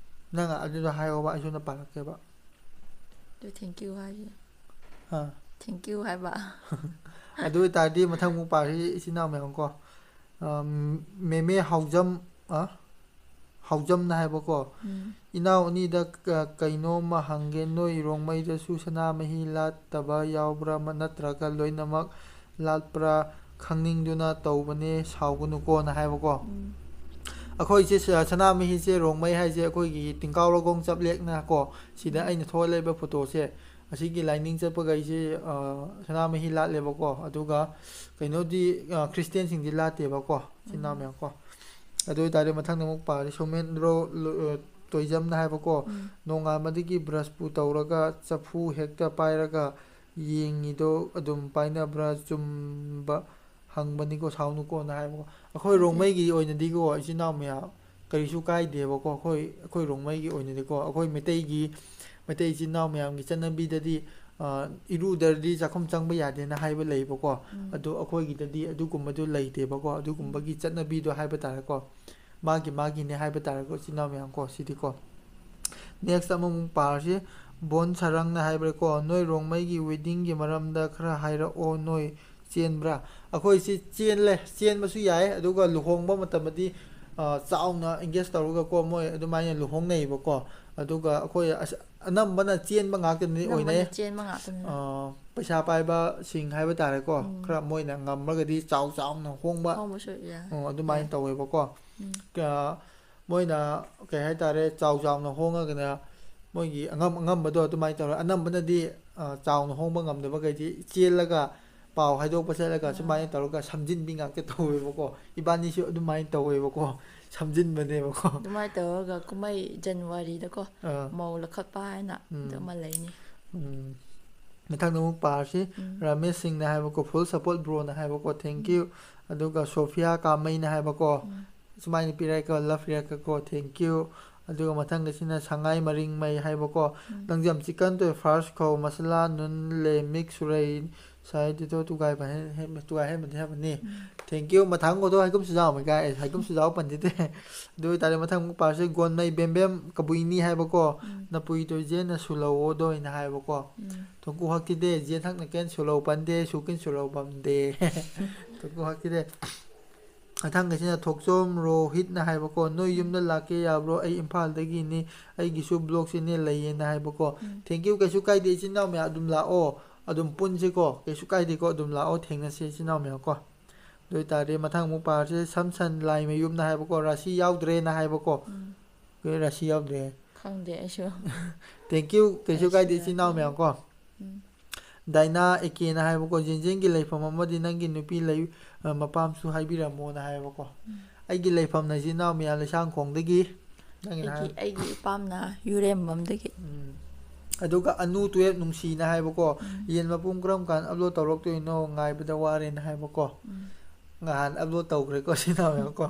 ꯅꯪ ꯑꯗꯨꯗꯣ ꯍꯥꯏꯌꯣꯕ, ꯑꯩ ꯁꯣꯝꯗ ꯄꯥꯔꯛꯀꯦꯕ꯫ ꯑꯗꯨ thank you ꯍꯥꯏꯁꯦ꯫ ꯑꯥ꯫ Thank you ꯍꯥꯏꯕ꯫ ꯑꯗꯨ ꯑꯣꯏꯇꯥꯔꯗꯤ ꯃꯊꯪ ꯑꯃꯨꯛ ꯄꯥꯔꯁꯤ, ꯏꯆꯤꯟ ꯏꯅꯥꯎ ꯃꯌꯥꯝ ꯀꯣ꯫ ꯑꯝ, ꯃꯦꯃꯦ ꯍꯥꯎꯖꯝ, ꯑ? ꯍꯥꯎꯖꯝꯅ ꯍꯥꯏꯕꯀꯣ꯫ ꯎꯝ꯫ "ꯏꯅꯥꯎ ꯑꯅꯤꯗ ꯀ-, ꯀꯩꯅꯣꯝꯃ ꯍꯪꯒꯦ, ꯅꯣꯏ ꯔꯣꯡꯃꯩꯗꯁꯨ ꯁꯅꯥꯃꯍꯤ ꯂꯥꯠꯇꯕ ꯌꯥꯎꯕ꯭ꯔꯥ, ꯃ-, ꯅꯠꯇ꯭ꯔꯒ ꯂꯣꯏꯅꯃꯛ ꯂꯥꯠꯄ꯭ꯔꯥ? ꯈꯪꯅꯤꯡꯗꯨꯅ ꯇꯧꯕꯅꯦ, ꯁꯥꯎꯒꯅꯨꯀꯣꯅ" ꯍꯥꯏꯕꯀꯣ꯫ ꯎꯝ꯫ ꯑꯩꯈꯣꯏꯁꯦ ꯁ-, ꯁꯅꯥꯃꯍꯤꯁꯦ, ꯔꯣꯡꯃꯩ ꯍꯥꯏꯁꯦ ꯑꯩꯈꯣꯏꯒꯤ ꯇꯤꯡꯀꯥꯎꯔꯒꯣꯡ ꯆꯞꯂꯦꯛꯅ ꯀꯣ, ꯁꯤꯗ ꯎꯝ꯫ ꯑꯩꯅ ꯊꯣꯛꯍꯜꯂꯤꯕ photoꯁꯦ, ꯑꯁꯤꯒꯤ ꯂꯥꯏꯅꯤꯡ ꯆꯠꯄꯈꯩꯁꯦ, ꯑ, ꯁꯅꯥꯃꯍꯤ ꯂꯥꯠꯂꯦꯕꯀꯣ꯫ ꯑꯗꯨꯒ ꯀꯩꯅꯣꯗꯤ, ꯑ, ꯈ꯭ꯔꯤꯁꯇꯦꯟꯁꯤꯡꯗꯤ ꯂꯥꯠꯇꯦꯕꯀꯣ, ꯏꯆꯤꯟ ꯏꯅꯥꯎ ꯎꯝ꯫ ꯃꯌꯥꯝ ꯀꯣ꯫ ꯑꯗꯨ ꯑꯣꯏꯇꯥꯔꯗꯤ ꯃꯊꯪꯗ ꯑꯃꯨꯛ ꯄꯥꯔꯤ, ꯁꯣꯃꯦꯟꯗ꯭ꯔꯣ ꯂꯣ-, ꯑ, ꯇꯣꯏꯖꯝꯅ ꯍꯥꯏꯕꯀꯣ, ꯎꯝ꯫ "ꯅꯣꯡꯉꯥꯟꯕꯗꯒꯤ ꯕ꯭ꯔꯁꯄꯨ ꯇꯧꯔꯒ ꯆꯐꯨ ꯍꯦꯛꯇ ꯄꯥꯏꯔꯒ ꯌꯦꯡꯉꯤꯗꯣ ꯑꯗꯨꯝ ꯄꯥꯏꯅꯕ꯭ꯔꯥ? ꯆꯨꯝꯕ ꯍꯪꯕꯅꯤꯀꯣ, ꯁꯥꯎꯅꯨꯀꯣꯅ" ꯍꯥꯏꯕꯀꯣ꯫ ꯑꯩꯈꯣꯏ ꯅꯠꯇꯦ꯫ ꯔꯣꯡꯃꯩꯒꯤ ꯑꯣꯏꯅꯗꯤꯀꯣ, ꯏꯆꯤꯟ ꯏꯅꯥꯎ ꯃꯌꯥꯝ, ꯀꯔꯤꯁꯨ ꯀꯥꯏꯗꯦꯕꯀꯣ꯫ ꯑꯩꯈꯣꯏ, ꯑꯩꯈꯣꯏ ꯔꯣꯡꯃꯩꯒꯤ ꯑꯣꯏꯅꯗꯤꯀꯣ, ꯑꯩꯈꯣꯏ ꯃꯩꯇꯩꯒꯤ, ꯃꯩꯇꯩ ꯏꯆꯤꯟ ꯏꯅꯥꯎ ꯃꯌꯥꯝꯒꯤ ꯆꯠꯅꯕꯤꯗꯗꯤ, ꯏꯔꯨꯗ꯭ꯔꯗꯤ ꯆꯥꯛꯈꯨꯝ ꯆꯪꯕ ꯌꯥꯗꯦꯅ ꯍꯥꯏꯕ ꯂꯩꯕꯀꯣ꯫ ꯑꯗꯣ ꯑꯩꯈꯣꯏꯒꯤꯗꯗꯤ ꯑꯗꯨꯒꯨꯝꯕꯗꯣ ꯂꯩꯇꯦꯕꯀꯣ, ꯑꯗꯨꯒꯨꯝꯕꯒꯤ ꯆꯠꯅꯕꯤꯗꯣ ꯍꯥꯏꯕ ꯇꯥꯔꯦꯀꯣ꯫ ꯃꯥꯒꯤ ꯃꯥꯒꯤꯅꯦ ꯍꯥꯏꯕ ꯇꯥꯔꯦꯀꯣ, ꯏꯆꯤꯟ ꯏꯅꯥꯎ ꯃꯌꯥꯝ ꯀꯣ, ꯁꯤꯗꯤꯀꯣ꯫ Next ꯑꯃꯃꯨꯛ ꯄꯥꯔꯁꯤ꯫ ꯕꯣꯟ ꯁꯔꯪꯅ ꯍꯥꯏꯕ꯭ꯔꯥꯀꯣ, "ꯅꯣꯏ ꯔꯣꯡꯃꯩꯒꯤ weddingꯒꯤ ꯃꯔꯝꯗ ꯈꯔ ꯍꯥꯏꯔꯛꯑꯣ, ꯅꯣꯏ ꯆꯦꯟꯕ꯭ꯔꯥ?" ꯑꯩꯈꯣꯏꯁꯤ ꯆꯦꯜꯂꯦ, ꯆꯦꯟꯕꯁꯨ ꯌꯥꯏ, ꯑꯗꯨꯒ ꯂꯨꯍꯣꯡꯕ ꯃꯇꯝꯗꯗꯤ, ꯑ, ꯆꯥꯎꯅ engage ꯇꯧꯔꯒꯀꯣ, ꯃꯣꯏ ꯑꯗꯨꯃꯥꯏꯅ ꯂꯨꯍꯣꯡꯅꯩꯕꯀꯣ꯫ ꯑꯗꯨꯒ ꯑꯩꯈꯣꯏ ꯑꯁ-, ꯑꯅꯝꯕꯅ ꯆꯦꯟꯕ ꯉꯥꯛꯇꯅꯤ ꯑꯣꯏꯅꯩ꯫ ꯑꯅꯝꯕꯅ ꯆꯦꯟꯕ ꯉꯥꯛꯇꯅꯤ꯫ ꯑ, ꯄꯩꯁꯥ ꯄꯥꯏꯕꯁꯤꯡ ꯍꯥꯏꯕ ꯇꯥꯔꯦꯀꯣ, ꯎꯝ꯫ ꯈꯔ ꯃꯣꯏꯅ ꯉꯝꯃꯒꯗꯤ ꯆꯥꯎ ꯆꯥꯎꯅ ꯍꯣꯡꯕ, ꯍꯣꯡꯕꯁꯨ ꯌꯥꯏ꯫ ꯎꯝ, ꯑꯗꯨꯃꯥꯏꯅ ꯌꯥꯏ꯫ ꯇꯧꯋꯦꯕꯀꯣ꯫ ꯎꯝ꯫ ꯀ-, ꯃꯣꯏꯅ ꯀꯩ ꯍꯥꯏꯇꯥꯔꯦ, ꯆꯥꯎ ꯆꯥꯎꯅ ꯍꯣꯡꯉꯒꯅ ꯃꯣꯏꯒꯤ ꯑꯉꯝ ꯑꯉꯝꯕꯗꯣ ꯑꯗꯨꯃꯥꯏꯅ ꯇꯧꯔꯦ꯫ ꯑꯅꯝꯕꯅꯗꯤ, ꯑ, ꯆꯥꯎꯅ ꯍꯣꯡꯕ ꯉꯝꯗꯕꯈꯩꯗꯤ ꯆꯦꯜꯂꯒ ꯄꯥꯎ ꯍꯥꯏꯗꯣꯛꯄ ꯆꯠꯂꯒ ꯑꯥ꯫ ꯁꯨꯃꯥꯏꯅ ꯇꯧꯔꯒ ꯁꯝꯖꯤꯟꯕꯤ ꯉꯥꯛꯇ ꯇꯧꯋꯦꯕꯀꯣ꯫ ꯏꯕꯥꯅꯤꯁꯨ ꯑꯗꯨꯃꯥꯏꯅ ꯇꯧꯋꯦꯕꯀꯣ꯫ ꯁꯝꯖꯤꯟꯕꯅꯦꯕꯀꯣ꯫ ꯑꯗꯨꯃꯥꯏꯅ ꯇꯧꯔꯒ ꯀꯨꯝꯍꯩ ꯖꯅꯋꯥꯔꯤꯗꯀꯣ, ꯑꯥ꯫ ꯃꯧ ꯂꯧꯈꯠꯄ ꯍꯥꯏꯅ ꯎꯝ꯫ ꯑꯗꯨ ꯑꯃ ꯂꯩꯅꯤ꯫ ꯎꯝ꯫ ꯃꯊꯪꯗ ꯑꯃꯨꯛ ꯄꯥꯔꯁꯤ꯫ ꯎꯝ꯫ ꯔꯥꯃꯦꯁ ꯁꯤꯡꯅ ꯍꯥꯏꯕꯀꯣ, "Full support broꯅ" ꯍꯥꯏꯕꯀꯣ, "Thank ꯎꯝ꯫ You"꯫ ꯑꯗꯨꯒ ꯁꯣꯐꯤꯌꯥ ꯀꯥꯃꯩꯅ ꯍꯥꯏꯕꯀꯣ, ꯎꯝ꯫ ꯁꯨꯃꯥꯏꯅ ꯄꯤꯔꯛꯑꯦꯀꯣ, love ꯄꯤꯔꯛꯑꯦꯀꯣ, "Thank you"꯫ ꯑꯗꯨꯒ ꯃꯊꯪꯒꯤꯁꯤꯅ ꯁꯉꯥꯏ ꯃꯔꯤꯡꯃꯩ ꯍꯥꯏꯕꯀꯣ, ꯎꯝ꯫ "ꯅꯪꯁꯦ ꯌꯥꯝ chicken ꯇꯣꯏ, first ꯈꯧ ꯃꯁꯂꯥ ꯅꯨꯟ ꯂꯦ ꯃꯤꯛꯁ ꯁꯨꯔꯩ ꯁꯥꯏ ꯇꯤꯊꯣ ꯇꯨꯒꯥꯏ ꯚꯥꯏ ꯍꯦ-, ꯍꯦ-, ꯇꯨꯒꯥꯏ ꯍꯦꯟꯕꯗꯤ ꯍꯥꯏꯕꯅꯤ꯫ ꯎꯝ꯫ Thank you"꯫ ꯃꯊꯪ ꯀꯣꯗꯣ ꯍꯥꯏꯀꯨꯝ ꯁꯨꯖꯥꯎ ꯑꯃ ꯀꯥꯏ, ꯍꯥꯏꯀꯨꯝ ꯁꯨꯖꯥꯎ ꯄꯟꯗꯤꯗꯦ꯫ ꯑꯗꯨ ꯑꯣꯏꯇꯥꯔꯗꯤ ꯃꯊꯪ ꯑꯃꯨꯛ ꯄꯥꯔꯁꯤ꯫ ꯒꯣꯟꯃꯩ ꯕꯦꯝꯕꯦꯝ ꯀꯕꯨꯏꯅꯤ ꯍꯥꯏꯕꯀꯣ, ꯎꯝ꯫ "ꯅꯄꯨꯏ ꯇꯣꯏꯖꯦꯟꯅ ꯁꯨꯂꯧꯑꯣꯗꯣ" ꯑꯣꯏꯅ ꯍꯥꯏꯕꯀꯣ꯫ ꯎꯝ꯫ ꯊꯨꯡꯀꯨ ꯍꯛꯈꯤꯗꯦ, ꯖꯦꯟ ꯊꯛꯅ ꯀꯦꯟ ꯁꯨꯂꯧ ꯄꯟꯗꯦ, ꯁꯨꯀꯤꯟ ꯁꯨꯂꯧ ꯄꯟꯗꯦ꯫ ꯊꯨꯡꯀꯨ ꯍꯛꯈꯤꯗꯦ꯫ ꯃꯊꯪꯒꯤꯁꯤꯅ ꯊꯣꯛꯆꯣꯝ ꯔꯣꯍꯤꯠꯅ ꯍꯥꯏꯕꯀꯣ, "ꯅꯣꯏ ꯎꯝ꯫ ꯌꯨꯝꯗ ꯂꯥꯛꯀꯦ ꯌꯥꯕ꯭ꯔꯣ? ꯑꯩ ꯏꯝꯐꯥꯜꯗꯒꯤꯅꯤ, ꯑꯩꯒꯤꯁꯨ vlog channel ꯂꯩꯌꯦꯅ" ꯍꯥꯏꯕꯀꯣ꯫ ꯎꯝ꯫ Thank you, ꯀꯩꯁꯨ ꯀꯥꯏꯗꯦ ꯏꯆꯤꯟ ꯏꯅꯥꯎ ꯃꯌꯥꯝ, ꯑꯗꯨꯝ ꯂꯥꯛꯑꯣ, ꯑꯗꯨꯝ ꯄꯨꯟꯁꯤꯀꯣ, ꯀꯩꯁꯨ ꯀꯥꯏꯗꯦꯀꯣ, ꯑꯗꯨꯝ ꯂꯥꯛꯑꯣ, ꯊꯦꯡꯅꯁꯤ ꯏꯆꯤꯟ ꯏꯅꯥꯎ ꯃꯌꯥꯝ ꯀꯣ꯫ ꯑꯗꯨ ꯑꯣꯏꯇꯥꯔꯗꯤ ꯃꯊꯪ ꯑꯃꯨꯛ ꯄꯥꯔꯁꯤ꯫ ꯁꯝꯁꯟ ꯂꯥꯏꯃꯌꯨꯝꯅ ꯍꯥꯏꯕꯀꯣ, "ꯔꯥꯁꯤ ꯌꯥꯎꯗ꯭ꯔꯦꯅ" ꯍꯥꯏꯕꯀꯣ꯫ ꯎꯝ꯫ ꯀꯩ ꯔꯥꯁꯤ ꯌꯥꯎꯗ꯭ꯔꯦ? ꯈꯪꯗꯦ ꯑꯩꯁꯨ꯫ Thank you, ꯀꯩꯁꯨ ꯔꯥꯁꯤ ꯀꯥꯏꯗꯦ ꯏꯆꯤꯟ ꯏꯅꯥꯎ ꯌꯥꯎꯗ꯭ꯔꯦ꯫ ꯃꯌꯥꯝ ꯀꯣ꯫ ꯎꯝ꯫ ꯗꯥꯏꯅꯥ ꯑꯦ ꯀꯦꯅ ꯍꯥꯏꯕꯀꯣ, "ꯖꯦꯟꯖꯦꯟꯒꯤ ꯂꯩꯐꯝ ꯑꯃꯗꯤ ꯅꯪꯒꯤ ꯅꯨꯄꯤ ꯂꯩ-, ꯑ, ꯃꯄꯥꯝꯁꯨ ꯍꯥꯏꯕꯤꯔꯝꯃꯣꯅ" ꯍꯥꯏꯕꯀꯣ꯫ ꯎꯝ꯫ ꯑꯩꯒꯤ ꯂꯩꯐꯝꯅ ꯏꯆꯤꯟ ꯏꯅꯥꯎ ꯃꯌꯥꯝ ꯂꯩꯁꯥꯡꯈꯣꯡꯗꯒꯤ꯫ ꯅꯪꯒꯤꯅ ꯑꯩꯒꯤ, ꯍꯥꯏ-, ꯑꯩꯒꯤ ꯏꯄꯥꯝꯅ ꯌꯨꯔꯦꯝꯕꯝꯗꯒꯤ꯫ ꯎꯝ꯫ ꯑꯗꯨꯒ ꯑꯅꯨ twelve ꯅꯨꯡꯁꯤꯅ ꯍꯥꯏꯕꯀꯣ, ꯎꯝ꯫ "ꯌꯦꯟ ꯃꯄꯨꯝ ꯀꯔꯝ ꯀꯥꯟꯗ upload ꯇꯧꯔꯛꯇꯣꯏꯅꯣ? ꯉꯥꯏꯕꯗ ꯋꯥꯔꯦꯅ" ꯍꯥꯏꯕꯀꯣ꯫ ꯎꯝ꯫ ꯉꯍꯥꯟ upload ꯇꯧꯈ꯭ꯔꯦꯀꯣ ꯁꯤ ꯅꯥꯎꯃꯦꯀꯣ꯫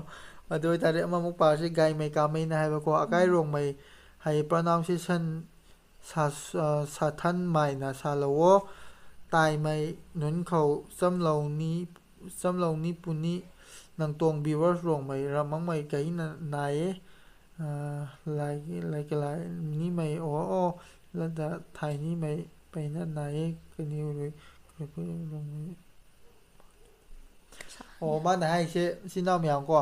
ꯑꯗꯨ ꯑꯣꯏꯇꯥꯔꯗꯤ ꯑꯃꯃꯨꯛ ꯄꯥꯔꯁꯤ, ꯒꯥꯏꯃꯩ ꯀꯥꯃꯩꯅ ꯍꯥꯏꯕꯀꯣ, "ꯑꯀꯥꯏ ꯎꯝ꯫ ꯔꯣꯡꯃꯩ" ꯍꯥꯏ, pronunciation ꯁꯥ-, ꯑ, ꯁꯥꯊꯟ ꯃꯥꯏꯅ ꯁꯥꯂꯧꯋꯣ꯫ ꯇꯥꯏꯃꯩ ꯅꯨꯟꯈꯧ ꯆꯝꯂꯧꯅꯤ, ꯆꯝꯂꯧꯅꯤ ꯄꯨꯅꯤ ꯅꯪꯇꯣꯡ viewers ꯔꯣꯡꯃꯩ ꯔꯃꯪꯃꯩ ꯀꯩꯅ ꯅꯥꯏꯌꯦ꯫ ꯑ, ꯂꯥꯏꯒꯤ, ꯂꯥꯏꯒꯤ ꯂꯥꯏ ꯅꯤꯃꯩ ꯑꯣ ꯑꯣ ꯂꯗ ꯊꯥꯏ ꯅꯤꯃꯩ ꯄꯩꯅ ꯅꯥꯏꯌꯦ ꯀꯅꯤꯎꯔꯨꯏ꯫ ꯑꯣ, ꯃꯥꯅ ꯍꯥꯏꯁꯦ, ꯏꯆꯤꯟ ꯏꯅꯥꯎ ꯃꯌꯥꯝ ꯀꯣ,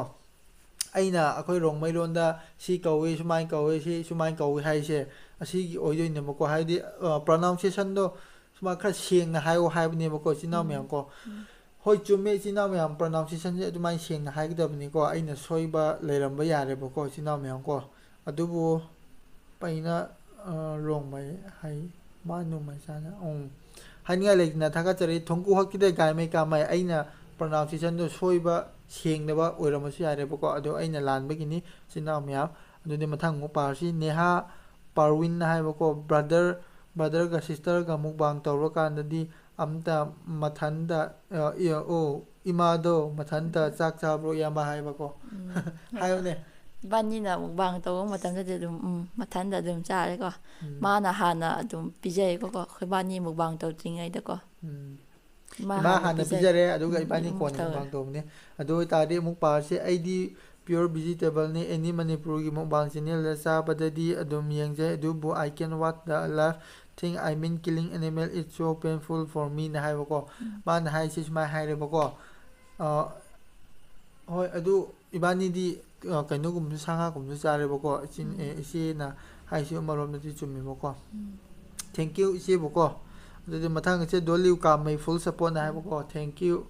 ꯑꯩꯅ ꯑꯩꯈꯣꯏ ꯔꯣꯡꯃꯩ ꯂꯣꯟꯗ ꯁꯤ ꯀꯧꯏ, ꯁꯨꯃꯥꯏꯅ ꯀꯧꯏ, ꯁꯤ ꯁꯨꯃꯥꯏꯅ ꯀꯧꯏ ꯍꯥꯏꯁꯦ, ꯑꯁꯤꯒꯤ ꯑꯣꯏꯗꯣꯏꯅꯦꯕꯀꯣ꯫ ꯍꯥꯏꯕꯗꯤ, ꯑ, pronunciation ꯗꯣ ꯁꯨꯃꯥꯏꯅ ꯈꯔ ꯁꯦꯡꯅ ꯍꯥꯏꯌꯣ ꯍꯥꯏꯕꯅꯦꯕꯀꯣ, ꯏꯆꯤꯟ ꯏꯅꯥꯎ ꯃꯌꯥꯝ ꯀꯣ꯫ ꯍꯣꯏ, ꯆꯨꯝꯃꯦ, ꯏꯆꯤꯟ ꯏꯅꯥꯎ ꯃꯌꯥꯝ, pronunciation ꯁꯦ ꯑꯗꯨꯃꯥꯏꯅ ꯁꯦꯡꯅ ꯍꯥꯏꯒꯗꯕꯅꯤꯀꯣ꯫ ꯑꯩꯅ ꯁꯣꯏꯕ ꯂꯩꯔꯝꯕ ꯌꯥꯔꯦꯕꯀꯣ, ꯏꯆꯤꯟ ꯏꯅꯥꯎ ꯃꯌꯥꯝ ꯀꯣ꯫ ꯑꯗꯨꯕꯨ ꯄꯩꯅ, ꯑ, ꯔꯣꯡꯃꯩ ꯍꯩ ꯃꯥ ꯅꯨꯡꯃꯩ ꯆꯥꯅ, ꯎꯝ꯫ ꯍꯥꯏꯅꯤꯡꯉꯥꯏ ꯂꯩꯇꯅ ꯊꯥꯒꯠꯆꯔꯤ꯫ ꯊꯣꯡꯀꯨ ꯍꯛꯀꯤꯗ ꯒꯥꯏꯃꯩ ꯀꯥꯃꯩ꯫ ꯑꯩꯅ pronunciation ꯗꯣ ꯁꯣꯏꯕ, ꯁꯦꯡꯗꯕ ꯑꯣꯏꯔꯝꯕꯁꯨ ꯌꯥꯔꯦꯕꯀꯣ꯫ ꯑꯗꯣ ꯑꯩꯅ ꯂꯥꯟꯕꯒꯤꯅꯤ, ꯏꯆꯤꯟ ꯏꯅꯥꯎ ꯃꯌꯥꯝ꯫ ꯑꯗꯨꯗꯤ ꯃꯊꯪ ꯑꯃꯨꯛ ꯄꯥꯔꯁꯤ꯫ ꯅꯦꯍꯥ ꯄꯥꯔꯋꯤꯟ ꯍꯥꯏꯕꯀꯣ, brother, brother ꯒ sister ꯒ mukbang ꯇꯧꯔꯀꯥꯟꯗꯗꯤ ꯑꯝꯇ ꯃꯊꯟꯇ, ꯑ, ꯏ-, ꯑꯣ, ꯏꯃꯥꯗꯣ ꯃꯊꯟꯇ ꯆꯥꯛ ꯆꯥꯕ꯭ꯔꯣ, ꯏꯌꯥꯝꯕ ꯍꯥꯏꯕꯀꯣ? ꯍꯥꯏꯌꯨꯅꯦ꯫ ꯏꯕꯥꯅꯤꯅ mukbang ꯇꯧꯕ ꯃꯇꯝꯗꯗꯤ ꯑꯗꯨꯝ, ꯎꯝ, ꯃꯊꯟꯇ ꯑꯗꯨꯝ ꯆꯥꯔꯦꯀꯣ꯫ ꯎꯝ꯫ ꯃꯥꯅ ꯍꯥꯟꯅ ꯑꯗꯨꯝ ꯄꯤꯖꯩꯀꯣ, ꯑꯩꯈꯣꯏꯕꯥꯅꯤ mukbang ꯇꯧꯗ꯭ꯔꯤꯉꯩꯗꯀꯣ꯫ ꯎꯝ꯫ ꯏꯃꯥ ꯍꯥꯟꯅ ꯍꯥꯟꯅ ꯄꯤꯖꯩ꯫ ꯄꯤꯖꯔꯦ, ꯑꯗꯨꯒ ꯎꯝ, ꯏꯕꯥꯅꯤ ꯎꯝ, ꯀꯣꯟꯅ ꯇꯧꯋꯦ꯫ Mukbang ꯇꯧꯕꯅꯦ꯫ ꯑꯗꯨ ꯑꯣꯏꯇꯥꯔꯗꯤ ꯑꯃꯨꯛ ꯄꯥꯔꯁꯤ꯫ ꯑꯩꯗꯤ pure vegetable ꯅꯤ, ꯑꯦꯅꯤ ꯃꯅꯤꯄꯨꯔꯒꯤ mukbang channel ꯗ ꯆꯥꯕꯗꯗꯤ ꯑꯗꯨꯝ ꯌꯦꯡꯖꯩ, ꯑꯗꯨꯕꯨ I can watch the live thing, I mean killing animal, it's so painful for me ꯅ ꯍꯥꯏꯕꯀꯣ꯫ ꯎꯝ꯫ ꯃꯥꯅ ꯍꯥꯏꯁꯤ ꯁꯨꯃꯥꯏꯅ ꯍꯥꯏꯔꯦꯕꯀꯣ꯫ ꯑ, ꯍꯣꯏ, ꯑꯗꯨ ꯏꯕꯥꯅꯤꯗꯤ, ꯑ, ꯀꯩꯅꯣꯒꯨꯝꯕꯁꯨ, ꯁꯥ ꯉꯥꯒꯨꯝꯕꯁꯨ ꯆꯥꯔꯦꯕꯀꯣ꯫ ꯏꯆꯤꯟ-, ꯎꯝ꯫ ꯑꯦ, ꯏꯆꯦꯅ ꯍꯥꯏꯁꯤ ꯑꯃꯔꯣꯝꯗꯗꯤ ꯆꯨꯝꯃꯦꯕꯀꯣ꯫ ꯎꯝ꯫ Thank you, ꯏꯆꯦꯕꯨꯀꯣ꯫ ꯑꯗꯨꯗꯤ ꯃꯊꯪ ꯏꯆꯦ ꯗꯣꯂꯤꯎ ꯀꯥꯝꯃꯩ full support ꯅ ꯍꯥꯏꯕꯀꯣ꯫ Thank you꯫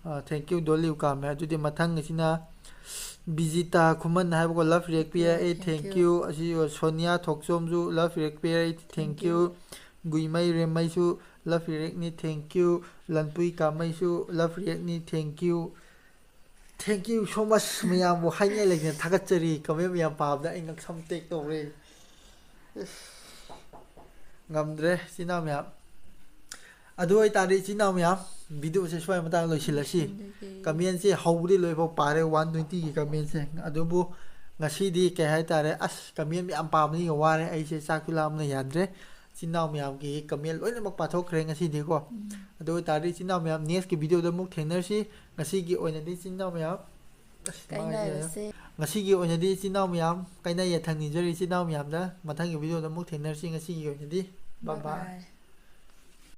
ꯑ, thank you, ꯗꯣꯂꯤꯎ ꯀꯥꯝꯃꯩ꯫ ꯑꯗꯨꯗꯤ ꯃꯊꯪ ꯑꯁꯤꯅ ꯕꯤꯖꯤꯇꯥ ꯈꯨꯃꯟ ꯍꯥꯏꯕꯀꯣ, love react ꯄꯤꯔꯛꯑꯦ, thank you꯫ Thank you꯫ ꯑꯁꯤ ꯁꯣꯅꯤꯌꯥ ꯊꯣꯛꯆꯣꯝꯁꯨ love react ꯄꯤꯔꯛꯑꯦ, thank you꯫ Thank you꯫ ꯒꯨꯏꯃꯩ ꯔꯦꯝꯃꯩꯁꯨ love react ꯅꯤ, thank you꯫ ꯂꯟꯄꯨꯏ ꯀꯥꯝꯃꯩꯁꯨ love react ꯅꯤ, thank you꯫ Thank you so much ꯃꯌꯥꯝꯕꯨ ꯍꯥꯏꯅꯤꯡꯉꯥꯏ ꯂꯩꯇꯅ ꯊꯥꯒꯠꯆꯔꯤ꯫ Comment ꯃꯌꯥꯝ ꯄꯥꯕꯗ ꯑꯩ ꯉꯛꯁꯝ ꯇꯦꯛ ꯇꯧꯔꯦ꯫ ꯏꯁ, ꯉꯝꯗ꯭ꯔꯦ, ꯏꯆꯤꯟ ꯏꯅꯥꯎ ꯃꯌꯥꯝ꯫ ꯑꯗꯨ ꯑꯣꯏꯇꯥꯔꯗꯤ, ꯏꯆꯤꯟ ꯏꯅꯥꯎ ꯃꯌꯥꯝ, video ꯁꯦ ꯁ꯭ꯋꯥꯏ ꯃꯇꯥꯡꯗ ꯂꯣꯏꯁꯤꯜꯂꯁꯤ꯫ ꯂꯣꯏꯁꯤꯜꯂꯁꯤ꯫ Comment ꯁꯦ ꯍꯧꯕꯗꯤ ꯂꯣꯏꯐꯥꯎ ꯄꯥꯔꯦ, one twenty ꯒꯤ comment ꯁꯦ꯫ ꯑꯗꯨꯕꯨ ꯉꯁꯤꯗꯤ ꯀꯩ ꯍꯥꯏꯇꯥꯔꯦ, ꯑꯁ, ꯀꯃꯦꯟ ꯃꯌꯥꯝ ꯄꯥꯕꯅꯤꯒ ꯋꯥꯔꯦ ꯑꯩꯁꯦ, ꯆꯥꯛꯁꯨ ꯂꯥꯝꯕꯅ ꯌꯥꯗ꯭ꯔꯦ꯫ ꯏꯆꯤꯟ ꯏꯅꯥꯎ ꯃꯌꯥꯝꯒꯤ ꯀꯃꯦꯟ ꯂꯣꯏꯅꯃꯛ ꯄꯥꯊꯣꯛꯈ꯭ꯔꯦ ꯉꯁꯤꯗꯤꯀꯣ꯫ ꯑꯗꯨ ꯑꯣꯏꯇꯥꯔꯗꯤ ꯏꯆꯤꯟ ꯏꯅꯥꯎ ꯃꯌꯥꯝ, ꯅꯦꯛꯁꯀꯤ ꯚꯤꯗꯤꯑꯣꯗ ꯑꯃꯨꯛ ꯊꯦꯡꯅꯔꯁꯤ꯫ ꯉꯁꯤꯒꯤ ꯑꯣꯏꯅꯗꯤ ꯏꯆꯤꯟ ꯏꯅꯥꯎ ꯃꯌꯥꯝ, ꯑꯁ, ꯃꯥꯏꯁꯦ ꯌꯥꯔꯦ꯫ ꯀꯥꯏꯅꯔꯁꯦ꯫ ꯉꯁꯤꯒꯤ ꯑꯣꯏꯅꯗꯤ ꯏꯆꯤꯟ ꯏꯅꯥꯎ ꯃꯌꯥꯝ, ꯀꯥꯏꯅ ꯌꯥꯊꯪ ꯅꯤꯖꯔꯤ ꯏꯆꯤꯟ ꯏꯅꯥꯎ ꯃꯌꯥꯝꯗ꯫ ꯃꯊꯪꯒꯤ ꯚꯤꯗꯤꯑꯣꯗ ꯑꯃꯨꯛ ꯊꯦꯡꯅꯔꯁꯤ꯫ ꯉꯁꯤꯒꯤ ꯑꯣꯏꯅꯗꯤ bye bye꯫ Bye bye꯫